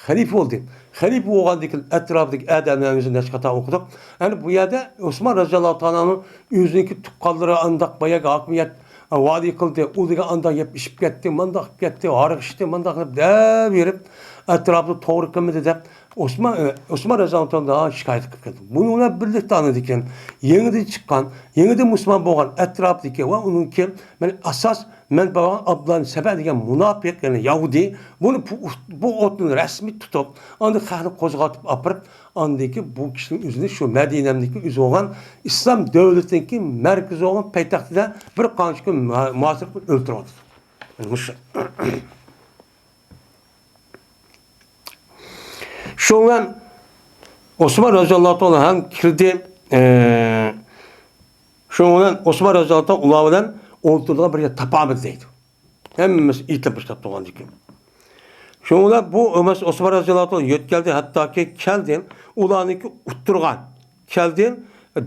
خەلىپە بولدى. خەلىپە بولغاندىن كېيىن ئەتراپىدىكى ئادەملەرنى ئۆزى نەچچە قېتىم ئوقۇدۇق. ئەنە بۇ يەردە ئوسمان رەزىياللاھۇ تائالانىڭ ئۆزىنىڭكى تۇغقانلىرى ئانداق باياقى ھاكىمىيەت ۋالىي قىلدى، ئۇ دېگەن ئانداق يەپ ئىچىپ كەتتى، مانداق قىلىپ كەتتى، ھاراق ئىچتى، مانداق قىلىپ دەۋېرىپ، ئەتراپىدا توغرا قىلمىدى دەپ ئوسمان، ئوسمان رەزىياللاھۇ تائالا شىكايەت قىلىپ كەتتى. بۇنىڭ بىلەن بىرلىكتە ئاندىن كېيىن يېڭىدىن چىققان، يېڭىدىن مۇسۇلمان بولغان ئەتراپىدىكى ۋە ئۇنىڭكى، مانا ئاساس مەن بارغان ئابدۇللا سەبە دېگەن مۇناپىق، يەنى يەھۇدىي، بۇنى بۇ، بۇ ئوتنى رەسمىي تۇتۇپ، ئاندىن خەقنى قوزغىتىپ ئاپىرىپ، ئاندىن كېيىن بۇ كىشىنىڭ ئۆزىنى شۇ مەدىنەمدىكى ئۆزى بولغان ئىسلام دۆلىتىنىڭكى مەركىزى بولغان پايتەختىدە بىر قانچە كۈن مۇ-، مۇھاسىرە قىلىپ ئۆلتۈرۈۋاتىدۇ. مۇشۇ. شۇنىڭ بىلەن ئوسمان رەزىياللاھۇ تائالا ھەم كىردى. ئە، شۇنىڭ بىلەن ئوسمان رەزىياللاھۇ تائالا ئۇلار بىلەن ئولتۇرىدىغان بىر يەر تاپالمىدى دەيدۇ. ھەممىسى ئېتىلىپ باشلاپ تۇرغاندىكىن. شۇنىڭ بىلەن بۇ ئۆمەر، ئوسمان رەزىياللاھۇ تائالا يۆتكەلدى، ھەتتاكى كەلدى، ئۇلارنىڭكى ئۇتتۇرغان كەلدى،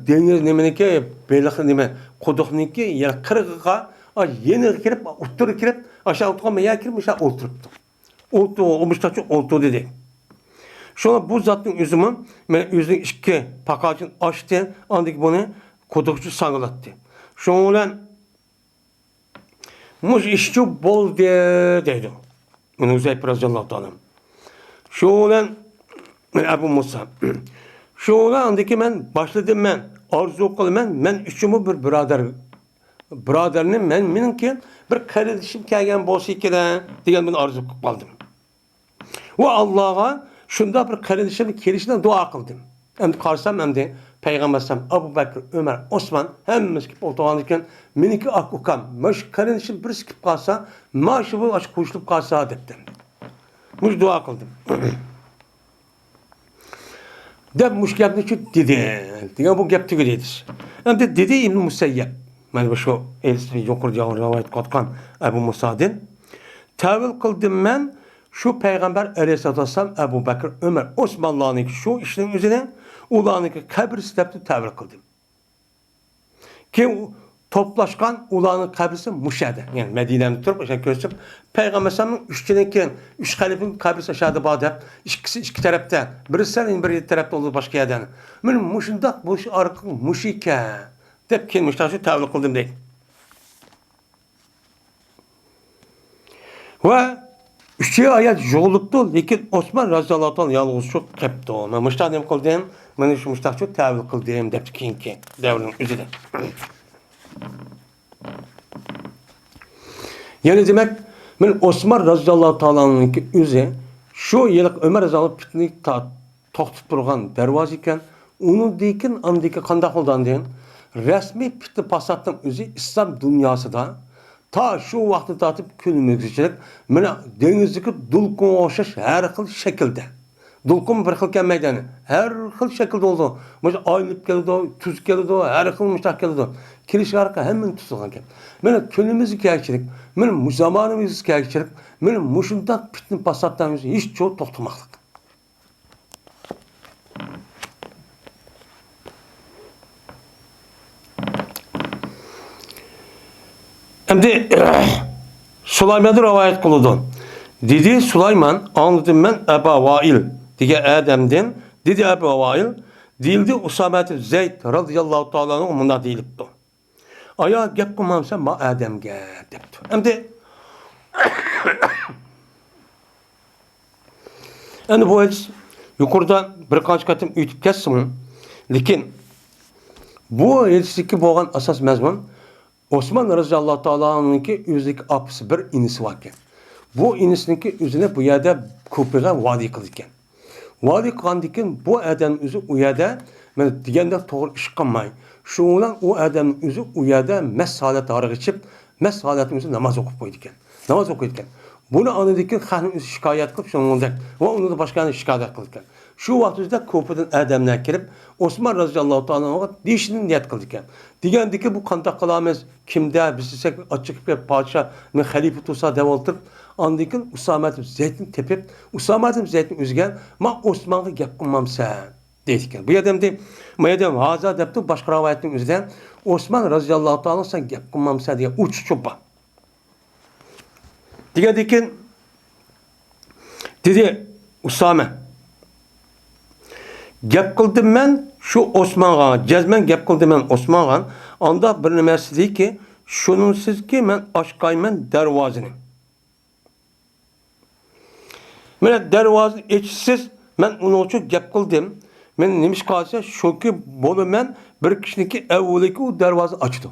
دېڭىز نېمىنىڭكى، بېلىق نېمە، قۇدۇقنىڭكى يەر قىرغىقىغا، ئا، يېنىغا كىرىپ، ئۇتتۇرىغا كىرىپ، ئاشۇ ئولتۇرغان يەرگە كىرىپ، مۇشۇ ئولتۇرۇپتۇ. ئولتۇر، مۇشتاقچە ئولتۇر دېدى. شۇڭا بۇ زاتنىڭ ئۆزىمۇ، مەن ئۆزىنىڭ ئىككى پاقاچىنى ئاچتى، ئاندىن بۇنى قۇدۇقچە ساڭگىلاتتى. شۇنىڭ بىلەن مۇشۇ ئىشچۇ بولدى دەيدۇ. مانا ھۇزەيپە رەزىياللاھۇ تائالا. شۇ بىلەن ئەبۇ مۇسا. شۇ بىلەن ئاندىكى مەن باشلىدىم مەن. ئارزۇ قىلىمەن، مەن ئۈچۈنمۇ بىر بۇرادەر، بۇرادەرنى مەن، مېنىڭكى بىر قېرىندىشىم كەلگەن بولسا ئىكەن دېگەن بىر ئارزۇ قىلىپ قالدىم. ۋە ئاللاغا شۇنداق بىر قېرىندىشىم كېلىشىنى دۇئا قىلدىم. ئەمدى قارىسام، ئەمدى پەيغەمبەر ئەلەيھىسسالام، ئەبۇ بەكرى، ئۆمەر، ئوسمان ھەممىسى كېلىپ ئولتۇرغاندىكىن، مېنىڭكى ئاكا ئۇكام، مانا شۇ قېرىندىشىم بىرسى كېلىپ قالسا، مانا شۇ بۇ ئاشۇ قوشۇلۇپ قالسا دەپتىم. مۇشۇ دۇئا قىلدىم. دەپ مۇشۇ گەپنى شۇ دېدى. دېگەن بۇ گەپ تۈگىدى دېدى. ئەمدى دېدى ئىبن مۇسەييەب. مانا بۇ شۇ ئېلىسى يۇقىرىدا رىۋايەت قىلىۋاتقان ئەبۇ مۇسادىن. تەۋىل قىلدىم مەن شۇ پەيغەمبەر ئەلەيھىسسالاتۇ ۋەسسالام، ئەبۇ بەكرى، ئۆمەر، ئوسمانلارنىڭكى شۇ ئىشنىڭ ئۆزىنى ئۇلارنىڭكى قەبرىسى دەپتۇ تەۋىل قىلدىم. كېيىن ئۇ توپلاشقان ئۇلارنىڭ قەبرىسى مۇشۇ يەردە، يەنى مەدىنەمدە تۇرۇپ، ئاشۇ كۆرسىتىپ، پەيغەمبەر ئەلەيھىسسالامنىڭ ئۈچىدىن كېيىن ئۈچ خەلىپىنىڭ قەبرىسى ئاشۇ يەردە بار دەپ، ئىككىسى ئىككى تەرەپتە، بىرسى سەل بىر تەرەپتە، ئۇ باشقا يەردە. مانا مۇشۇنداق بولۇش ئارقىلىق مۇشۇ ئىكەن دەپ كېيىن مۇشۇنداق تەۋىل قىلدىم دەيدۇ. ۋە ئۈچى ئايال يۇغۇلۇپتۇ، لېكىن ئوسمان رەزىياللاھۇ تائالا يالغۇز شۇ قېپتۇ. مەن مۇشۇنداق نېمە قىلدىم؟ مانا شۇ مۇشۇنداق شۇ تەۋىل قىلدىم دەپتۇ كېيىنكى دەۋرنىڭ ئۆزىدە. يەنى دېمەك، مەن ئوسمان رەزىياللاھۇ تائالانىڭكى ئۆزى شۇ ھېلىقى ئۆمەر رەزىياللاھۇ پىتنىنى تا-، توختىتىپ تۇرغان دەرۋازا ئىكەن. ئۇنىڭدىن كېيىن ئاندىكى قانداق بولدى ئاندىن؟ رەسمىي پىتنە پاساتنىڭ ئۆزى ئىسلام دۇنياسىدا تا شۇ ۋاقىتتىن تارتىپ كۈنىمىزگىچىلىك مانا دېڭىزدىكى دولقۇنغا ئوخشاش ھەر خىل شەكىلدە. دولقۇن بىر خىل كەلمەيدۇ، يەنى ھەر خىل شەكىلدە بولىدۇ. مۇشۇ ئايلىنىپ كېلىدۇ، تۈز كېلىدۇ، ھەر خىل مۇشۇنداق كېلىدۇ. كېلىش ئارقىلىق ھەممىنى تۇتىدىغان گەپ. مانا كۈنىمىزگە كەلگۈچىلىك، مانا مۇ-، زامانىمىزغا كەلگۈچىلىك، مانا مۇشۇنداق پىتنە پاساتلارنىڭ ھېچ چوغ توختىماسلىق. ئەمدى سۇلايماندىن رىۋايەت قىلىدۇ. دېدى سۇلايمان، ئاڭلىدىم مەن ئەبا ۋائىل دېگەن ئادەمدىن، دېدى ئەبۇ ۋائىل. دېيىلدى ئۇسامە ئىبن زەيد رەزىياللاھۇ تائالا ئەنھۇ مۇنداق دېيىلىپتۇ. ئايا گەپ قىلمامسەن ما ئادەمگە دەپتۇ. ئەمدى ئەمدى بۇ ھەدىس يۇقىرىدا بىر قانچە قېتىم ئۆتۈپ كەتسىمۇ، لېكىن بۇ ھەدىستىكى بولغان ئاساس مەزمۇن ئوسمان رەزىياللاھۇ تائالانىڭكى ئۆزىدىكى ئاپىسى بار، ئىنىسى باركەن. بۇ ئىنىسىنىڭكى ئۆزىنى بۇ يەردە كۇپىغا ۋالىي قىلىدىكەن. ۋالىي قىلغاندىن كېيىن بۇ ئادەم ئۆزى ئۇ يەردە مانا دېگەندەك توغرا ئىش قىلماي، شۇنىڭ بىلەن ئۇ ئادەم ئۆزى ئۇ يەردە مەست ھالەتتە ھارىغا ئىچىپ، مەست ھالەتتە ئۆزى ناماز ئوقۇپ قويىدىكەن. ناماز ئوقۇيدىكەن. بۇنى ئاندىن كېيىن خەقنىڭ ئۆزى شىكايەت قىلىپ، شۇنىڭدەك ۋە ئۇنى باشقا يەردە شىكايەت قىلىدىكەن. شۇ ۋاقىت ئۆزىدە كۇپىدىن ئادەملەر كېلىپ، ئوسمان رەزىياللاھۇ تائالا ئەنھۇغا دېيىشنى نىيەت قىلىدىكەن. دېگەندىكى، بۇ قانداق قىلامىز؟ كىمدە بىز دېسەك، ئاچچىقىپ كېلىپ، پادىشاھ مېنى خەلىپە تۇرسا دەپ ئولتۇرۇپ، ئاندىن كېيىن ئۇسامە ئىبن زەيدنى تېپىپ، ئۇسامە ئىبن زەيدنىڭ ئۆزىگە، ما ئوسمانغا گەپ قىلمامسەن؟ دەيدىكەن. بۇ يەردە ئەمدى، ما يەردە ھازا دەپتۇ، باشقا رىۋايەتنىڭ ئۆزىدە ئوسمان رەزىياللاھۇ تائالا سەن گەپ قىلمامسەن دېگەن ئوچۇق چوپان. دېگەندىن كېيىن دېدى ئۇسامە، گەپ قىلدىم مەن شۇ ئوسمانغا، جەزمەن گەپ قىلدىم مەن ئوسمانغا، ئاندا بىر نېمە سىزكى، شۇنىڭسىزكى مەن ئاچقايمەن دەرۋازىنى. مانا دەرۋازىنى ئېچىشسىز مەن ئۇنىڭ ئۈچۈن گەپ قىلدىم. مەن نېمىشقا دېسە، شۇكى بولىمەن بىر كىشىنىڭكى ئەۋۋىلىكى ئۇ دەرۋازىنى ئاچىدۇ.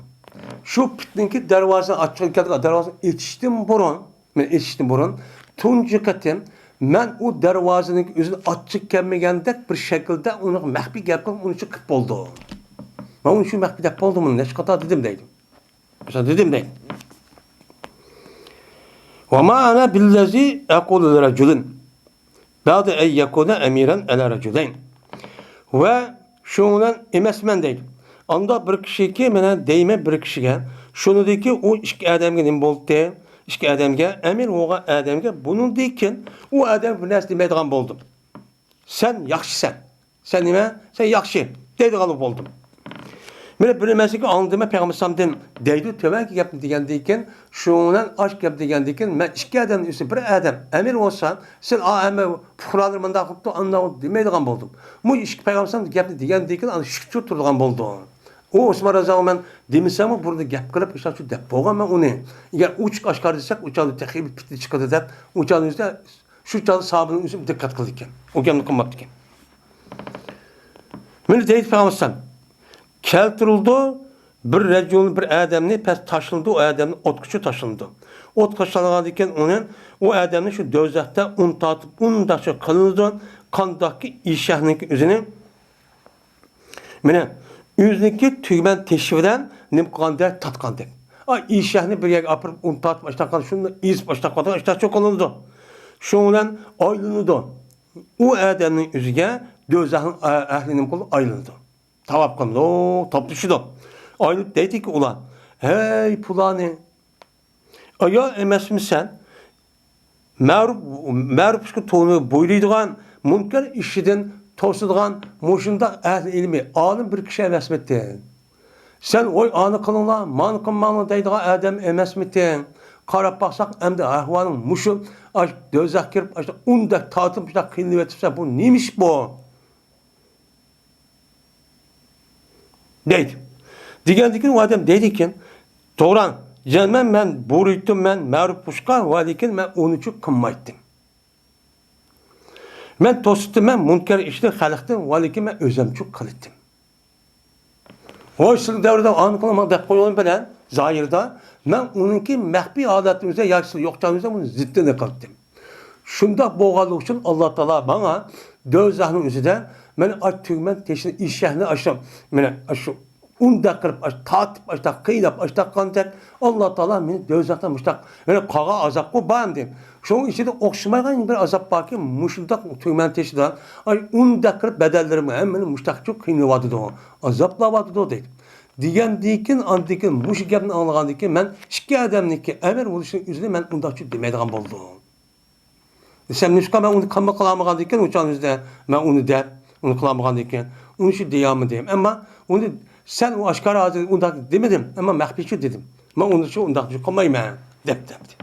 شۇ پىتنىڭكى دەرۋازىنى ئاچقىلى كەلدى، دەرۋازىنى ئېچىشتىن بۇرۇن، مەن ئېچىشتىن بۇرۇن تۇنجى قېتىم مەن ئۇ دەرۋازىنىڭ ئۆزىنى ئاچقۇ كەلمىگەندەك بىر شەكىلدە ئۇنىڭغا مەخپىي گەپ قىلىپ، ئۇنى چىقىپ بولدۇم. مەن ئۇنى شۇ مەخپىي دەپ بولدۇم، ئۇنى نەچچە قېتىم دېدىم دەيدۇ. مەسىلەن، دېدىم دەيدۇ. وما أنا بالذي أقول لرجل بعد أن يكون أميرا على رجلين. ۋە شۇنىڭ بىلەن ئەمەسمەن دەيدۇ. ئاندا بىر كىشىكى، مانا دەيمەن بىر كىشىگە، شۇنىدىكى ئۇ ئىككى ئادەمگە نېمە بولدى؟ ئىككى ئادەمگە، ئەمىر بولغان ئادەمگە، بۇنىڭدىن كېيىن ئۇ ئادەم بىر نەرسە دېمەيدىغان بولدۇم. سەن ياخشىسەن. سەن نېمە؟ سەن ياخشى دەيدىغانلا بولدۇم. مانا بىر نەرسىنى ئاڭلىدىم مەن پەيغەمبەر ئەلەيھىسسالامدىن دەيدۇ، تۆۋەنكى گەپنى دېگەندىن كېيىن، شۇنىڭ بىلەن ئاشۇ گەپ دېگەندىن كېيىن، مەن ئىككى ئادەمنىڭ ئۆزى بىر ئادەم ئەمىر بولسا، سەن ئا ھەممە پۇقرالار مۇنداق قىپتۇ، ئانداق دېمەيدىغان بولدۇم. مۇ ئىككى پەيغەمبەر ئەلەيھىسسالام گەپنى دېگەندىن كېيىن ئاندىن شۈكۈر تۇرىدىغان بولدۇم. ئۇ ئوسمان رەزىياللاھۇ ئەنھۇ مەن دېمىسەممۇ بۇرۇندا گەپ قىلىپ، ئىشلار شۇ دەپ بولغان مەن ئۇنى. ئەگەر ئوچۇق ئاشكارا دېسەك، ئۇ چاغدا تېخى بىر پىتنە چىقىدۇ دەپ، ئۇ چاغدا شۇ چاغدا ساھابىنىڭ ئۆزى دىققەت قىلىدىكەن. ئۇ گەپنى قىلماپتىكەن. مانا دەيدۇ پەيغەمبەر ئەلەيھىسسالام، كەلتۈرۈلىدۇ، بىر رەجۇلنى، بىر ئادەمنى پەس تاشلىنىدۇ، ئۇ ئادەمنى ئوتقىچە تاشلىنىدۇ. ئوتقا تاشلانغاندىن كېيىن ئۇنى، ئۇ ئادەمنى شۇ دوزاختا ئۇن تارتىپ، ئۇنداقچە قىلىنىدۇ، قانداقكى ئېشەكنىڭكى ئۆزىنى مانا، ئۆزىنىڭكى تۈگمەن تېشى بىلەن نېمە قىلغاندەك، تارتقاندەك. ئا، ئېشەكنى بىر يەرگە ئاپىرىپ، ئۇنى تارتىپ ئاشتاق قىلغان، شۇنى ئېزىپ ئاشتاق قىلغاندەك، ئاشتاق چوقۇلىنىدۇ. شۇنىڭ بىلەن ئايلىنىدۇ. ئۇ ئادەمنىڭ ئۆزىگە دوزاخنىڭ ئە-، ئەھلى نېمە قىلىدۇ؟ ئايلىنىدۇ. تاۋاپ قىلىدۇ، توپلىشىدۇ. ئايلىنىپ دەيدىكى ئۇلار، ھەي پۇلانى، ئايا ئەمەسمىسەن؟ مەرۇپ، مەرۇپ ئىشقا توغرا بۇيرۇيدىغان، مۇنكەر ئىشىدىن توسىدىغان مۇشۇنداق ئەھلى ئىلمى، ئالىم بىر كىشى ئەمەسمىتىڭ؟ سەن ۋوي ئانى قىلىڭلار، مانى قىلماڭلار دەيدىغان ئادەم ئەمەسمىتىڭ؟ قاراپ باقساق، ئەمدى ئەھۋالىڭ مۇشۇ، ئاش دوزاخ كىرىپ، ئاش ئۇندەك تارتىپ، مۇشۇنداق قىينىلىۋېتىپسەن، بۇ نېمە ئىش بۇ؟ دەيدۇ. دېگەندىن كېيىن ئۇ ئادەم دەيدىكەن، توغرا، جەزمەن مەن بۇيرۇيتتۇم مەن مەرۇپ ئىشقا، ۋە لېكىن مەن ئۇنى چۇ قىلمايتتىم. مەن توسۇتتۇم مەن مۇنكەر ئىشنى خەلقتىن، ۋە لېكىن مەن ئۆزەمچۇ قىلىتتىم. ھوي، سىلىنىڭ دەۋرىدە ئانى قىلىڭ دەپ قويغان بىلەن زاھىردا مەن ئۇنىڭكى مەخپىي ھالەتنى ئۆزى ياكى سىلى يوق چاغدا ئۆزى ئۇنى زىتتىنى قىلىتتىم. شۇنداق بولغانلىقى ئۈچۈن ئاللا تائالا ماڭا دوزاخنىڭ ئۆزىدە مانا ئاش تۈگمەن تېشىنى، ئېشەكنى ئاشۇ، مانا ئاشۇ ئۇنداق قىلىپ، ئاش تارتىپ، ئاشتاق قىيناپ، ئاشتاق قىلغاندەك، ئاللا تائالا مېنى دوزاختا مۇشتاق، مانا قالغان ئازابقۇ بار ئەمدى. شۇنىڭ ئىچىدە ئوخشىمايدىغان بىر ئازاب باركى، مۇشۇنداق تۈگمەن تېشىدا، ئاي ئۇنداق قىلىپ بەدەنلىرىمگە ھەممىنى مۇشتاقچۇ قىينىۋاتىدۇ، ئازابلاۋاتىدۇ دەيدۇ. دېگەندىن كېيىن، ئاندىن كېيىن مۇشۇ گەپنى ئاڭلىغاندىن كېيىن مەن ئىككى ئادەمنىڭكى ئەمىر بولۇشىنىڭ ئۆزىنى مەن ئۇنداقچۇ دېمەيدىغان بولدۇم. دېسەم، نېمىشقا مەن ئۇنى قىلما قىلالمىغاندىكىن، ئۇ چاغنىڭ ئۆزىدە مەن ئۇنى دەپ، ئۇنى قىلالمىغاندىكىن، ئۇنى شۇ دېيەلمىدىم. ئەمما ئۇنى سەن ئۇ ئاشكارا ھازىر ئۇنداق دېمىدىم، ئەمما مەخپىيچۇ دېدىم. مەن ئۇنى شۇ ئۇنداق قىلمايمەن دەپ، دەپتۇ.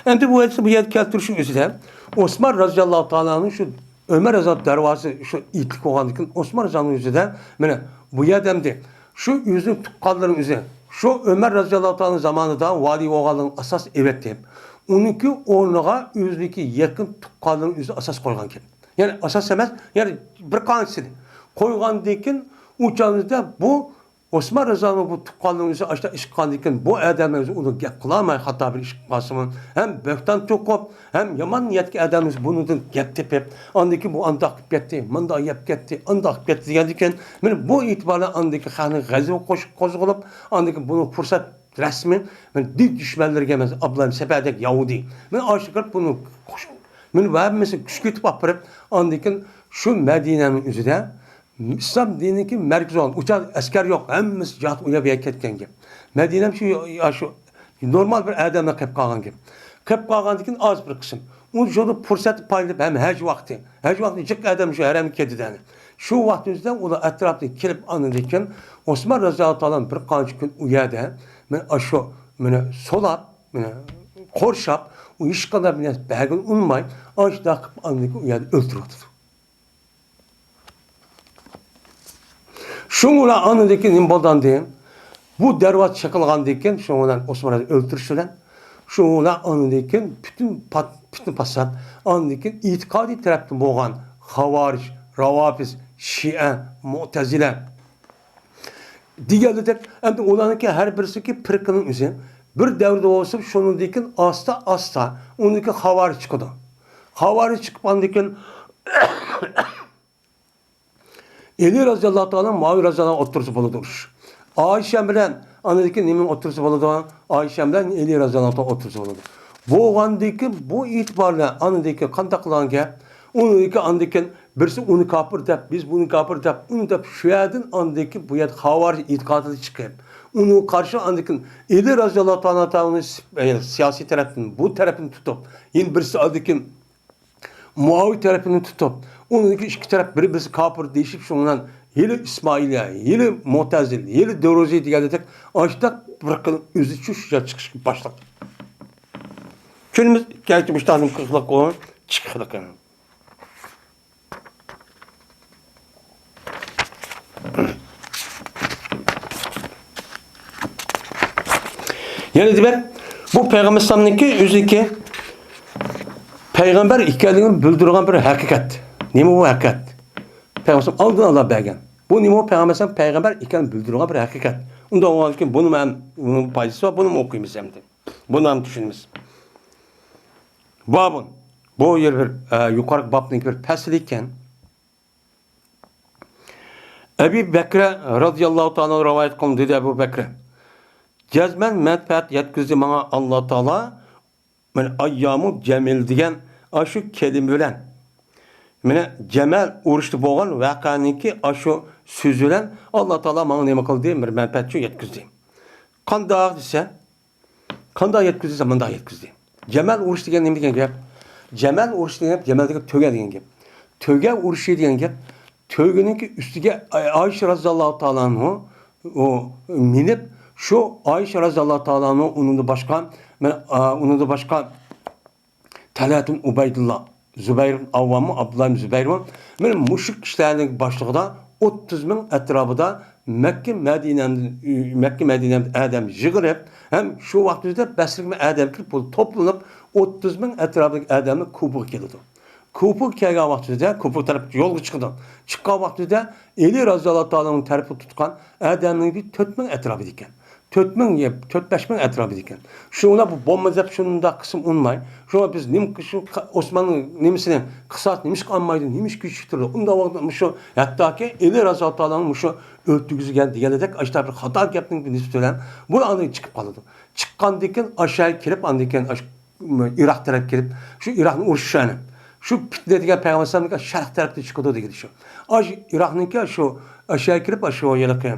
ئەمدى بۇ ھەدىسنى بۇ يەردە كەلتۈرۈشنىڭ ئۆزىدە ئوسمان رەزىياللاھۇ تائالا ئەنھۇ شۇ ئۆمەر رەزىياللاھۇ دەرۋازىسى شۇ ئېتىلىپ بولغاندىن كېيىن، ئوسمان رەزىياللاھۇ ئۆزىدە، مانا بۇ يەردە ئەمدى شۇ ئۆزىنىڭ تۇغقانلىرىنىڭ ئۆزى، شۇ ئۆمەر رەزىياللاھۇ تائالا زامانىدا ۋالىي بولغانلىقىنى ئاساس ئېۋەتتى. ئۇنىڭكى ئورنىغا ئۆزىنىڭكى يېقىن تۇغقانلىرىنىڭ ئۆزى ئاساس قويغان گەپ. يەنى ئاساس ئەمەس، يەنى بىر قانچىسىنى قويغاندىن كېيىن، ئۇ چاغدا بۇ ئوسمان رەزىياللاھۇ بۇ تۇغقانلىرىنىڭ ئۆزى ئاشۇنداق ئىش قىلغاندىن كېيىن، بۇ ئادەمنىڭ ئۆزى ئۇنى گەپ قىلالماي، خاتا بىر ئىش قىلىپ قالسىمۇ، ھەم بۆھتان توقۇپ، ھەم يامان نىيەتتىكى ئادەمنىڭ ئۆزى بۇنىڭدىن گەپ تېپىپ، ئاندىن كېيىن بۇ ئانداق قىلىپ كەتتى، مۇنداق يەپ كەتتى، ئانداق قىلىپ كەتتى دېگەندىن كېيىن، مانا بۇ ئېتىبار بىلەن ئاندىن كېيىن خەقنىڭ غەزىپى قوش-، قوزغىلىپ، ئاندىن كېيىن بۇنىڭ پۇرسەت رەسمى، مانا دىن دۈشمەنلىرىگە، مەسىلەن، ئابدۇللا ئىبن سەبەدەك يەھۇدىي، مانا ئاشۇ كىرىپ بۇنى قوش-، مانا ھەممىسىنى كۈچكە ئېتىپ ئاپىرىپ، ئاندىن كېيىن شۇ مەدىنەنىڭ ئۆزىدە ئىسلام دىنىنىڭكى مەركىزى بولغان، ئۇ چاغ ئەسكەر يوق، ھەممىسى جىھاد ئۇ يەرگە كەتكەن گەپ. مەدىنەم شۇ، يا شۇ نورمال بىر ئادەملەر قېلىپ قالغان گەپ. قېلىپ قالغاندىن كېيىن ئاز بىر قىسىم. ئۇ شۇ پۇرسەتنى پايدىلىنىپ ھەم ھەج ۋاقتى. ھەج ۋاقتى جىق ئادەم شۇ ھەرەمگە كېتىدۇ. شۇ ۋاقتىمىزدا ئۇلار ئەتراپتىن كېلىپ ئاندىن كېيىن ئوسمان رەزىياللاھۇ تائالا بىر قانچە كۈن ئۇ يەردە، مانا ئاشۇ، مانا سولاپ، مانا قورشاپ، ئۇ ھېچقانداق بىر نەرسە بەرگىلى ئۇنىماي، ئاشۇنداق قىلىپ ئاندىن كېيىن ئۇ يەردە ئۆلتۈرۈۋاتىدۇ. شۇڭا ئۇلار ئاندىن كېيىن نېمە بولدى ئاندىن؟ بۇ دەرۋازا چېقىلغاندىن كېيىن، شۇنىڭ بىلەن ئوسمان ئۆلتۈرۈش بىلەن، شۇنىڭ بىلەن ئاندىن كېيىن پۈتۈن پات-، پۈتۈن پاسات، ئاندىن كېيىن ئېتىقادىي تەرەپتىن بولغان خاۋارىج، راۋاپىز، شىئە، مۇئتەزىلە دېگەنلىدەك، ئەمدى ئۇلارنىڭكى ھەر بىرسىكى پىرقىنىڭ ئۆزى. بىر دەۋردە بولسا، شۇنىڭدىن كېيىن ئاستا-ئاستا ئۇنىڭكى خاۋارىج چىقىدۇ. خاۋارىج چىقىپ ئاندىن كېيىن ئەلى رەزىياللاھۇ تائالا مۇئاۋىيە رەزىياللاھۇ ئوتتۇرىسى بولىدۇ ئۇرۇش. ئائىشە بىلەن ئاندىن كېيىن نېمىنىڭ ئوتتۇرىسى بولىدۇ؟ ئائىشە بىلەن ئەلى رەزىياللاھۇ تائالا ئوتتۇرىسى بولىدۇ. بولغاندىن كېيىن بۇ ئېتىبار بىلەن ئاندىن كېيىن قانداق قىلغان گەپ؟ ئۇنىڭكى ئاندىن كېيىن بىرسى ئۇنى كاپىر دەپ، بىز بۇنى كاپىر دەپ، ئۇنى دەپ، شۇ يەردىن ئاندىن كېيىن بۇ يەردە خاۋارىج ئېتىقادىدا چىقىپ، ئۇنىڭغا قارشى ئاندىن كېيىن ئەلى رەزىياللاھۇ تائالا ئەنھۇنى سىياسىي تەرەپتىن، بۇ تەرەپنى تۇتۇپ، يەنە بىرسى ئاندىن كېيىن مۇئاۋىيە تەرىپىنى تۇتۇپ، ئۇنىڭدىكى ئىككى تەرەپ بىر-بىرسى كاپىر دېيىشىپ، شۇنىڭ بىلەن ھېلى ئىسمائىلىيە، ھېلى مۇتەزىل، ھېلى دۇرۇزى دېگەندەك ئاشۇنداق بىر خىل ئۆزى چۈش چىقىشقا باشلىدى. كۈنىمىز كەلگۈچە مۇشۇنداق قىلىقلىق ئۇ چىقىقلىق. يەنە دېمەك، بۇ پەيغەمبەر ئەلەيھىسسالامنىڭكى ئۆزىنىڭكى پەيغەمبەر ئىكەنلىكىنى بىلدۈرىدىغان بىر ھەقىقەت. نېمە بۇ ھەقىقەت؟ پەيغەمبەر ئالدىن ئاللا بەرگەن. بۇ نېمە بۇ؟ پەيغەمبەر ئەلەيھىسسالام پەيغەمبەر ئىكەنلىكىنى بىلدۈرىدىغان بىر ھەقىقەت. ئۇنداق بولغاندىكىن بۇنىمۇ ھەم، بۇنىڭ پايدىسى بار، بۇنىمۇ ئوقۇيمىز ئەمدى. بۇنى ھەم چۈشىنىمىز. بابۇن. بۇ يەر بىر، ئە، يۇقىرىقى بابنىڭكى بىر پەسلى ئىكەن. ئەبى بەكرە رەزىياللاھۇ تائالا رىۋايەت قىلىندى، دېدى ئەبۇ بەكرە. جەزمەن مەنپەئەت يەتكۈزدى ماڭا ئاللا تائالا، مانا، ئەييامۇ جەمىل دېگەن ئاشۇ كەلىمە بىلەن. مانا، جەمەل ئۇرۇشتا بولغان ۋەقەنىڭكى ئاشۇ سۆزى بىلەن ئاللا تائالا ماڭا نېمە قىلدى؟ بىر مەنپەئەت شۇ يەتكۈزدى. قانداق دېسە، قانداق يەتكۈزدى دېسە، مۇنداق يەتكۈزدى. جەمەل ئۇرۇش دېگەن نېمە دېگەن گەپ؟ جەمەل ئۇرۇش دېگەن گەپ، جەمەل دېگەن تۆگە دېگەن گەپ. تۆگە ئۇرۇشى دېگەن گەپ، تۆگىنىڭكى ئۈستىگە ئاي-، ئائىشە رەزىياللاھۇ تائالا ئەنھۇ، ئۇ مىنىپ، شۇ ئائىشە رەزىياللاھۇ تائالا ئەنھۇ، ئۇنىڭدىن باشقا، مەن، ئا، ئۇنىڭدىن باشقا تەلھەتۇن ئۇبەيدۇللا، زۇبەير ئابدۇللا ئىبن زۇبەير، مانا مۇشۇ كىشىلەرنىڭ باشلىقىدا ئوتتۇز مىڭ ئەتراپىدا مەككە مەدىنەدىن، مەككە مەدىنەدىن ئادەم يىغىلىپ، ھەم شۇ ۋاقىتتا بەسرىگىمۇ ئادەم كىرىپ، بۇ توپلىنىپ، ئوتتۇز مىڭ ئەتراپىدىكى ئادەملەر كۇفىغا كېلىدۇ. كۇفىغا كەلگەن ۋاقتىدا، كۇفا تەرەپ يولغا چىقىدۇ. چىققان ۋاقتىدا ئەلى رەزىياللاھۇ تائالا ئەنھۇ تەرىپىدە تۇتقان ئادەمنىڭ بىر تۆت مىڭ ئەتراپىدا ئىكەن. تۆت مىڭ، تۆت بەش مىڭ ئەتراپىدا ئىكەن. شۇڭا بۇ بولمىدى دەپ شۇنداق قىسىم ئۇنىماي. شۇڭا بىز نېمە، شۇ قا-، ئوسماننىڭ نېمىسىنى، قىساسىنى نېمىشقا ئالمايدۇ، نېمىشقا كېچىكتۈرىدۇ؟ ئۇنداق ۋاقىتتا مۇشۇ ھەتتاكى ئەلى رەزىياللاھۇ تائالا ئەنھۇ مۇشۇ ئۆلتۈرگۈزگەن دېگەندەك ئاشۇنداق بىر خاتا گەپنىڭ بىر نىسبىتى بىلەن بۇ ئاندىن چىقىپ قالىدۇ. چىققاندىن كېيىن ئاشۇ يەرگە كېلىپ، ئاندىن كېيىن ئاشۇ ئىراق تەرەپ كېلىپ، شۇ ئىراقنى ئۇرۇشۇش يەنى. شۇ پىتنە دېگەن پەيغەمبەر ئەلەيھىسسالامنىڭكى شەرق تەرەپتىن چىقىدۇ دېگىنى شۇ. ئاشۇ ئىراقنىڭكى شۇ، ئاشۇ يەرگە كېلىپ، ئاشۇ ھېلىقى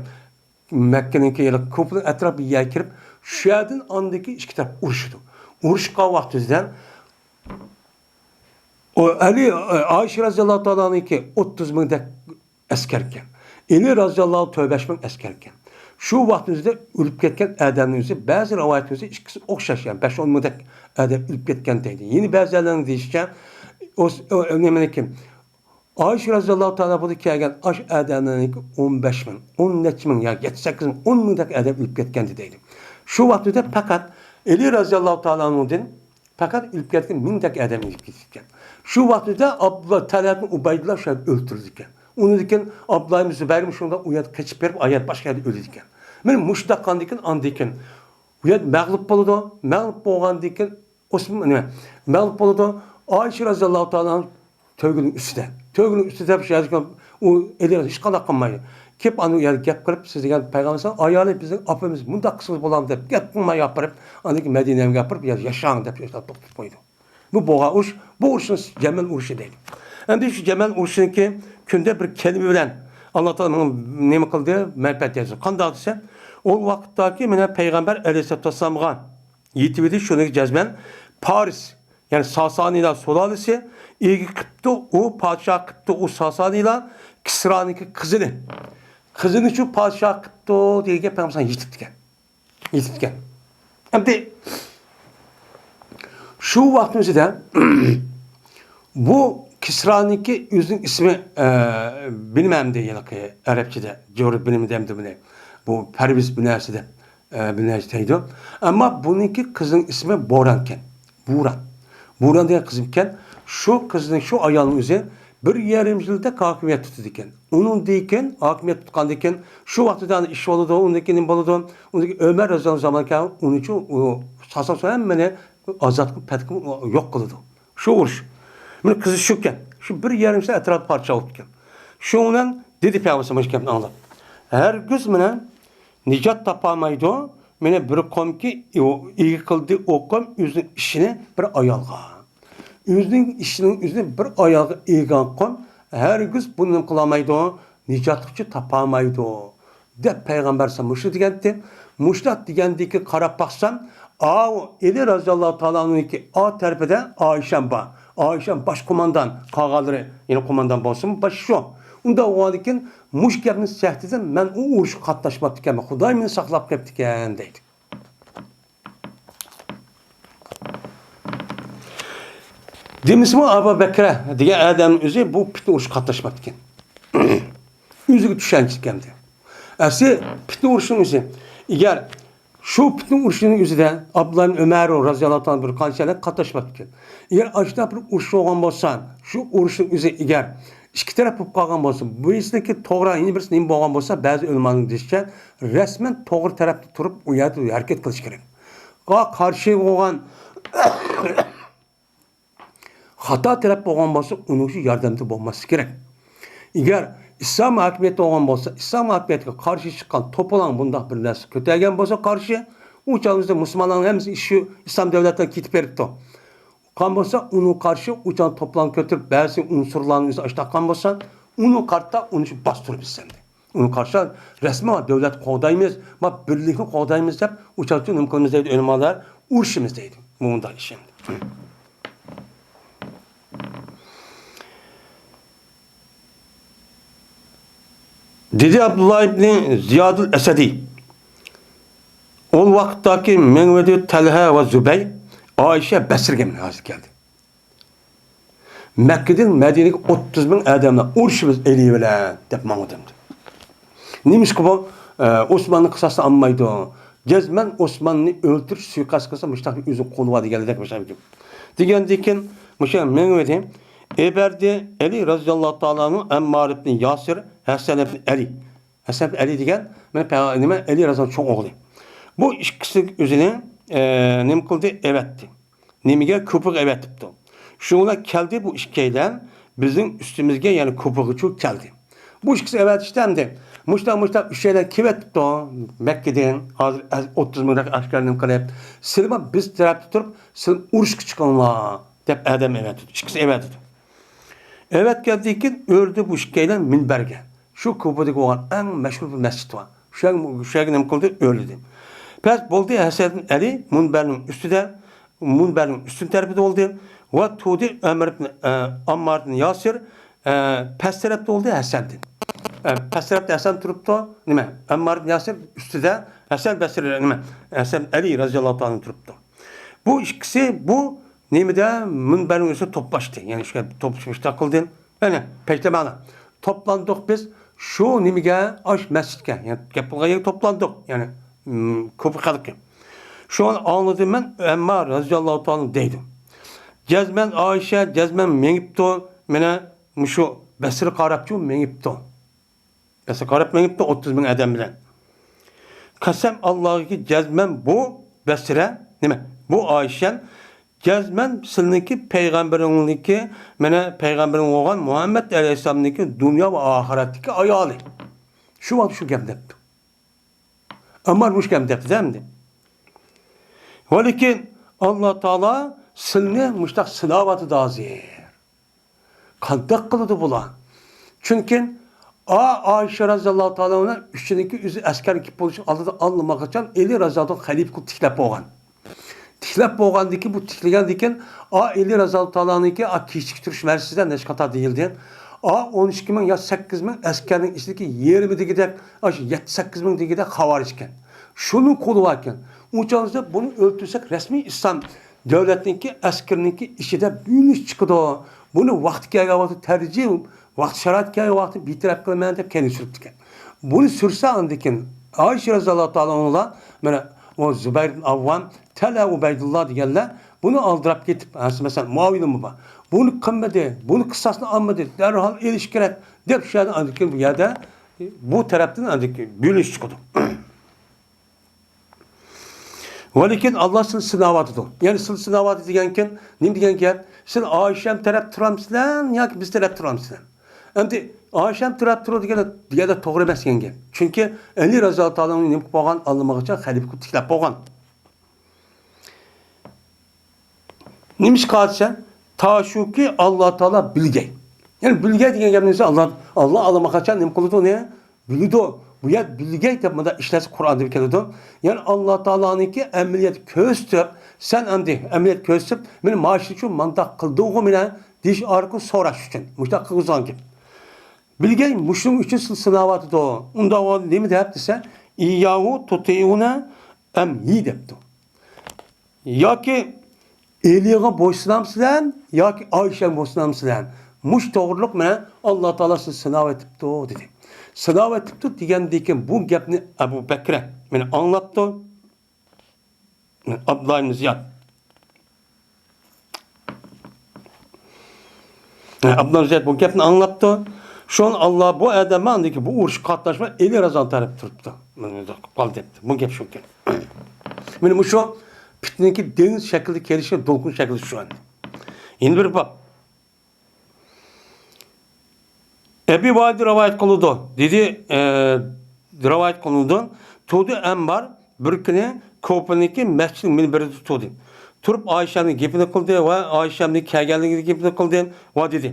مەككىنىڭكى ھېلىقى كۇفىنىڭ ئەتراپى يەرگە كىرىپ، شۇ يەردىن ئاندىكى ئىككى تەرەپ ئۇرۇشىدۇ. ئۇرۇشقان ۋاقتىدا ئۇ ئەلى، ئائىشە رەزىياللاھۇ تائالا ئەنھانىڭكى ئوتتۇز مىڭدەك ئەسكەر ئىكەن. ئەلى رەزىياللاھۇ تۆت بەش مىڭ ئەسكەر ئىكەن. شۇ ۋاقىتنىڭ ئۆزىدە ئۆلۈپ كەتكەن ئادەمنىڭ ئۆزى، بەزى رىۋايەتنىڭ ئۆزى ئىككىسى ئوخشاش، يەنى بەش ئون مىڭدەك ئادەم ئۆلۈپ كەتكەن دەيدۇ. يەنە بەزىلەرنىڭ دېيىشىچە، ئوس-، ئو-، ئو-، نېمىنىڭكى؟ ئائىشە رەزىياللاھۇ تائالا ئانھا كەلگەن ئاش ئادەملەرنىڭكى ئون بەش مىڭ، ئون نەچچە مىڭ ياكى يەتتە سەككىز مىڭ، ئون مىڭدەك ئادەم ئۆلۈپ كەتكەنىدى دەيدۇ. شۇ ۋاقتىدا پەقەت ئەلى رەزىياللاھۇ تائالا ئانھۇدىن پەقەت ئۆلۈپ كەتكەن مىڭدەك ئادەم ئۆلۈپ كېتىپتىكەن. شۇ ۋاقتىدا ئابدۇللا تەلھەتنى ئۇبەيدۇللا شۇ يەردە ئۆلتۈرۈلىدىكەن. ئۇنىڭدىن كېيىن ئابدۇللا ئىبن زۇبەيرمۇ شۇنداق ئۇ يەردە قېچىپ بېرىپ، ئايەت باشقا يەردە ئۆلىدىكەن. مانا مۇشۇنداق قىلغاندىن كېيىن، ئاندىن كېيىن ئۇ يەردە مەغلۇپ بولىدۇ. مەغلۇپ بولغاندىن كېيىن ئوسمان، نېمە، مەغلۇپ بولىدۇ. ئائىشە رەزىياللاھۇ تائالا ئانھا تۆگىنىڭ ئۈستىدە. تۆگىنىڭ ئۈستىدە شۇ يەردە ئۇ ئېلى ھېچقانداق قىلمايدۇ. كېلىپ ئاندىن يەنە گەپ قىلىپ، سىز دېگەن پەيغەمبەر ئايالى بىزنىڭ ئاپىمىز مۇنداق قىلسىڭىز بولامدۇ دەپ گەپ قىلماي ئاپىرىپ، ئاندىن كېيىن مەدىنەگە ئاپىرىپ، يا-، ياشاڭ دەپ شۇنداق توختىتىپ قويىدۇ. بۇ بولغان ئۇرۇش، بۇ ئۇرۇشنى جەمەل ئۇرۇشى دەيدۇ. ئەمدى شۇ جەمەل ئۇرۇشىنىڭكى كۈندە بىر كەلىمە بىلەن ئاللا تائالا ماڭا نېمە قىلدى، مەنپەئەت يەتكۈزدى. قانداق دېسە، ئۇ ۋاقىتتاكى مانا پەيغەمبەر ئەلەيھىسسالاتۇ ۋەسسالامغا يېتىۋىدى، شۇنىڭ جەزمەن پارس، يەنى ساسانىيلار سۇلالىسى ئىگە قىپتۇ، ئۇ پادىشاھ قىپتۇ، ئۇ ساسانىيلار كىسرانىڭكى قىزىنى. قىزىنى شۇ پادىشاھ قىپتۇ دېگەن گەپ پەيغەمبەر يېتىپتىكەن. يېتىپتىكەن. ئەمدى شۇ ۋاقىتنىڭ ئۆزىدە بۇ كىسرانىڭكى ئۆزىنىڭ ئىسمى، ئە، بىلمەمدى ھېلىقى ئەرەبچىدە. جورا بىلمىدەمدى بۇنى. بۇ پەرۋىز بىر نەرسە دەپ، ئە، بىر نەرسە دەيدۇ. ئەمما بۇنىڭكى قىزىنىڭ ئىسمى بورانكەن. بوران. بوران دېگەن قىز ئىكەن. شۇ قىزنىڭ، شۇ ئايالنىڭ ئۆزى بىر يېرىم يىلدەك ھاكىمىيەت تۇتىدىكەن. ئۇنىڭدىن كېيىن، ھاكىمىيەت تۇتقاندىن كېيىن، شۇ ۋاقتىدا ئىش بولىدۇ، ئۇندىن كېيىن نېمە بولىدۇ؟ ئۇندىن كېيىن ئۆمەر رەزىياللاھۇ زامانى كەلگەن، ئۇنىڭ ئۈچۈن ئۇ ساسان سويان ھەممىنى ئازاد قىلىپ، پەتكە يوق قىلىدۇ. شۇ ئۇرۇش. مانا قىزى شۇكەن. شۇ بىر يېرىم يىل ئەتراپىدا پادىشاھ بولۇپتىكەن. شۇنىڭ بىلەن دېدى پەيغەمبەر مۇشۇ گەپنى ئاڭلاپ. ھەرگىز مانا نىجات تاپالمايدۇ. مانا بىر قومكى ئىگە قىلدى ئۇ قوم ئۆزىنىڭ ئىشىنى بىر ئايالغا. ئۆزىنىڭ ئىشىنىڭ ئۆزىنى بىر ئايالغا ئىگە قىلغان قوم ھەرگىز بۇنى نېمە قىلالمايدۇ، نىجاتقۇچى تاپالمايدۇ، دەپ پەيغەمبەر مۇشۇ دېگەنتى. مۇشۇنداق دېگەندىكى قاراپ باقسام، ئاۋۇ ئەلى رەزىياللاھۇ تائالا ئانھۇنىڭكى ئا تەرىپىدە ئائىشەم بار. ئائىشەم باش قوماندان، قالغانلىرى يەنە قوماندان بولسىمۇ، باش شۇ. ئۇنداق بولغاندىكىن مۇشۇ گەپنى سەھتىدىن مەن ئۇ ئۇرۇشقا قاتناشماپتىكەنمەن، خۇداي مېنى ساقلاپ قېپتىكەن دەيدۇ. دېمىسىمۇ ئەبۇ بەكرە دېگەن ئادەمنىڭ ئۆزى بۇ پىتنە ئۇرۇشقا قاتناشماپتىكەن. ئۆزىگە چۈشەنچە ئىكەندى. ئەسلى پىتنە ئۇرۇشنىڭ ئۆزى. ئەگەر شۇ پىتنە ئۇرۇشىنىڭ ئۆزىدە ئابدۇللا ئىبن ئۆمەر رەزىياللاھۇ تائالا بىر قانچىلىك قاتناشماپتىكەن. ئەگەر ئاشۇنداق بىر ئۇرۇش بولغان بولسا، شۇ ئۇرۇشنىڭ ئۆزى ئەگەر ئىككى تەرەپ بولۇپ قالغان بولسا، بىرسىنىڭكى توغرا، يەنە بىرسى نېمە بولغان بولسا، بەزى ئۆلىمانىڭ دېيىشىچە، رەسمەن توغرا تەرەپتە تۇرۇپ، ئۇ يەردە ھەرىكەت قىلىش كېرەك. قارشى بولغان خاتا تەرەپ بولغان بولسا، ئۇنىڭ ئۈچۈن ياردەمدە بولماسلىق كېرەك. ئەگەر ئىسلام ھاكىمىيىتى بولغان بولسا، ئىسلام ھاكىمىيىتىگە قارشى چىققان توپىلاڭ بۇنداق بىر نەرسە كۆتەرگەن بولسا قارشى، ئۇ چاغدا مۇسۇلمانلارنىڭ ھەممىسى ئىش شۇ ئىسلام دۆلەتلىرىگە كېتىپ بېرىپتۇ. قان بولسا، ئۇنىڭ قارشى ئۇ چاغدا توپىلاڭ كۆتۈرۈپ، بەزى ئۇنسۇرلارنى ئۆزى ئاشتاققان بولسا، ئۇنىڭ قارتا ئۇنى شۇ باستۇرۇپ ئىستەمدى. ئۇنىڭ قارشى رەسمىي دۆلەت قوغدايمىز، ما بىرلىكنى قوغدايمىز دەپ، ئۇ چاغدا نېمە قىلىمىز دەيدۇ، ئۆلىمالار ئۇرۇشىمىز دەيدۇ. مۇنداق ئىش ئەمدى. دېدى ئابدۇللا ئىبنى زىيادۇل ئەسەدى. ئول ۋاقىتتاكى مېڭىۋىدى تەلھە ۋە زۇبەي، ئائىشە بەسرىگە ھازىر كەلدى. مەككىدىن مەدىنىگە ئوتتۇز مىڭ ئادەملەر ئۇرۇشىمىز ئەلى بىلەن دەپ ماڭىدۇ. نېمىشقا بۇ، ئە، ئوسماننى قىساسنى ئالمايدۇ؟ جەزمەن ئوسماننى ئۆلتۈرۈش سۇيىقەست قىلسا، مۇشۇنداق بىر ئۆزىنىڭ قولى بار دېگەنلىك باشلايدۇ. دېگەندىن كېيىن مۇشۇ مېڭىۋىدى ئەبەردى ئەلى رەزىياللاھۇ تائالا ئەنھۇ، ئەممار ئىبنى ياسىر، ھەسەن ئىبنى ئەلى. ھەسەن ئەلى دېگەن، مانا، پە-، نېمە، ئەلى رەزىياللاھۇ چوڭ ئوغلى. بۇ ئىككىسى ئۆزىنى، ئە، نېمە قىلدى؟ ئەۋەتتى. نېمىگە؟ كۇپىغا ئەۋەتىپتۇ. شۇنىڭ بىلەن كەلدى بۇ ئىككىيلەن بىزنىڭ ئۈستىمىزگە، يەنى كۇپىغىچۇ كەلدى. بۇ ئىككىسى ئەۋەتىشتە ئەمدى مۇشتاق، مۇشتاق ئۈچەيلەن كېلىۋېتىپتۇ مەككىدىن. ھازىر ئەز-، ئوتتۇز مىڭ ئەسكەرنى قىلىپ، سىلىمۇ بىز تەرەپتە تۇرۇپ، سىلىمۇ ئۇرۇشقا چىقىڭلار دەپ ئادەم ئەۋەتىدۇ. ئىككىسى ئەۋەتىدۇ. ئەۋەتكەندىن كېيىن ئۆردى بۇ ئىككىيلەن مىنبەرگە. شۇ كۇپىدىكى بولغان ئەڭ مەشھۇر بىر مەسچىت بار. شۇ يەرگە، شۇ يەرگە نېمە قىلدى؟ ئۆرلىدى. پەس بولدى، ھەسەن ئەلى مۇنبەرنىڭ ئۈستىدە، مۇنبەرنىڭ ئۈستۈن تەرىپىدە بولدى. ۋە تۇردى ئەمر ئىبن، ئە، ئاممار ئىبن ياسىر، ئە، پەس تەرەپتە بولدى ھەسەندىن. ئە، پەس تەرەپتە ھەسەن تۇرۇپتۇ. نېمە؟ ئاممار ئىبن ياسىر ئۈستىدە، ھەسەن بەسرى، نېمە؟ ھەسەن ئەلى رەزىياللاھۇ تائالا تۇرۇپتۇ. بۇ ئىككىسى، بۇ نېمىدە مۇنبەرنىڭ ئۈستىدە توپلاشتى. يەنى شۇ توپ-، شۇنداق قىلدى. يەنى پەيتەمەلا توپلاندۇق بىز شۇ نېمىگە، ئاش مەسچىتكە. يەنى گەپ قىلغان يەرگە توپلاندۇق. يەنى، م، كۇفا خەلقى. شۇنى ئاڭلىدىم مەن، ئەمما رەزىياللاھۇ تائالا دەيدۇ. جەزمەن ئائىشە، جەزمەن مېڭىپتۇ. مانا مۇشۇ بەسرە قاراپچۇ مېڭىپتۇ. بەسرە قاراپ مېڭىپتۇ ئوتتۇز مىڭ ئادەم بىلەن. قەسەم ئاللاھكى جەزمەن بۇ بەسرە، نېمە، بۇ ئائىشەن جەزمەن سىلىنىڭكى پەيغەمبىرىڭنىڭكى، مانا پەيغەمبىرىڭ بولغان مۇھەممەد ئەلەيھىسسالامنىڭكى دۇنيا ۋە ئاخىرەتتىكى ئايالى. شۇ ۋاقىت شۇ گەپنى دەپتۇ. ئەمما مۇشۇ گەپنى دەپتۇ ئەمدى. ۋەلىكىن ئاللا تائالا سىلىنى مۇشتاق سىناۋاتىدۇ ھازىر. قانداق قىلىدۇ بۇلار؟ چۈنكى ئا-، ئائىشە رەزىياللاھۇ تائالا ئەنھا ئۈچىنىڭكى ئۆزى ئەسكەرگە كېلىپ بولۇشى ئالدىدا ئاللىماقاچان ئەلى رەزىياللاھۇ خەلىپە قىلىپ تىكلەپ بولغان. تىكلەپ بولغاندىن كېيىن، بۇ تىكلىگەندىن كېيىن، ئا، ئەلى رەزىياللاھۇ تائالانىڭكى ئا كېچىكتۈرۈش مەسىلىسىدە نەچچە قاتار دېيىلدى. ئا، ئون ئىككى مىڭ يا سەككىز مىڭ ئەسكەرنىڭ ئىچىدىكى يېرىمى دېگۈدەك، ئاشۇ يەتتە سەككىز مىڭ دېگۈدەك خاۋارىج ئىكەن. شۇنى قولى بار ئىكەن. ئۇ چاغدا بۇنى ئۆلتۈرسەك، رەسمىي ئىسلام دۆلەتنىڭكى ئەسكىرىنىڭكى ئىچىدە بۆلۈنۈش چىقىدۇ. بۇنى ۋاقتى كەلگەن ۋاقىتتا تەرجىح، ۋاقتى شارائىت كەلگەن ۋاقىتتا بىتەرەپ قىلىمەن دەپ كەينىگە سۈرۈپتىكەن. بۇنى سۈرسە ئاندىن كېيىن ئائىشە رەزىياللاھۇ تائالا ئەنھا، مانا ئۇ زۇبەير ئىبن ئاۋۋام، تەلھە ئۇبەيدۇللا دېگەنلەر بۇنى ئالدىراپ كېتىپ، ھە، مەسىلەن، مۇئاۋىيەمۇ بار. بۇنى قىلمىدى، بۇنى قىساسنى ئالمىدى، دەرھال ئېلىش كېرەك دەپ شۇ يەردىن ئاندىن كېيىن بۇ يەردە، بۇ تەرەپتىن ئاندىن كېيىن بۆلۈنۈش چىقىدۇ. ۋەلىكىن ئاللا سىلىنى سىناۋاتىدۇ. يەنى سىلىنى سىناۋاتىدۇ دېگەنكىن، نېمە دېگەن گەپ؟ سىلى ئائىشەم تەرەپ تۇرامسىلەر ياكى بىز تەرەپ تۇرامسىلەر؟ ئەمدى ئائىشەم تەرەپ تۇرىدۇ دېگەن، دېگەندە توغرا ئەمەس دېگەن گەپ. چۈنكى ئەلى رەزىياللاھۇ تائالا ئەنھۇ نېمە قىلىپ بولغان؟ ئاللىماغىچە خەلىپە قىلىپ تىكلەپ بولغان. نېمىشقا دېسە، تا شۇكى ئاللا تائالا بىلگەي. يەنى بىلگەي دېگەن گەپ نېمىسى؟ ئاللا، ئاللا ئاللىماغىچە نېمە قىلىدۇ ئۇنى؟ بىلىدۇ. بۇ يەر بىلگەي دەپ مۇنداق ئىشلەتسە قۇرئاندا كېلىدۇ. يەنى ئاللا تائالانىڭكى ئەمەلىيەت كۆرسىتىپ، سەن ئەمدى ئەمەلىيەت كۆرسىتىپ، مېنى ماشىنا ئۈچۈن مانداق قىلدىغۇ مېنى دېيىش ئارقىلىق سوراش ئۈچۈن. مۇشۇنداق قىلغۇزغان گەپ. بىلگەي مۇشۇنىڭ ئۈچۈن سىلىنى سىناۋاتىدۇ. ئۇنداق بولغاندا نېمە دەپ دېسە، ئىيياھۇ تۇتىئۇنە ئەم ھى دەپتۇ. ياكى ئېلىغا بويسۇنامسىلەر ياكى ئائىشەگە بويسۇنامسىلەر؟ مۇشۇ توغرىلىق مانا ئاللا تائالا سىزنى سىناۋېتىپتۇ دېدى. سىناۋېتىپتۇ دېگەندىن كېيىن بۇ گەپنى ئەبۇ بەكرە، مانا ئاڭلاپتۇ. ئابدۇللا ئىبن زىياد. ئابدۇللا ئىبن زىياد بۇ گەپنى ئاڭلاپتۇ. شۇڭا ئاللا بۇ ئادەم ئاندىكى بۇ ئۇرۇشقا قاتناشماي ئەلى رەزىياللاھۇ تائالا تەرەپ تۇرۇپتۇ. مانا مۇنداق قىلىپ قالدى دەپتۇ. بۇ گەپ شۇكەن. مانا مۇشۇ پىتنىنىڭكى دېڭىز شەكلىدە كېلىشى، دولقۇن شەكلىدە شۇ ئەمدى. يەنە بىر باب. ئەبى ۋائىل رىۋايەت قىلىدۇ، دېدى، ئە، رىۋايەت قىلىنىدۇ. تۇردى ئەممار بىر كۈنى كۇفىنىڭكى مەسچىت مىنبىرىدە تۇردى. تۇرۇپ ئائىشەمنىڭ گېپىنى قىلدى ۋە ئائىشەمنىڭ كەلگەنلىكىنىڭ گېپىنى قىلدى ۋە دېدى،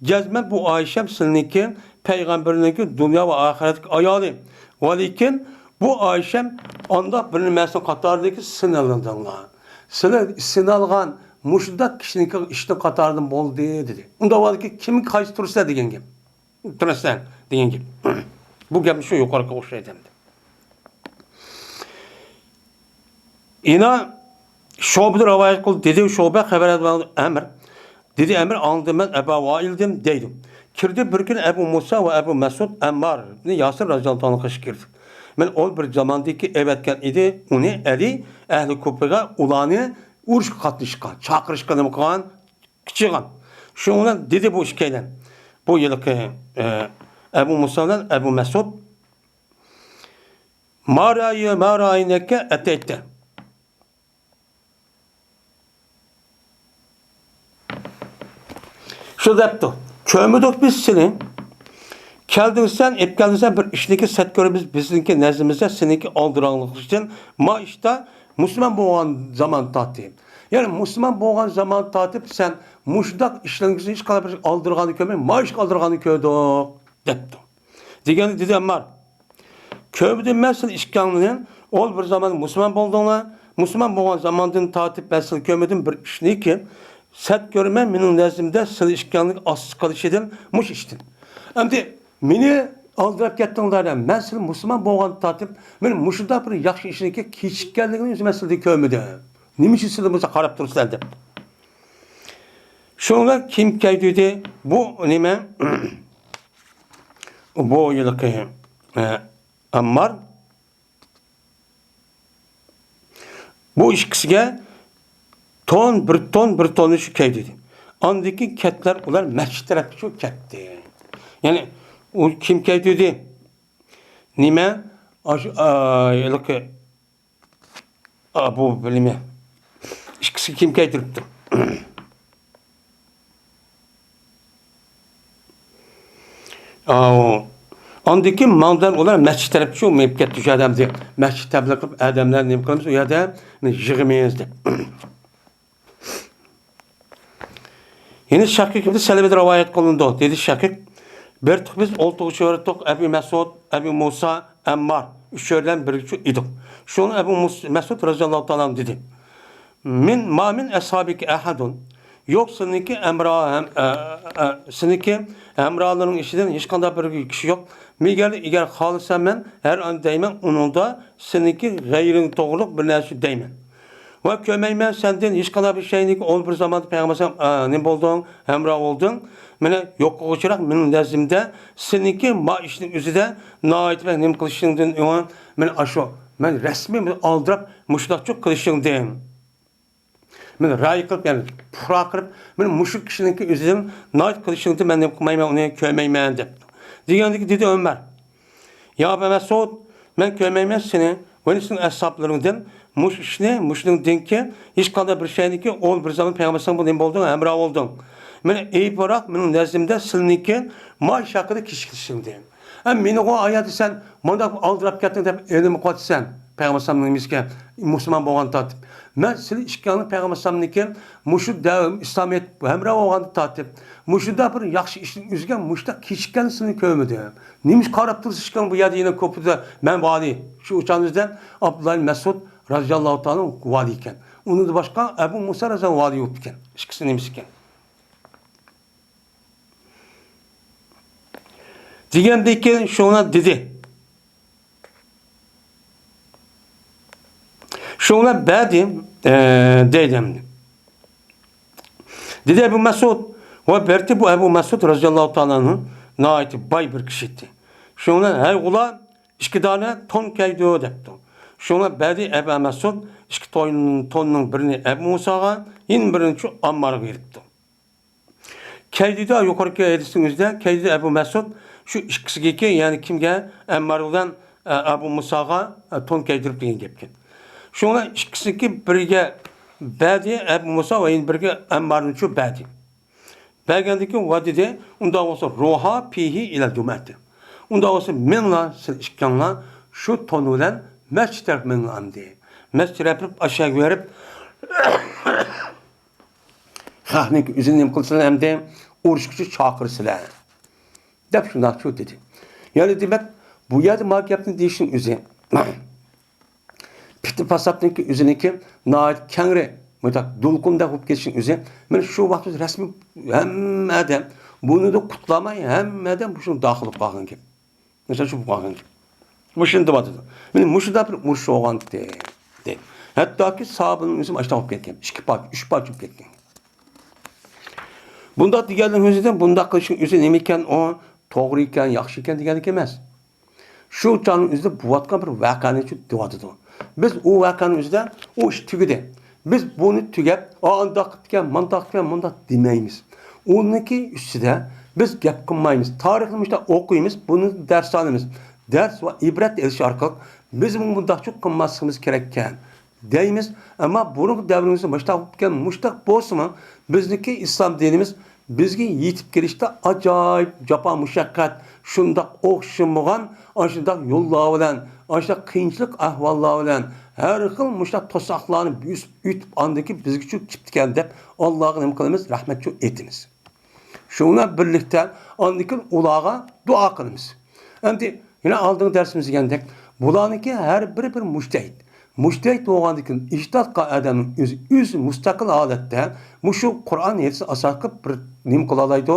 جەزمەن بۇ ئائىشەم سىلىنىڭكى پەيغەمبىرنىڭكى دۇنيا ۋە ئاخىرەتتىكى ئايالى. ۋەلىكىن بۇ ئائىشەم ئانداق بىر نېمىسىنىڭ قاتارىدىكى سىنىلدىڭلار. سىلى سىنالغان مۇشۇنداق كىشىنىڭكى ئىشىنىڭ قاتارىدىن بولدى، دېدى. ئۇنداق بولغاندىكىن كىم قايسى تۇرسىلەر دېگەن گەپ. تۇرسىلەر دېگەن گەپ. بۇ گەپنى شۇ يۇقىرىقىغا ئوخشايدۇ ئەمدى. ئىنا شۇبىدىن رىۋايەت قىلدى، دېدى شۇبە خەۋەر ئەمىر. دېدى ئەمىر، ئاڭلىدىم مەن ئەبا ۋائىلدىن، دەيدۇ. كىردى بىر كۈنى ئەبۇ مۇسا ۋە ئەبۇ مەسئۇد ئەممار ئىبنى ياسىر رەزىياللاھۇ تائالا قېشىغا كىردى. مەن ئون بىر زاماندىكى ئەۋەتكەن ئىدى ئۇنى ئەلى ئەھلى كۇپىغا ئۇلارنى ئۇرۇشقا قاتنىشىشقا چاقىرىشقا نېمە قىلغان؟ قىچىغان. شۇنىڭ بىلەن دېدى بۇ ئىككىيلەن. بۇ ھېلىقى، ئە، ئەبۇ مۇسا بىلەن ئەبۇ مەسئۇد. ما رأي-، ما رأيناك أتيت. شۇ دەپتۇ. كۆرمىدۇق بىز سېنى. كەلدىڭسەن، ئېلىپ كەلدىڭسەن بىر ئىشنىكى سەت كۆرىمىز بىزنىڭكى نەزىمىزدە سېنىڭكى ئالدىراڭلىقىڭدىن ما ئىشتا مۇسۇلمان بولغان زامان تارتىپ. يەنى مۇسۇلمان بولغان زامان تارتىپ سەن مۇشۇنداق ئىشلىرىڭىزنى ھېچقانداق بىر ئالدىرىغاننى كۆرمەي، ما ئىشقا ئالدىرىغاننى كۆردۇق، دەپتۇ. دېگەندە دېدى ئەممار، كۆرمىدىم مەن سىلى ئىككىڭلارنى. ئول بىر زامان مۇسۇلمان بولدۇڭلار. مۇسۇلمان بولغان زاماندىن تارتىپ مەن سىلى كۆرمىدىم بىر ئىشنىكى سەت كۆرىمەن مېنىڭ نەزىمدە سىلى ئىككىڭلارنىڭ ئاستى قىلىشىدىن مۇشۇ ئىشتىن. ئەمدى مېنى ئالدىراپ كەتتىڭلار دە، مەن سىلى مۇسۇلمان بولغاندىن تارتىپ مېنىڭ مۇشۇنداق بىر ياخشى ئىشنىكى كېچىككەنلىكىنى مەن سىلىدە كۆرمىدىم. نېمە ئۈچۈن سىلى بولسا قاراپ تۇرىسىلەر دەپ. شۇڭا كىم كەيدۈدى؟ بۇ نېمە؟ بۇ ھېلىقى، ئە، ئەممار. بۇ ئىككىسىگە تون، بىر تون، بىر توننى شۇ كەيدۈدى. ئاندىن كېيىن كەتتىلەر، ئۇلار مەسچىت تەرەپكە شۇ كەتتى. يەنى ئۇ كىم كەيدۈدى؟ نېمە؟ ئاشۇ، ئا، ھېلىقى، ئا، بۇ بىلمە. ئىككىسىگە كىم كەيدۈرۈپتۇ؟ ئاۋۇ. ئاندىن كېيىن ماڭدىن ئۇلار مەسچىت تەرەپكە شۇ مېڭىپ كەتتى، شۇ ئادەم دېدى. مەسچىت تەبلىغ قىلىپ، ئادەملەر نېمە قىلىمىز، ئۇ يەردە يىغىمىز دەپ. يەنە شەقىق ئىبن سەلەمىدىن رىۋايەت قىلىنىدۇ. دېدى شەقىق، بىر تۇق بىز ئولتۇرغۇچى تۇق، ئەبۇ مەسئۇد، ئەبۇ مۇسا، ئەممار ئۈچەيلەن بىرگە ئىدۇق. شۇڭا ئەبۇ مۇس-، مەسئۇد رەزىياللاھۇ تائالا ئەنھۇ دېدى، مىن، ما مىن ئەسھابىكە ئەھەدۇن. يوق، سېنىڭكى ھەمراھ ھەم، ئە، ئە، سېنىڭكى ھەمراھلىرىڭ ئىچىدىن ھېچقانداق بىر كىشى يوق. مەگەر، ئەگەر خالىسام مەن ھەر ئان دەيمەن، ئۇنىڭدا سېنىڭكى غەيرىڭ توغرۇلۇق بىر نەرسە دەيمەن. ۋە كۆرمەيمەن سەندىن ھېچقانداق بىر شەينىكى ئۇ بىر زاماندا پەيغەمبەر ئەلەيھىسسالام، ئە، نېمە بولدۇڭ، ھەمراھ بولدۇڭ. مانا يوقىغۇچىراق مېنىڭ نەزدىمدە سېنىڭكى ما ئىشنىڭ ئۆزىدە ناھايىتى بەك نېمە قىلىشىڭدىن، مانا ئاشۇ، مەن رەسمىي بىر ئالدىراپ مۇشۇنداقچۇ قىلىشىڭدىن. مەن راي قىلىپ، يەنى پۇخرا قىلىپ، مەن مۇشۇ كىشىنىڭكى ئۆزىدىن ناھايىتى قىلىشىڭدىن مەن نېمە قىلمايمەن، ئۇنى كۆرمەيمەن دەپتۇ. دېگەندىكى دېدى ئۆمەر، يا ئەبا مەسئۇد، مەن كۆرمەيمەن سېنى ۋە سېنىڭ ئەسھابلىرىڭدىن مۇشۇ ئىشنى، مۇشۇنىڭدىنكى ھېچقانداق بىر شەينىكى ئۇ بىر زامان پەيغەمبەر سەن بۇ نېمە بولدۇڭ، ھەمراھ بولدۇڭ. مانا ئەيىبراق مېنىڭ نەزدىمدە سېنىڭكى ما ئىش ھەققىدە كېچىكىشىڭدىن. ھە، مېنىغۇ ئايەتتە سەن مۇنداق ئالدىراپ كەتتىڭ دەپ ئېلىنىپ قويىسەن. پەيغەمبەر ئەلەيھىسسالامنىڭ نېمىسىگە، مۇسۇلمان بولغان تارتىپ. مەن سىلى ئىككىڭلارنىڭ پەيغەمبەر ئەلەيھىسسالامنىڭكى مۇشۇ دەۋ-، ئىسلامىيەت ھەمراھ بولغاندىن تارتىپ، مۇشۇنداق بىر ياخشى ئىشنىڭ ئۆزىگە مۇشۇنداق كېچىككەننى سېنى كۆرمىدىم. نېمىش قاراپ تۇرسىز ئىككىڭ بۇ يەردە يەنە كوپىدا مەن ۋالىي. شۇ چاغنىڭ ئۆزىدە ئابدۇللا ئىبن مەسئۇد رەزىياللاھۇ تائالا ۋالىي ئىكەن. ئۇنىڭدىن باشقا ئەبۇ مۇسا رەزىياللاھۇ ۋالىي بوپتىكەن. ئىككىسى نېمىسى ئىكەن. دېگەندىن كېيىن شۇڭا دېدى. شۇڭا بەدى، ئە، دەيدۇ ئەمدى. دېدى ئەبۇ مەسئۇد. ۋە بەرتى بۇ ئەبۇ مەسئۇد رەزىياللاھۇ تائالا ئەنھۇ ناھايىتى باي بىر كىشى ئىدى. شۇڭا، ھەي ئۇلار، ئىككى دانە تون كەيدۇ دەپتۇ. شۇڭا بەدى ئەبۇ مەسئۇد ئىككى تون-، توننىڭ بىرىنى ئەبۇ مۇساغا، يەنە بىرىنى شۇ ئاممارغا بېرىپتۇ. كەيدىدە يۇقىرىقى ھەدىسنىڭ ئۆزىدە، كەيدىدە ئەبۇ مەسئۇد شۇ ئىككىسىگىكى، يەنى كىمگە؟ ئەممار بىلەن، ئە، ئەبۇ مۇساغا، ئە، تون كەيدۈرۈپ دېگەن گەپكەن. شۇڭا ئىككىسىنىڭكى بىرىگە بەدى ئەبۇ مۇسا ۋە يەنە بىرىگە ئەممارنىچۇ بەدى. بەرگەندىن كېيىن ۋە دېدى، ئۇنداق بولسا روھا پىھى ئىلەل جۇمئەتى. ئۇنداق بولسا مېڭىڭلار، سىلەر ئىككىڭلار شۇ تون بىلەن مەسچىت تەرەپ مېڭىڭلار ئەمدى. مەسچىت تەرەپ ئاشاغا بېرىپ، خەقنىڭ ئۆزىنى نېمە قىلسىلەر ئەمدى، ئۇرۇشقىچە چاقىرسىلەر، دەپ شۇنداقچۇ دېدى. يەنى دېمەك، بۇ يەردە ما گەپنى دېيىشنىڭ ئۆزى، پىتنە پاساتنىڭكى ئۆزىنىڭكى ناھايىتى كەڭرى، مۇنداق دولقۇندەك بولۇپ كېتىشنىڭ ئۆزى، مانا شۇ ۋاقىت رەسمىي ھەممە ئادەم بۇنى قۇتلىماي، ھەممە ئادەم مۇشۇ داخىل بولۇپ قالغان گەپ. مىسال شۇ بولغان. مۇشۇنى دەۋاتىدۇ. مانا مۇشۇنداق بىر ئۇرۇش بولغانتى. ھەتتاكى ساھابىنىڭ ئۆزى ئاشۇنداق بولۇپ كەتكەن. ئىككى پارچە، ئۈچ پارچە بولۇپ كەتكەن. بۇنداق دېگەننىڭ ئۆزىدىن بۇنداق قىلىشنىڭ ئۆزى نېمە ئىكەن؟ ئۇ توغرا ئىكەن، ياخشى ئىكەن دېگەنلىك ئەمەس. شۇ چاغنىڭ ئۆزىدە بولۇۋاتقان بىر ۋەقەنى دەۋاتىدۇ. بىز ئۇ ۋەقەنىڭ ئۆزىدە ئۇ ئىش تۈگىدى. بىز بۇنى تۈگەپ، ئا، ئانداق قىپتىكەن، مانداق قىپتىكەن، مۇنداق دېمەيمىز. ئۇنىڭكى ئۈستىدە بىز گەپ قىلمايمىز. تارىخنى مۇشۇنداق ئوقۇيمىز، بۇنى دەرس ئالىمىز. دەرس ۋە ئىبرەت ئېلىش ئارقىلىق بىز مۇنداقچۇ قىلماسلىقىمىز كېرەككەن دەيمىز. ئەمما بۇرۇنقى دەۋرىمىزدە مۇشۇنداق بولۇپ كەلگەن، مۇشۇنداق بولسىمۇ، بىزنىڭكى ئىسلام دىنىمىز بىزگە يېتىپ كېلىشتە ئاجايىپ جاپا مۇشەققەت، شۇنداق ئوخشىمىغان، ئاشۇنداق يوللار بىلەن، ئاشۇنداق قىيىنچىلىق ئەھۋاللار بىلەن، ھەر خىل مۇشۇنداق توساقلارنى بۆسۈپ ئۆتۈپ، ئاندىن كېيىن بىزگىچۇ كېلىپتىكەن دەپ، ئاللاغا نېمە قىلىمىز؟ رەھمەتچۇ ئېيتىمىز. شۇ بىلەن بىرلىكتە ئاندىن كېيىن ئۇلارغا دۇئا قىلىمىز. ئەمدى يەنە ئالدىنقى دەرسىمىزدە دېگەندەك، بۇلارنىڭكى ھەر بىرى بىر مۇجتەھىد. مۇجتەھىد بولغاندىن كېيىن ئىجتىھات قىلغان ئادەمنىڭ ئۆزى، ئۆزى مۇستەقىل ھالەتتە مۇشۇ قۇرئان ھەدىسكە ئاساس قىلىپ بىر نېمە قىلالايدۇ،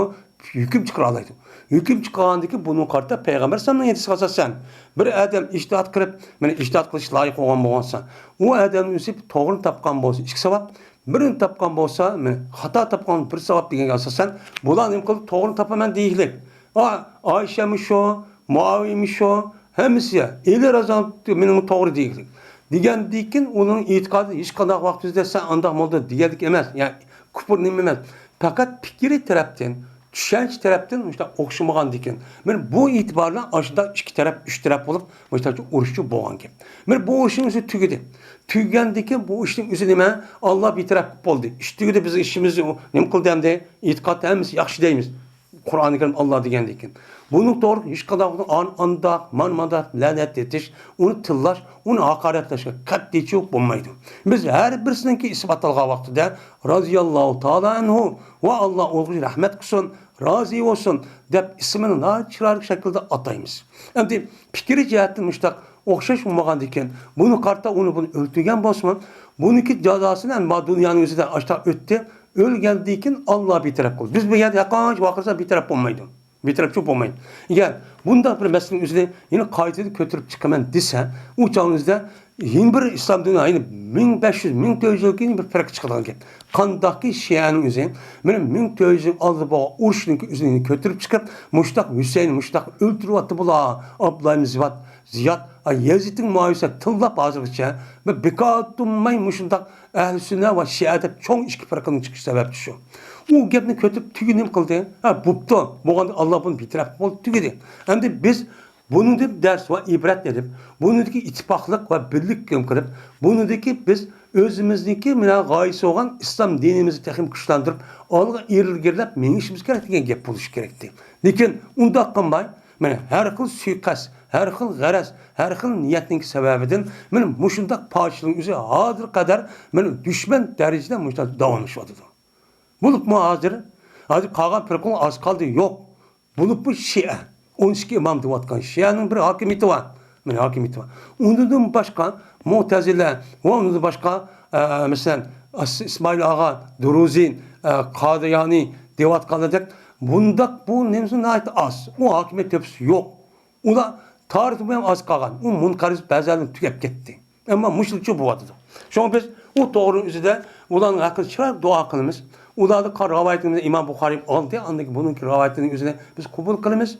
ھۆكۈم چىقىرالايدۇ. ھۆكۈم چىقارغاندىن كېيىن بۇنىڭغا قارىتا پەيغەمبەر ئەلەيھىسسالامنىڭ ھەدىسىگە ئاساسەن بىر ئادەم ئىجتىھات قىلىپ، مانا ئىجتىھات قىلىش لايىق بولغان بولغانسا، ئۇ ئادەمنىڭ ئۆزى توغرىنى تاپقان بولسا، ئىككى ساۋاب، بىرىنى تاپقان بولسا، مەن خاتا تاپقان بىر ساۋاب دېگەنگە ئاساسەن، بۇلار نېمە قىلدى؟ توغرىنى تاپىمەن دېيىكلىك. ئا، ئائىشەمۇ شۇ، مۇئاۋىيەمۇ شۇ، ھەممىسى ئېلى رازى مېنىڭ توغرا دېيىكلىك. دېگەندىكىن ئۇنىڭ ئېتىقادى ھېچقانداق ۋاقتىمىزدا سەن ئانداق بولدى دېگەنلىك ئەمەس. يەنى كۇپۇر نېمە ئەمەس. پەقەت پىكرى تەرەپتىن، چۈشەنچە تەرەپتىن مۇشۇنداق ئوخشىمىغاندىكىن، مانا بۇ ئېتىبار بىلەن ئاشۇنداق ئىككى تەرەپ، ئۈچ تەرەپ بولۇپ، مۇشۇنداق ئۇرۇشچۇ بولغان گەپ. مانا بۇ ئۇرۇشنىڭ ئۆزى تۈگىدى. تۈگىگەندىكىن بۇ ئىشنىڭ ئۆزى نېمە؟ ئاللا بىتەرەپ بولدى. ئىش تۈگىدى، بىز ئىشىمىزنى نېمە قىلدى ئەمدى؟ ئېتىقاد ھەممىسى ياخشى دەيمىز. قۇرئانى كەرىم ئاللا دېگەندىكىن. بۇنىڭ توغرا ھېچقانداق ئان-، ئانداق، مانا مانداق لەنەت ئېتىش، ئۇنى تىللاش، ئۇنى ھاقارەتلەشكە قەتئىيچە بولمايدۇ. بىز ھەر بىرسىنىڭكى ئىسپاتلانغان ۋاقتىدا رازىياللاھۇ تائالا ئەنھۇ ۋە ئاللا ئۇنىڭغا رەھمەت قىلسۇن، رازى بولسۇن دەپ ئىسمىنى ناھايىتى چىرايلىق شەكىلدە ئاتايمىز. ئەمدى پىكرىي جەھەتتىن مۇشۇنداق ئوخشاش بولمىغاندىكىن، بۇنى قارىتا ئۇنى بۇنى ئۆلتۈرگەن بولسىمۇ، بۇنىڭكى جازاسىنى ئەمدى ما دۇنيانىڭ ئۆزىدە ئاشتاق ئۆتتى، ئۆلگەندىن كېيىن ئاللا بىتەرەپ قىلدى. بىز بۇ يەردە ھەرقانچە ۋارقىرىساق بىتەرەپ بولمايدۇ. بىتەرەپچۇ بولمايدۇ. ئەگەر بۇنداق بىر مەسىلىنىڭ ئۆزىنى يەنە قايتىدىن كۆتۈرۈپ چىقىمەن دېسە، ئۇ چاغنىڭىزدا يەنە بىر ئىسلام دىنى، يەنى مىڭ بەش يۈز، مىڭ تۆت يۈز يىل كېيىن بىر پەرق چىقىدىغان گەپ. قانداقكى شىئەنىڭ ئۆزى، مانا مىڭ تۆت يۈز يىل ئالدى بولغان ئۇرۇشنىڭكى ئۆزىنى كۆتۈرۈپ چىقىپ، مۇشتاق ھۈسەيىن مۇشتاق ئۆلتۈرۈۋاتتى بۇلار، ئابدۇللا ئىبن زىياد، زىياد، ئا، يەزىدنىڭ مۇئاۋىيىسى تىللاپ ھازىرغىچە بىر بىكار تۇرماي مۇشۇنداق ئەھلى سۈننە ۋە شىئە دەپ چوڭ ئىككى پىرقىنىڭ چىقىش سەۋەبى شۇ. ئۇ گەپنى كۆتۈرۈپ تۈگى نېمە قىلدى؟ ھە، بوپتۇ. بولغاندا ئاللا بۇنى بىتەرەپ قىلىپ بولدى، تۈگىدى. ئەمدى بىز بۇنىڭدىن دەرس ۋە ئىبرەت ئېلىپ، بۇنىڭدىكى ئىتتىپاقلىق ۋە بىرلىك قىلىپ، بۇنىڭدىكى بىز ئۆزىمىزنىڭكى مانا غايىسى بولغان ئىسلام دىنىمىزنى تېخىمۇ كۈچلەندۈرۈپ، ئالغا ئىلگىرىلەپ مېڭىشىمىز كېرەك دېگەن گەپ بولۇشى كېرەكتى. لېكىن ئۇنداق قىلماي، مانا ھەر خىل سۇيىقەست، ھەر خىل غەرەز، ھەر خىل نىيەتنىڭ سەۋەبىدىن مانا مۇشۇنداق پاجىئەنىڭ ئۆزى ھازىرغا قەدەر مانا دۈشمەن دەرىجىدە مۇشۇنداق داۋاملىشىۋاتىدۇ. بولۇپمۇ ھازىر، ھازىر قالغان پىرقىلار ئاز قالدى، يوق. بولۇپمۇ شىئە، ئون ئىككى ئىمام دەۋاتقان شىئەنىڭ بىر ھاكىمىيىتى بار. مانا ھاكىمىيىتى بار. ئۇنىڭدىن باشقا مۇتەزىلە ۋە ئۇنىڭدىن باشقا، ئە، مەسىلەن، ئىس-، ئىسمائىل ئاغا، دۇرۇزى، ئە، قادىيانى دەۋاتقانلاردەك بۇنداق بۇ نېمىسى ناھايىتى ئاز. ئۇ ھاكىمىيەت تۆپىسى يوق. ئۇلار تارىختا بۇ ھەم ئاز قالغان. ئۇ مۇنقەرز بەزىلەردىن تۈگەپ كەتتى. ئەمما مۇشۇنچە بولۇۋاتىدۇ. شۇڭا بىز ئۇ توغرىنىڭ ئۆزىدە ئۇلارنىڭ ھەققىدە چىرايلىق دۇئا قىلىمىز. ئۇلاردىن قالغان رىۋايەتلىرىمىزنى ئىمام بۇخارىي ئالدى، ئاندىن كېيىن بۇنىڭكى رىۋايەتلىرىنىڭ ئۆزىنى بىز قوبۇل قىلىمىز.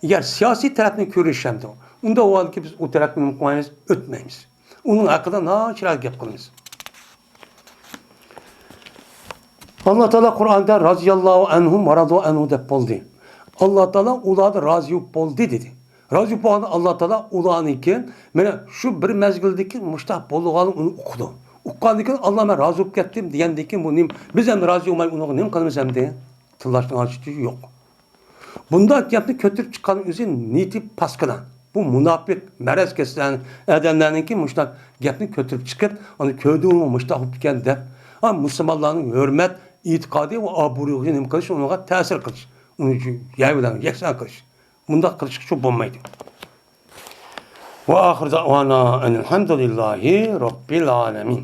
ئەگەر سىياسىي تەرەپنى كۆرۈشەمدۇ، ئۇنداق بولغاندىكىن بىز ئۇ تەرەپنى نېمە قىلمايمىز؟ ئۆتمەيمىز. ئۇنىڭ ھەققىدە ناھايىتى چىرايلىق گەپ قىلىمىز. ئاللا تائالا قۇرئاندا رازىياللاھۇ ئەنھۇم ۋە رازۇ ئەنھۇ دەپ بولدى. ئاللا تائالا ئۇلاردا رازى بولۇپ بولدى دېدى. رازى بولۇپ بولغاندا ئاللا تائالا ئۇلارنىڭكى مانا شۇ بىر مەزگىلدىكى مۇشتاق بولغانلىقىنى ئۇنى ئۇقىدۇ. ئۇققاندىن كېيىن ئاللا مەن رازى بولۇپ كەتتىم دېگەندىن كېيىن بۇ نېمە؟ بىز ئەمدى رازى بولماي ئۇنىڭغا نېمە قىلىمىز ئەمدى؟ تىللاشنىڭ ھاجىتى يوق. بۇنداق گەپنى كۆتۈرۈپ چىققان ئۆزى نىيىتى پاسكىنا. بۇ مۇناپىق، مەرەز كېسەل ئادەملەرنىڭكى مۇشۇنداق گەپنى كۆتۈرۈپ چىقىپ، ئانا كۆردۈڭمۇ مۇشۇنداق بوپتىكەن دەپ، ئا، مۇسۇلمانلارنىڭ ھۆرمەت، ئېتىقادى ۋە ئابرۇيىغا نېمە قىلىش، ئۇنىڭغا تەسىر قىلىش، ئۇنى يەر بىلەن يەكسان قىلىش. مۇنداق قىلىشقا شۇ بولمايدۇ. ۋە ئاخىر دەئۋانا ئەنىلھەمدۇلىللاھى رەببىل ئالەمىن.